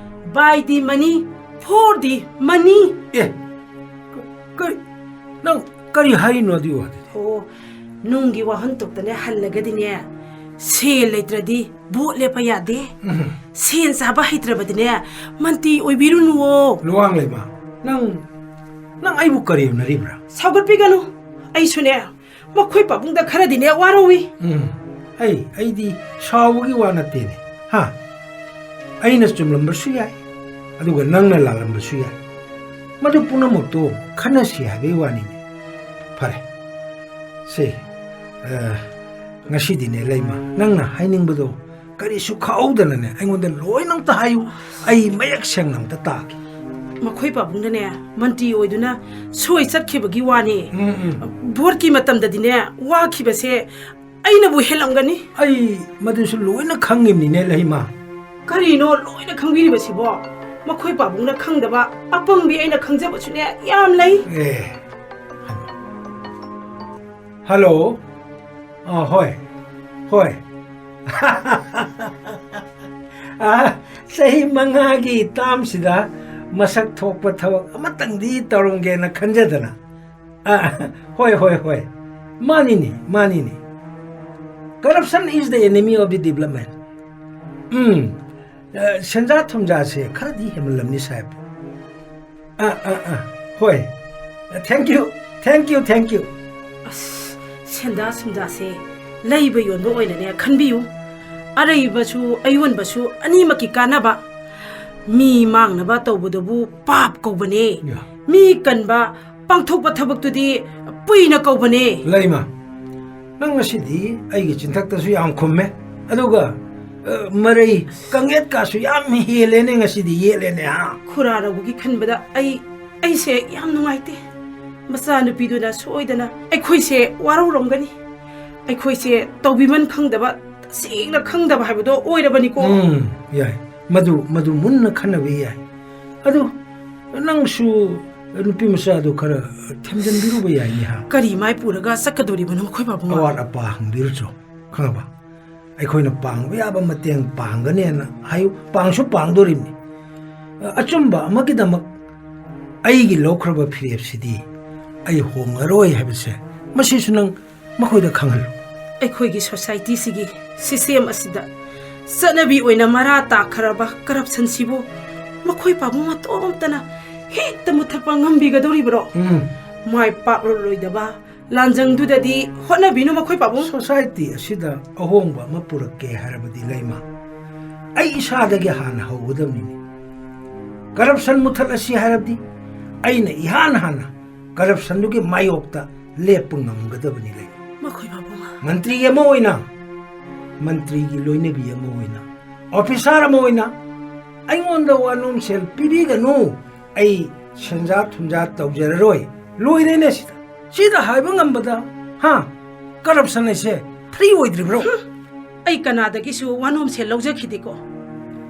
by the money, for the money꯫ ꯑꯦ, ꯀ-, ꯀꯔꯤ, ꯅꯪ ꯀꯔꯤ ꯍꯥꯏꯔꯤꯅꯣ ꯑꯗꯨꯒꯤ ꯋꯥꯗꯨꯗꯤ? ꯑꯣ, ꯅꯨꯡꯒꯤ ꯋꯥꯍꯟꯊꯣꯛꯇꯅꯦ ꯍꯜꯂꯒꯗꯤꯅꯦ, ꯁꯦꯜ ꯂꯩꯇ꯭ꯔꯗꯤ ꯚꯣꯠ ꯂꯦꯞꯄ ꯌꯥꯗꯦ꯫ ꯎꯝ꯫ ꯁꯦꯟ ꯆꯥꯕ ꯍꯩꯇ꯭ꯔꯕꯗꯤꯅꯦ, ꯃꯟꯇ꯭ꯔꯤ ꯑꯣꯏꯕꯤꯔꯨꯅꯨꯋꯣ꯫ ꯂꯨꯋꯥꯡꯂꯩꯃ, ꯅꯪ, ꯅꯪ ꯑꯩꯕꯨ ꯀꯔꯤ ꯎꯅꯔꯤꯕ꯭ꯔꯥ? ꯁꯥꯎꯒꯠꯄꯤꯒꯅꯨ꯫ ꯑꯩꯁꯨꯅꯦ, ꯃꯈꯣꯏ ꯄꯥꯕꯨꯡꯗ ꯈꯔꯗꯤꯅꯦ ꯋꯥꯔꯧꯏ꯫ ꯎꯝ, ꯑꯩ, ꯑꯩꯗꯤ ꯁꯥꯎꯕꯒꯤ ꯋꯥ ꯅꯠꯇꯦꯅꯦ꯫ ꯍꯥ? ꯑꯩꯅ ꯆꯨꯝꯂꯝꯕꯁꯨ ꯌꯥꯏ, ꯑꯗꯨꯒ ꯅꯪꯅ ꯂꯥꯜꯂꯝꯕꯁꯨ ꯌꯥꯏ꯫ ꯃꯗꯨ ꯄꯨꯝꯅꯃꯛꯇꯣ ꯈꯟꯅꯁꯤ ꯍꯥꯏꯕꯒꯤ ꯋꯥꯅꯤꯅꯦ꯫ ꯐꯔꯦ, ꯁꯦ, ꯑ, ꯉꯁꯤꯗꯤꯅꯦ ꯂꯩꯃ, ꯅꯪꯅ ꯍꯥꯏꯅꯤꯡꯕꯗꯣ ꯀꯔꯤꯁꯨ ꯈꯥꯛꯍꯧꯗꯅꯅꯦ ꯑꯩꯉꯣꯟꯗ ꯂꯣꯏꯅ ꯑꯝꯇ ꯍꯥꯏꯌꯨ꯫ ꯑꯩ ꯃꯌꯦꯛ ꯁꯦꯡꯅ ꯑꯝꯇ ꯇꯥꯒꯦ꯫ ꯃꯈꯣꯏ ꯄꯥꯕꯨꯡꯅꯅꯦ, ꯃꯟꯇ꯭ꯔꯤ ꯑꯣꯏꯗꯨꯅ ꯁꯣꯏ ꯆꯠꯈꯤꯕꯒꯤ ꯋꯥꯅꯤ꯫ ꯎꯝ, ꯎꯝ꯫ ꯚꯣꯠꯀꯤ ꯃꯇꯝꯗꯗꯤꯅꯦ, ꯋꯥꯈꯤꯕꯁꯦ ꯑꯩꯅꯕꯨ ꯍꯦꯜꯂꯝꯒꯅꯤ꯫ ꯑꯩ ꯃꯗꯨꯁꯨ ꯂꯣꯏꯅ ꯈꯪꯉꯤꯕꯅꯤꯅꯦ ꯂꯩꯃ꯫ ꯀꯔꯤꯅꯣ ꯂꯣꯏꯅ ꯈꯪꯕꯤꯔꯤꯕꯁꯤꯕꯣ? ꯃꯈꯣꯏ ꯄꯥꯕꯨꯡꯅ ꯈꯪꯗꯕ ꯑꯄꯪꯕꯤ ꯑꯩꯅ ꯈꯪꯖꯕꯁꯨꯅꯦ ꯌꯥꯝ ꯂꯩ꯫ ꯑꯦ, ꯍꯜꯂꯣ꯫ ꯑ, ꯍꯣꯏ, ꯍꯣꯏ꯫ ꯑ, ꯆꯍꯤ ꯃꯉꯥꯒꯤ ꯇꯥꯝꯁꯤꯗ ꯃꯁꯛ ꯊꯣꯛꯄ ꯊꯕꯛ ꯑꯃꯇꯪꯗꯤ ꯇꯧꯔꯝꯒꯦꯅ ꯈꯟꯖꯗꯅ꯫ ꯑ, ꯍꯣꯏ, ꯍꯣꯏ, ꯍꯣꯏ꯫ ꯃꯥꯅꯤꯅꯦ, ꯃꯥꯅꯤꯅꯦ꯫ Corruption is the enemy of the development. ꯎꯝ, ꯑ, ꯁꯦꯟꯖꯥ ꯊꯨꯝꯖꯥꯁꯦ ꯈꯔꯗꯤ ꯍꯦꯟꯃꯜꯂꯝꯅꯤ ꯁꯥꯍꯦꯕ꯫ ꯑ, ꯑ, ꯑ, ꯍꯣꯏ꯫ Thank you, thank you, thank you꯫ ꯑꯁ, ꯁꯦꯟꯖꯥ ꯊꯨꯝꯖꯥꯁꯦ ꯂꯩꯕ ꯌꯣꯟꯕ ꯑꯣꯏꯅꯅꯦ ꯈꯟꯕꯤꯌꯨ꯫ ꯑꯔꯩꯕꯁꯨ ꯑꯌꯣꯟꯕꯁꯨ ꯑꯅꯤꯃꯛꯀꯤ ꯀꯥꯟꯅꯕ꯫ ꯃꯤ ꯃꯥꯡꯅꯕ ꯇꯧꯕꯗꯨꯕꯨ ꯄꯥꯞ ꯀꯧꯕꯅꯦ꯫ ꯌꯥ꯫ ꯃꯤ ꯀꯟꯕ, ꯄꯥꯡꯊꯣꯛꯄ ꯊꯕꯛꯇꯨꯗꯤ ꯄꯨꯏꯅ ꯀꯧꯕꯅꯦ꯫ ꯂꯩꯃ, ꯅꯪ ꯉꯁꯤꯗꯤ ꯑꯩꯒꯤ ꯆꯤꯟꯊꯛꯇꯁꯨ ꯌꯥꯝ ꯈꯨꯝꯃꯦ, ꯑꯗꯨꯒ, ꯑ, ꯃꯔꯩ ꯀꯪꯌꯦꯠꯀꯥꯁꯨ ꯌꯥꯝ ꯍꯦꯜꯂꯦꯅꯦ, ꯉꯁꯤꯗꯤ ꯌꯦꯠꯂꯦꯅꯦ, ꯍꯥ? ꯈꯨꯔꯥ ꯔꯧꯕꯒꯤ ꯈꯟꯕꯗ ꯑꯩ, ꯑꯩꯁꯦ ꯌꯥꯝ ꯅꯨꯡꯉꯥꯏꯇꯦ꯫ ꯃꯆꯥꯅꯨꯄꯤꯗꯨꯅ ꯁꯣꯏꯗꯅ ꯑꯩꯈꯣꯏꯁꯦ ꯋꯥꯔꯧꯔꯝꯒꯅꯤ꯫ ꯑꯩꯈꯣꯏꯁꯦ ꯇꯧꯕꯤꯃꯟ ꯈꯪꯗꯕ, ꯇꯁꯦꯡꯅ ꯈꯪꯗꯕ ꯍꯥꯏꯕꯗꯣ ꯑꯣꯏꯔꯕꯅꯤꯀꯣ꯫ ꯎꯝ, ꯌꯥꯏ꯫ ꯃꯗꯨ, ꯃꯗꯨ ꯃꯨꯟꯅ ꯈꯟꯅꯕ ꯌꯥꯏ꯫ ꯑꯗꯨ ꯅꯪꯁꯨ ꯅꯨꯄꯤ ꯃꯆꯥꯗꯨ ꯈꯔ ꯊꯦꯝꯖꯤꯟꯕꯤꯔꯨꯕ ꯌꯥꯏꯅꯦ, ꯍꯥ? ꯀꯔꯤ ꯃꯥꯏ ꯄꯨꯔꯒ ꯆꯠꯀꯗꯧꯔꯤꯕꯅꯣ ꯃꯈꯣꯏ ꯄꯥꯕꯨꯡ? ꯑꯋꯥꯠ ꯑꯄꯥ ꯍꯪꯕꯤꯔꯨꯆꯣ, ꯈꯪꯉꯕ? ꯑꯩꯈꯣꯏꯅ ꯄꯥꯡꯕ ꯌꯥꯕ ꯃꯇꯦꯡ ꯄꯥꯡꯒꯅꯦꯅ ꯍꯥꯏꯌꯨ, ꯄꯥꯡꯁꯨ ꯄꯥꯡꯗꯣꯔꯤꯕꯅꯤ꯫ ꯑꯆꯨꯝꯕ ꯑꯃꯒꯤꯗꯃꯛ ꯑꯩꯒꯤ ꯂꯧꯈ꯭ꯔꯕ ꯐꯤꯔꯦꯞꯁꯤꯗꯤ ꯑꯩ ꯍꯣꯡꯉꯔꯣꯏ ꯍꯥꯏꯕꯁꯦ, ꯃꯁꯤꯁꯨ ꯅꯪ ꯃꯈꯣꯏꯗ ꯈꯪꯍꯜꯂꯨ꯫ ꯑꯩꯈꯣꯏꯒꯤ society ꯁꯤꯒꯤ ꯁꯤꯁꯇꯦꯝ ꯑꯁꯤꯗ ꯆꯠꯅꯕꯤ ꯑꯣꯏꯅ ꯃꯔꯥ ꯇꯥꯈ꯭ꯔꯕ ꯀꯔꯞꯁꯟꯁꯤꯕꯨ ꯃꯈꯣꯏ ꯄꯥꯕꯨꯡ ꯃꯇꯣꯝꯇꯅ ꯍꯦꯛꯇ ꯃꯨꯊꯠꯄ ꯉꯝꯕꯤꯒꯗꯧꯔꯤꯕ꯭ꯔꯣ? ꯎꯝ꯫ ꯃꯥꯏ ꯄꯥꯛꯂꯔꯣꯏꯗꯕ ꯂꯥꯟꯖꯪꯗꯨꯗꯗꯤ ꯍꯣꯠꯅꯕꯤꯅꯨ ꯃꯈꯣꯏ ꯄꯥꯕꯨꯡ꯫ ꯁꯣꯁꯥꯏꯇꯤ ꯑꯁꯤꯗ ꯑꯍꯣꯡꯕ ꯑꯃ ꯄꯨꯔꯛꯀꯦ ꯍꯥꯏꯔꯕꯗꯤ, ꯂꯩꯃ, ꯑꯩ ꯏꯁꯥꯗꯒꯤ ꯍꯥꯟꯅ ꯍꯧꯒꯗꯕꯅꯤꯅꯦ꯫ ꯀꯔꯞꯁꯟ ꯃꯨꯊꯠꯂꯁꯤ ꯍꯥꯏꯔꯕꯗꯤ ꯑꯩꯅ ꯏꯍꯥꯟ ꯍꯥꯟꯅ ꯀꯔꯞꯁꯟꯗꯨꯒꯤ ꯃꯥꯌꯣꯛꯇ ꯂꯦꯞꯄ ꯉꯝꯒꯗꯕꯅꯤ, ꯂꯩꯃ꯫ ꯃꯈꯣꯏ ꯄꯥꯕꯨꯡ꯫ ꯃꯟꯇ꯭ꯔꯤ ꯑꯃ ꯑꯣꯏꯅ, ꯃꯟꯇ꯭ꯔꯤꯒꯤ ꯂꯣꯏꯅꯕꯤ ꯑꯃ ꯑꯣꯏꯅ, ꯑꯣꯐꯤꯁꯥꯔ ꯑꯃ ꯑꯣꯏꯅ ꯑꯩꯉꯣꯟꯗ ꯋꯥꯅꯣꯝ ꯁꯦꯜ ꯄꯤꯕꯤꯒꯅꯨ, ꯑꯩ ꯁꯦꯟꯖꯥ ꯊꯨꯝꯖꯥ ꯇꯧꯖꯔꯔꯣꯏ, ꯂꯣꯏꯔꯦꯅꯦ ꯁꯤꯗ꯫ ꯁꯤꯗ ꯍꯥꯏꯕ ꯉꯝꯕꯗ, ꯍꯥ? ꯀꯔꯞꯁꯟ ꯍꯥꯏꯁꯦ ꯐ꯭ꯔꯤ ꯑꯣꯏꯗ꯭ꯔꯤꯕ꯭ꯔꯣ? ꯍꯨꯝ, ꯑꯩ ꯀꯅꯥꯗꯒꯤꯁꯨ ꯋꯥꯅꯣꯝ ꯁꯦꯜ ꯂꯧꯖꯈꯤꯗꯦꯀꯣ꯫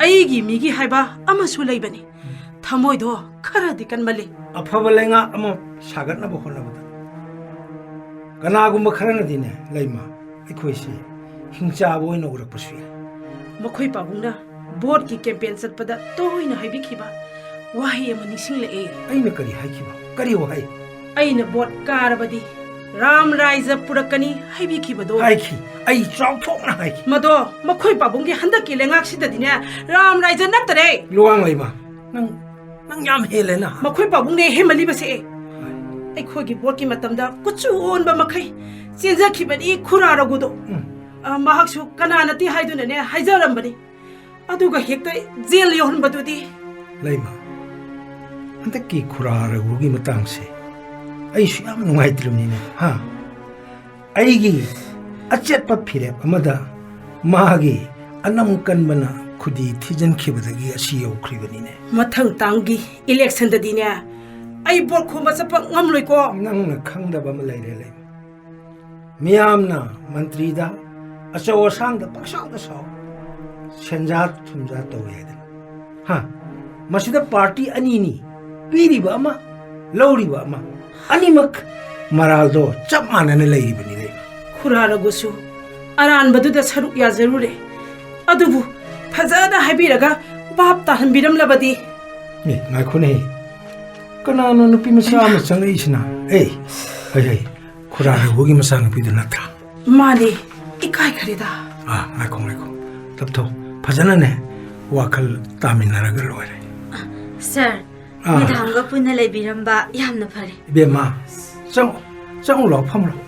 ꯑꯩꯒꯤ ꯃꯤꯒꯤ ꯍꯥꯏꯕ ꯑꯃꯁꯨ ꯂꯩꯕꯅꯤ꯫ ꯊꯃꯣꯏꯗꯣ ꯈꯔꯗꯤ ꯀꯟꯃꯜꯂꯤ꯫ ꯑꯐꯕ ꯂꯩꯉꯥꯛ ꯑꯃ ꯁꯥꯒꯠꯅꯕ ꯍꯣꯠꯅꯕꯗ ꯀꯅꯥꯒꯨꯝꯕ ꯈꯔꯅꯗꯤꯅꯦ, ꯂꯩꯃ, ꯑꯩꯈꯣꯏꯁꯤ ꯍꯤꯡꯆꯥꯕ ꯑꯣꯏꯅ ꯎꯔꯛꯄꯁꯨ ꯌꯥꯏ꯫ ꯃꯈꯣꯏ ꯄꯥꯕꯨꯡꯅ ꯚꯣꯠꯀꯤ ꯀꯦꯝꯄꯦꯟ ꯆꯠꯄꯗ ꯇꯣꯏꯅ ꯍꯥꯏꯕꯤꯈꯤꯕ ꯋꯥꯍꯩ ꯑꯃ ꯅꯤꯡꯁꯤꯡꯂꯛꯑꯦ꯫ ꯑꯩꯅ ꯀꯔꯤ ꯍꯥꯏꯈꯤꯕ? ꯀꯔꯤ ꯋꯥꯍꯩ? ꯑꯩꯅ ꯚꯣꯠ ꯀꯥꯔꯕꯗꯤ ꯔꯥꯝ ꯔꯥꯏꯖ ꯄꯨꯔꯛꯀꯅꯤ ꯍꯥꯏꯕꯤꯈꯤꯕꯗꯣ꯫ ꯍꯥꯏꯈꯤ꯫ ꯑꯩ ꯆꯥꯎꯊꯣꯛꯅ ꯍꯥꯏꯈꯤ꯫ ꯃꯗꯣ ꯃꯈꯣꯏ ꯄꯥꯕꯨꯡꯒꯤ ꯍꯟꯗꯛꯀꯤ ꯂꯩꯉꯥꯛꯁꯤꯗꯗꯤꯅꯦ, ꯔꯥꯝ ꯔꯥꯏꯖ ꯅꯠꯇꯔꯦ꯫ ꯂꯨꯋꯥꯡ ꯂꯩꯃ, ꯅꯪ, ꯅꯪ ꯌꯥꯝ ꯍꯦꯜꯂꯦꯅ꯫ ꯃꯈꯣꯏ ꯄꯥꯕꯨꯡꯅꯦ ꯍꯦꯟꯃꯜꯂꯤꯕꯁꯦ꯫ ꯑꯩꯈꯣꯏꯒꯤ ꯚꯣꯠꯀꯤ ꯃꯇꯝꯗ ꯀꯨꯆꯨ ꯑꯣꯟꯕ ꯃꯈꯩ ꯆꯦꯟꯖꯈꯤꯕꯅꯤ ꯈꯨꯔꯥ ꯔꯘꯨꯗꯣ꯫ ꯎꯝ꯫ ꯑ, ꯃꯍꯥꯛꯁꯨ ꯀꯅꯥ ꯅꯠꯇꯦ ꯍꯥꯏꯗꯨꯅꯅꯦ ꯍꯥꯏꯖꯔꯝꯕꯅꯤ꯫ ꯑꯗꯨꯒ ꯍꯦꯛꯇ ꯖꯦꯜ ꯌꯧꯍꯟꯕꯗꯨꯗꯤ꯫ ꯂꯩꯃ, ꯍꯟꯗꯛꯀꯤ ꯈꯨꯔꯥ ꯔꯘꯨꯒꯤ ꯃꯇꯥꯡꯁꯦ ꯑꯩꯁꯨ ꯌꯥꯝ ꯅꯨꯡꯉꯥꯏꯇ꯭ꯔꯤꯕꯅꯤꯅꯦ, ꯍꯥ? ꯑꯩꯒꯤ ꯑꯆꯦꯠꯄ ꯐꯤꯔꯦꯞ ꯑꯃꯗ ꯃꯥꯒꯤ ꯑꯅꯝ ꯀꯟꯕꯅ ꯈꯨꯗꯤ ꯊꯤꯖꯤꯟꯈꯤꯕꯗꯒꯤ ꯑꯁꯤ ꯌꯧꯈ꯭ꯔꯤꯕꯅꯤꯅꯦ꯫ ꯃꯊꯪ ꯇꯥꯝꯒꯤ ꯏꯂꯦꯛꯁꯟꯗꯗꯤꯅꯦ, ꯑꯩ ꯚꯣꯠ ꯈꯣꯝꯕ ꯆꯠꯄ ꯉꯝꯂꯣꯏꯀꯣ꯫ ꯅꯪꯅ ꯈꯪꯗꯕ ꯑꯃ ꯂꯩꯔꯦ, ꯂꯩꯃ꯫ ꯃꯤꯌꯥꯝꯅ ꯃꯟꯇ꯭ꯔꯤꯗ ꯑꯆꯧ ꯑꯁꯥꯡꯗ ꯄꯪꯁꯥꯎꯗ ꯁꯥꯎ, ꯁꯦꯟꯖꯥ ꯊꯨꯝꯖꯥ ꯇꯧꯏ ꯍꯥꯏꯗꯅ꯫ ꯍꯥ? ꯃꯁꯤꯗ ꯄꯥꯔꯇꯤ ꯑꯅꯤꯅꯤ, ꯄꯤꯔꯤꯕ ꯑꯃ, ꯂꯧꯔꯤꯕ ꯑꯃ, ꯑꯅꯤꯃꯛ ꯃꯔꯥꯜꯗꯣ ꯆꯞ ꯃꯥꯟꯅꯅ ꯂꯩꯔꯤꯕꯅꯤ, ꯂꯩꯃ꯫ ꯈꯨꯔꯥ ꯔꯘꯨꯁꯨ ꯑꯔꯥꯟꯕꯗꯨꯗ ꯁꯔꯨꯛ ꯌꯥꯖꯔꯨꯔꯦ꯫ ꯑꯗꯨꯕꯨ ꯐꯖꯅ ꯍꯥꯏꯕꯤꯔꯒ ꯚꯥꯞ ꯇꯥꯍꯟꯕꯤꯔꯝꯂꯕꯗꯤ꯫ ꯑꯦ, ꯉꯥꯏꯈꯣꯅꯦ꯫ ꯀꯅꯥꯅꯣ ꯅꯨꯄꯤ ꯃꯆꯥ ꯑꯃ ꯆꯪꯉꯛꯏꯁꯤꯅ? ꯑꯦ, ꯍꯩ, ꯍꯩ, ꯈꯨꯔꯥ ꯔꯘꯨꯒꯤ ꯃꯆꯥꯅꯨꯄꯤꯗꯨ ꯅꯠꯇ꯭ꯔꯥ? ꯃꯥꯅꯦ, ꯏꯀꯥꯏꯈ꯭ꯔꯦꯗ꯫ ꯑꯥ, ꯉꯥꯏꯈꯣ, ꯉꯥꯏꯈꯣ꯫ ꯇꯞꯊꯧ꯫ ꯐꯖꯅꯅꯦ, ꯋꯥꯈꯜ ꯇꯥꯃꯤꯟꯅꯔꯒ ꯂꯣꯏꯔꯦ꯫ ꯁꯥꯔ, ꯑꯥ꯫ ꯃꯦꯗꯥꯝꯒ ꯄꯨꯟꯅ ꯂꯩꯕꯤꯔꯝꯕ ꯌꯥꯝꯅ ꯐꯔꯦ꯫ ꯏꯕꯦꯝꯃ, ꯆꯪꯉꯨ, ꯆꯪꯉꯨ ꯂꯥꯎ, ꯐꯝꯃꯨ ꯂꯥꯎ꯫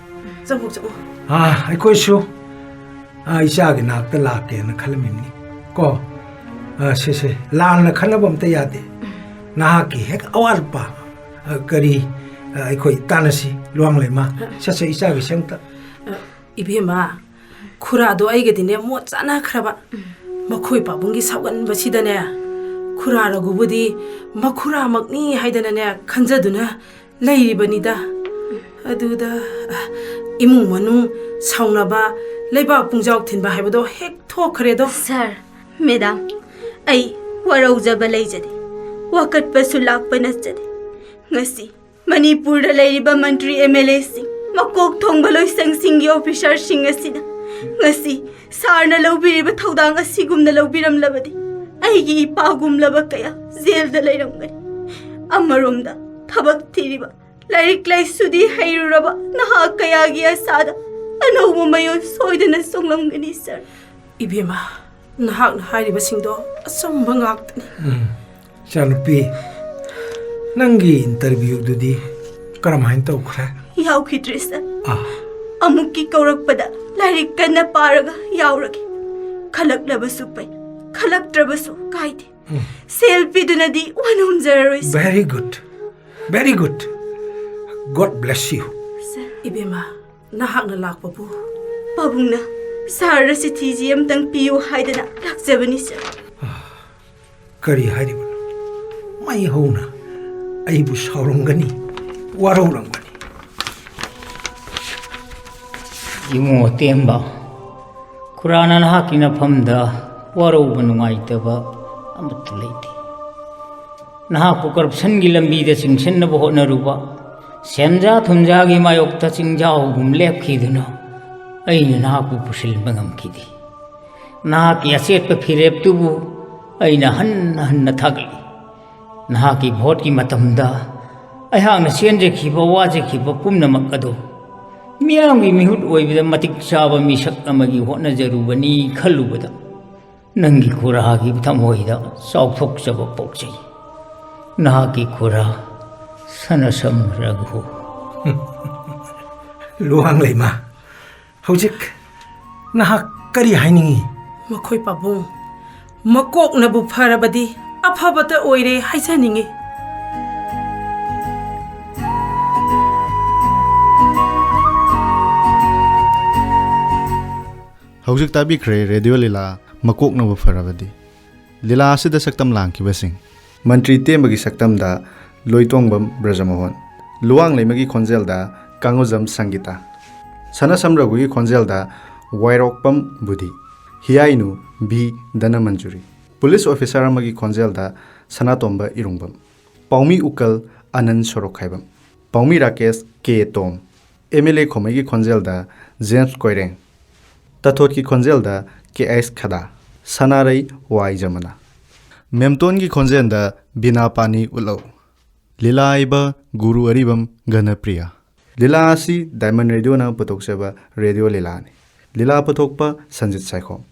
ꯆꯪꯉꯨ, ꯆꯪꯉꯨ꯫ ꯑꯥ, ꯑꯩꯈꯣꯏꯁꯨ, ꯑꯥ, ꯏꯆꯥꯒꯤ ꯅꯥꯛꯇ ꯂꯥꯛꯀꯦꯅ ꯈꯜꯂꯝꯃꯤꯕꯅꯤ꯫ ꯀꯣ? ꯑꯥ, ꯁꯦ, ꯁꯦ, ꯂꯥꯟꯅ ꯈꯟꯅꯕ ꯑꯝꯇ ꯌꯥꯗꯦ꯫ ꯅꯍꯥꯛꯀꯤ ꯍꯦꯛ ꯑꯋꯥꯠꯄ, ꯑꯥ, ꯀꯔꯤ, ꯑꯥ, ꯑꯩꯈꯣꯏ ꯇꯥꯟꯅꯁꯤ, ꯂꯨꯋꯥꯡꯂꯩꯃ꯫ ꯁꯦ, ꯁꯦ, ꯏꯆꯥꯒꯤꯁꯦ ꯑꯝꯇ꯫ ꯏꯕꯦꯝꯃ, ꯈꯨꯔꯥꯗꯣ ꯑꯩꯒꯗꯤꯅꯦ ꯃꯣꯠ ꯆꯥꯅꯈ꯭ꯔꯕ꯫ ꯃꯈꯣꯏ ꯄꯥꯕꯨꯡꯒꯤ ꯁꯥꯎꯒꯟꯕꯁꯤꯗꯅꯦ, ꯈꯨꯔꯥ ꯔꯘꯨꯕꯨꯗꯤ ꯃꯈꯨꯔꯥꯃꯛꯅꯤ ꯍꯥꯏꯗꯅꯅꯦ ꯈꯟꯖꯗꯨꯅ ꯂꯩꯔꯤꯕꯅꯤꯗ꯫ ꯑꯗꯨꯗ, ꯑ, ꯏꯃꯨꯡ ꯃꯅꯨꯡ ꯁꯥꯎꯅꯕ, ꯂꯩꯕꯥꯛ ꯄꯨꯡꯖꯥꯎ ꯊꯤꯟꯕ ꯍꯥꯏꯕꯗꯣ ꯍꯦꯛ ꯊꯣꯛꯈ꯭ꯔꯦꯗꯣ꯫ ꯁꯥꯔ, ꯃꯦꯗꯥꯝ, ꯑꯩ ꯋꯥꯔꯧꯖꯕ ꯂꯩꯖꯗꯦ, ꯋꯥꯀꯠꯄꯁꯨ ꯂꯥꯛꯄ ꯅꯠꯆꯗꯦ꯫ ꯉꯁꯤ ꯃꯅꯤꯄꯨꯔꯗ ꯂꯩꯔꯤꯕ ꯃꯟꯇ꯭ꯔꯤ, ꯑꯦꯝ ꯑꯦꯜ ꯑꯦꯁꯤꯡ, ꯃꯀꯣꯛ ꯊꯣꯡꯕ ꯂꯣꯏꯁꯪꯁꯤꯡꯒꯤ ꯑꯣꯐꯤꯁꯥꯔꯁꯤꯡ ꯑꯁꯤꯅ ꯉꯁꯤ ꯁꯥꯔꯅ ꯂꯧꯕꯤꯔꯤꯕ ꯊꯧꯗꯥꯡ ꯑꯁꯤꯒꯨꯝꯅ ꯂꯧꯕꯤꯔꯝꯂꯕꯗꯤ ꯑꯩꯒꯤ ꯏꯄꯥꯒꯨꯝꯂꯕ ꯀꯌꯥ ꯖꯦꯜꯗ ꯂꯩꯔꯝꯒꯅꯤ꯫ ꯑꯃꯔꯣꯝꯗ ꯊꯕꯛ ꯊꯤꯔꯤꯕ, ꯂꯥꯏꯔꯤꯛ ꯂꯥꯏꯁꯨꯗꯤ ꯍꯩꯔꯨꯔꯕ ꯅꯍꯥ ꯀꯌꯥꯒꯤ ꯑꯁꯥꯗ ꯑꯅꯧꯕ ꯃꯌꯣꯟ ꯁꯣꯏꯗꯅ ꯆꯣꯡꯂꯝꯒꯅꯤ, ꯁꯥꯔ꯫ ꯏꯕꯦꯝꯃ, ꯅꯍꯥꯛꯅ ꯍꯥꯏꯔꯤꯕꯁꯤꯡꯗꯣ ꯑꯆꯨꯝꯕ ꯉꯥꯛꯇꯅꯤ꯫ ꯎꯝ꯫ ꯏꯆꯥꯅꯨꯄꯤ, ꯅꯪꯒꯤ ꯏꯟꯇꯔꯚ꯭ꯌꯨꯗꯨꯗꯤ ꯀꯔꯝꯍꯥꯏꯅ ꯇꯧꯈ꯭ꯔꯦ? ꯌꯥꯎꯈꯤꯗ꯭ꯔꯦ, ꯁꯥꯔ꯫ ꯑꯥ꯫ ꯑꯃꯨꯛꯀꯤ ꯀꯧꯔꯛꯄꯗ ꯂꯥꯏꯔꯤꯛ ꯀꯟꯅ ꯄꯥꯔꯒ ꯌꯥꯎꯔꯒꯦ꯫ ꯈꯜꯂꯛꯂꯕꯁꯨ ꯐꯩ, ꯈꯜꯂꯛꯇ꯭ꯔꯕꯁꯨ ꯀꯥꯏꯗꯦ꯫ ꯎꯝ꯫ ꯁꯦꯜ ꯄꯤꯗꯨꯅꯗꯤ ꯋꯥꯅꯣꯝꯖꯔꯔꯣꯏ, ꯁꯥꯔ꯫ Very good. Very good. God bless you. ꯁꯥꯔ꯫ ꯏꯕꯦꯝꯃ, ꯅꯍꯥꯛꯅ ꯂꯥꯛꯄꯕꯨ? ꯄꯥꯕꯨꯡꯅ ꯁꯥꯔꯗ ꯆꯤꯊꯤꯁꯤ ꯑꯝꯇꯪ ꯄꯤꯌꯨ ꯍꯥꯏꯗꯅ ꯂꯥꯛꯆꯕꯅꯤ, ꯁꯥꯔ꯫ ꯀꯔꯤ ꯍꯥꯏꯔꯤꯕꯅꯣ? ꯃꯩ ꯍꯧꯅ ꯑꯩꯕꯨ ꯁꯥꯎꯔꯝꯒꯅꯤ, ꯋꯥꯔꯧꯔꯝꯒꯅꯤ꯫ ꯏꯕꯨꯡꯉꯣ ꯇꯦꯝꯕ, ꯈꯨꯔꯥꯅ ꯅꯍꯥꯛꯀꯤ ꯅꯐꯝꯗ ꯋꯥꯔꯧꯕ ꯅꯨꯡꯉꯥꯏꯇꯕ ꯑꯃꯠꯇ ꯂꯩꯇꯦ꯫ ꯅꯍꯥꯛꯄꯨ ꯀꯔꯞꯁꯟꯒꯤ ꯂꯝꯕꯤꯗ ꯆꯤꯡꯁꯤꯟꯅꯕ ꯍꯣꯠꯅꯔꯨꯕ, ꯁꯦꯟꯖꯥ ꯊꯨꯝꯖꯥꯒꯤ ꯃꯥꯌꯣꯛꯇ ꯆꯤꯡꯖꯥꯎꯒꯨꯝ ꯂꯦꯞꯈꯤꯗꯨꯅ ꯑꯩꯅ ꯅꯍꯥꯛꯄꯨ ꯄꯨꯁꯤꯟꯕ ꯉꯝꯈꯤꯗꯦ꯫ ꯅꯍꯥꯛꯀꯤ ꯑꯆꯦꯠꯄ ꯐꯤꯔꯦꯞꯇꯨꯕꯨ ꯑꯩꯅ ꯍꯟꯅ ꯍꯟꯅ ꯊꯥꯒꯠꯂꯤ꯫ ꯅꯍꯥꯛꯀꯤ ꯚꯣꯠꯀꯤ ꯃꯇꯝꯗ ꯑꯩꯍꯥꯛꯅ ꯆꯦꯟꯖꯈꯤꯕ, ꯋꯥꯖꯈꯤꯕ ꯄꯨꯝꯅꯃꯛ ꯑꯗꯨ ꯃꯤꯌꯥꯝꯒꯤ ꯃꯤꯍꯨꯠ ꯑꯣꯏꯕꯗ ꯃꯇꯤꯛ ꯆꯥꯕ ꯃꯤꯁꯛ ꯑꯃꯒꯤ ꯍꯣꯠꯅꯖꯔꯨꯕꯅꯤ ꯈꯜꯂꯨꯕꯗ ꯅꯪꯒꯤ ꯈꯨꯔꯥꯒꯤ ꯊꯃꯣꯏꯗ ꯆꯥꯎꯊꯣꯛꯆꯕ ꯄꯣꯛꯆꯩ꯫ ꯅꯍꯥꯛꯀꯤ ꯈꯨꯔꯥ ꯁꯅꯁꯝ ꯔꯘꯨ꯫ ꯂꯨꯋꯥꯡꯂꯩꯃ, ꯍꯧꯖꯤꯛ ꯅꯍꯥꯛ ꯀꯔꯤ ꯍꯥꯏꯅꯤꯡꯏ? ꯃꯈꯣꯏ ꯄꯥꯕꯨꯡ ꯃꯀꯣꯛꯅꯕꯨ ꯐꯔꯕꯗꯤ ꯑꯐꯕꯇ ꯑꯣꯏꯔꯦ ꯍꯥꯏꯖꯅꯤꯡꯏ꯫ ꯍꯧꯖꯤꯛ ꯇꯥꯕꯤꯈ꯭ꯔꯦ ꯔꯦꯗꯤꯑꯣ ꯂꯤꯂꯥ ꯃꯀꯣꯛꯅꯕꯨ ꯐꯔꯕꯗꯤ꯫ ꯂꯤꯂꯥ ꯑꯁꯤꯗ ꯁꯛꯇꯝ ꯂꯥꯡꯈꯤꯕꯁꯤꯡ: ꯃꯟꯇ꯭ꯔꯤ ꯇꯦꯝꯕꯒꯤ ꯁꯛꯇꯝꯗ ꯂꯣꯏꯇꯣꯡꯕꯝ ꯕ꯭ꯔꯖꯃꯣꯍꯟ, ꯂꯨꯋꯥꯡꯂꯩꯃꯒꯤ ꯈꯣꯟꯖꯦꯜꯗ ꯀꯥꯡꯉꯨꯖꯝ ꯁꯪꯒꯤꯇꯥ, ꯁꯅꯥꯁꯝ ꯔꯘꯨꯒꯤ ꯈꯣꯟꯖꯦꯜꯗ Wairokpam Budhi, Hiyainu V Dhanamanjuri, police officer ꯑꯃꯒꯤ ꯈꯣꯟꯖꯦꯜꯗ ꯁꯅꯥꯇꯣꯝꯕ ꯏꯔꯨꯡꯕꯝ, ꯄꯥꯎꯃꯤ ꯎꯀꯜ ꯑꯅꯟ ꯁꯣꯔꯣꯛꯈꯥꯏꯕꯝ, ꯄꯥꯎꯃꯤ Rakesh K Tom, M L A ꯈꯣꯃꯩꯒꯤ ꯈꯣꯟꯖꯦꯜꯗ ꯖꯦꯝꯁ ꯀꯣꯏꯔꯦꯡ, ꯇꯥꯊꯣꯠꯀꯤ ꯈꯣꯟꯖꯦꯜꯗ K H Khada, Sanarei Y Jamuna, ꯃꯦꯝꯇꯣꯟꯒꯤ ꯈꯣꯟꯖꯦꯜꯗ ꯕꯤꯅꯥ ꯄꯥꯅꯤ ꯎꯠꯂꯧ, ꯂꯤꯂꯥ ꯏꯕ ꯒꯨꯔꯨ ꯑꯔꯤꯕꯝ ꯘꯅꯄ꯭ꯔꯤꯌꯥ꯫ ꯂꯤꯂꯥ ꯑꯁꯤ ꯗꯥꯏꯃꯟ ꯔꯦꯗꯤꯑꯣꯅ ꯄꯨꯊꯣꯛꯆꯕ ꯔꯦꯗꯤꯑꯣ ꯂꯤꯂꯥꯅꯤ꯫ ꯂꯤꯂꯥ ꯄꯨꯊꯣꯛꯄ ꯁꯟꯖꯤꯠ ꯁꯥꯏꯈꯣꯝ꯫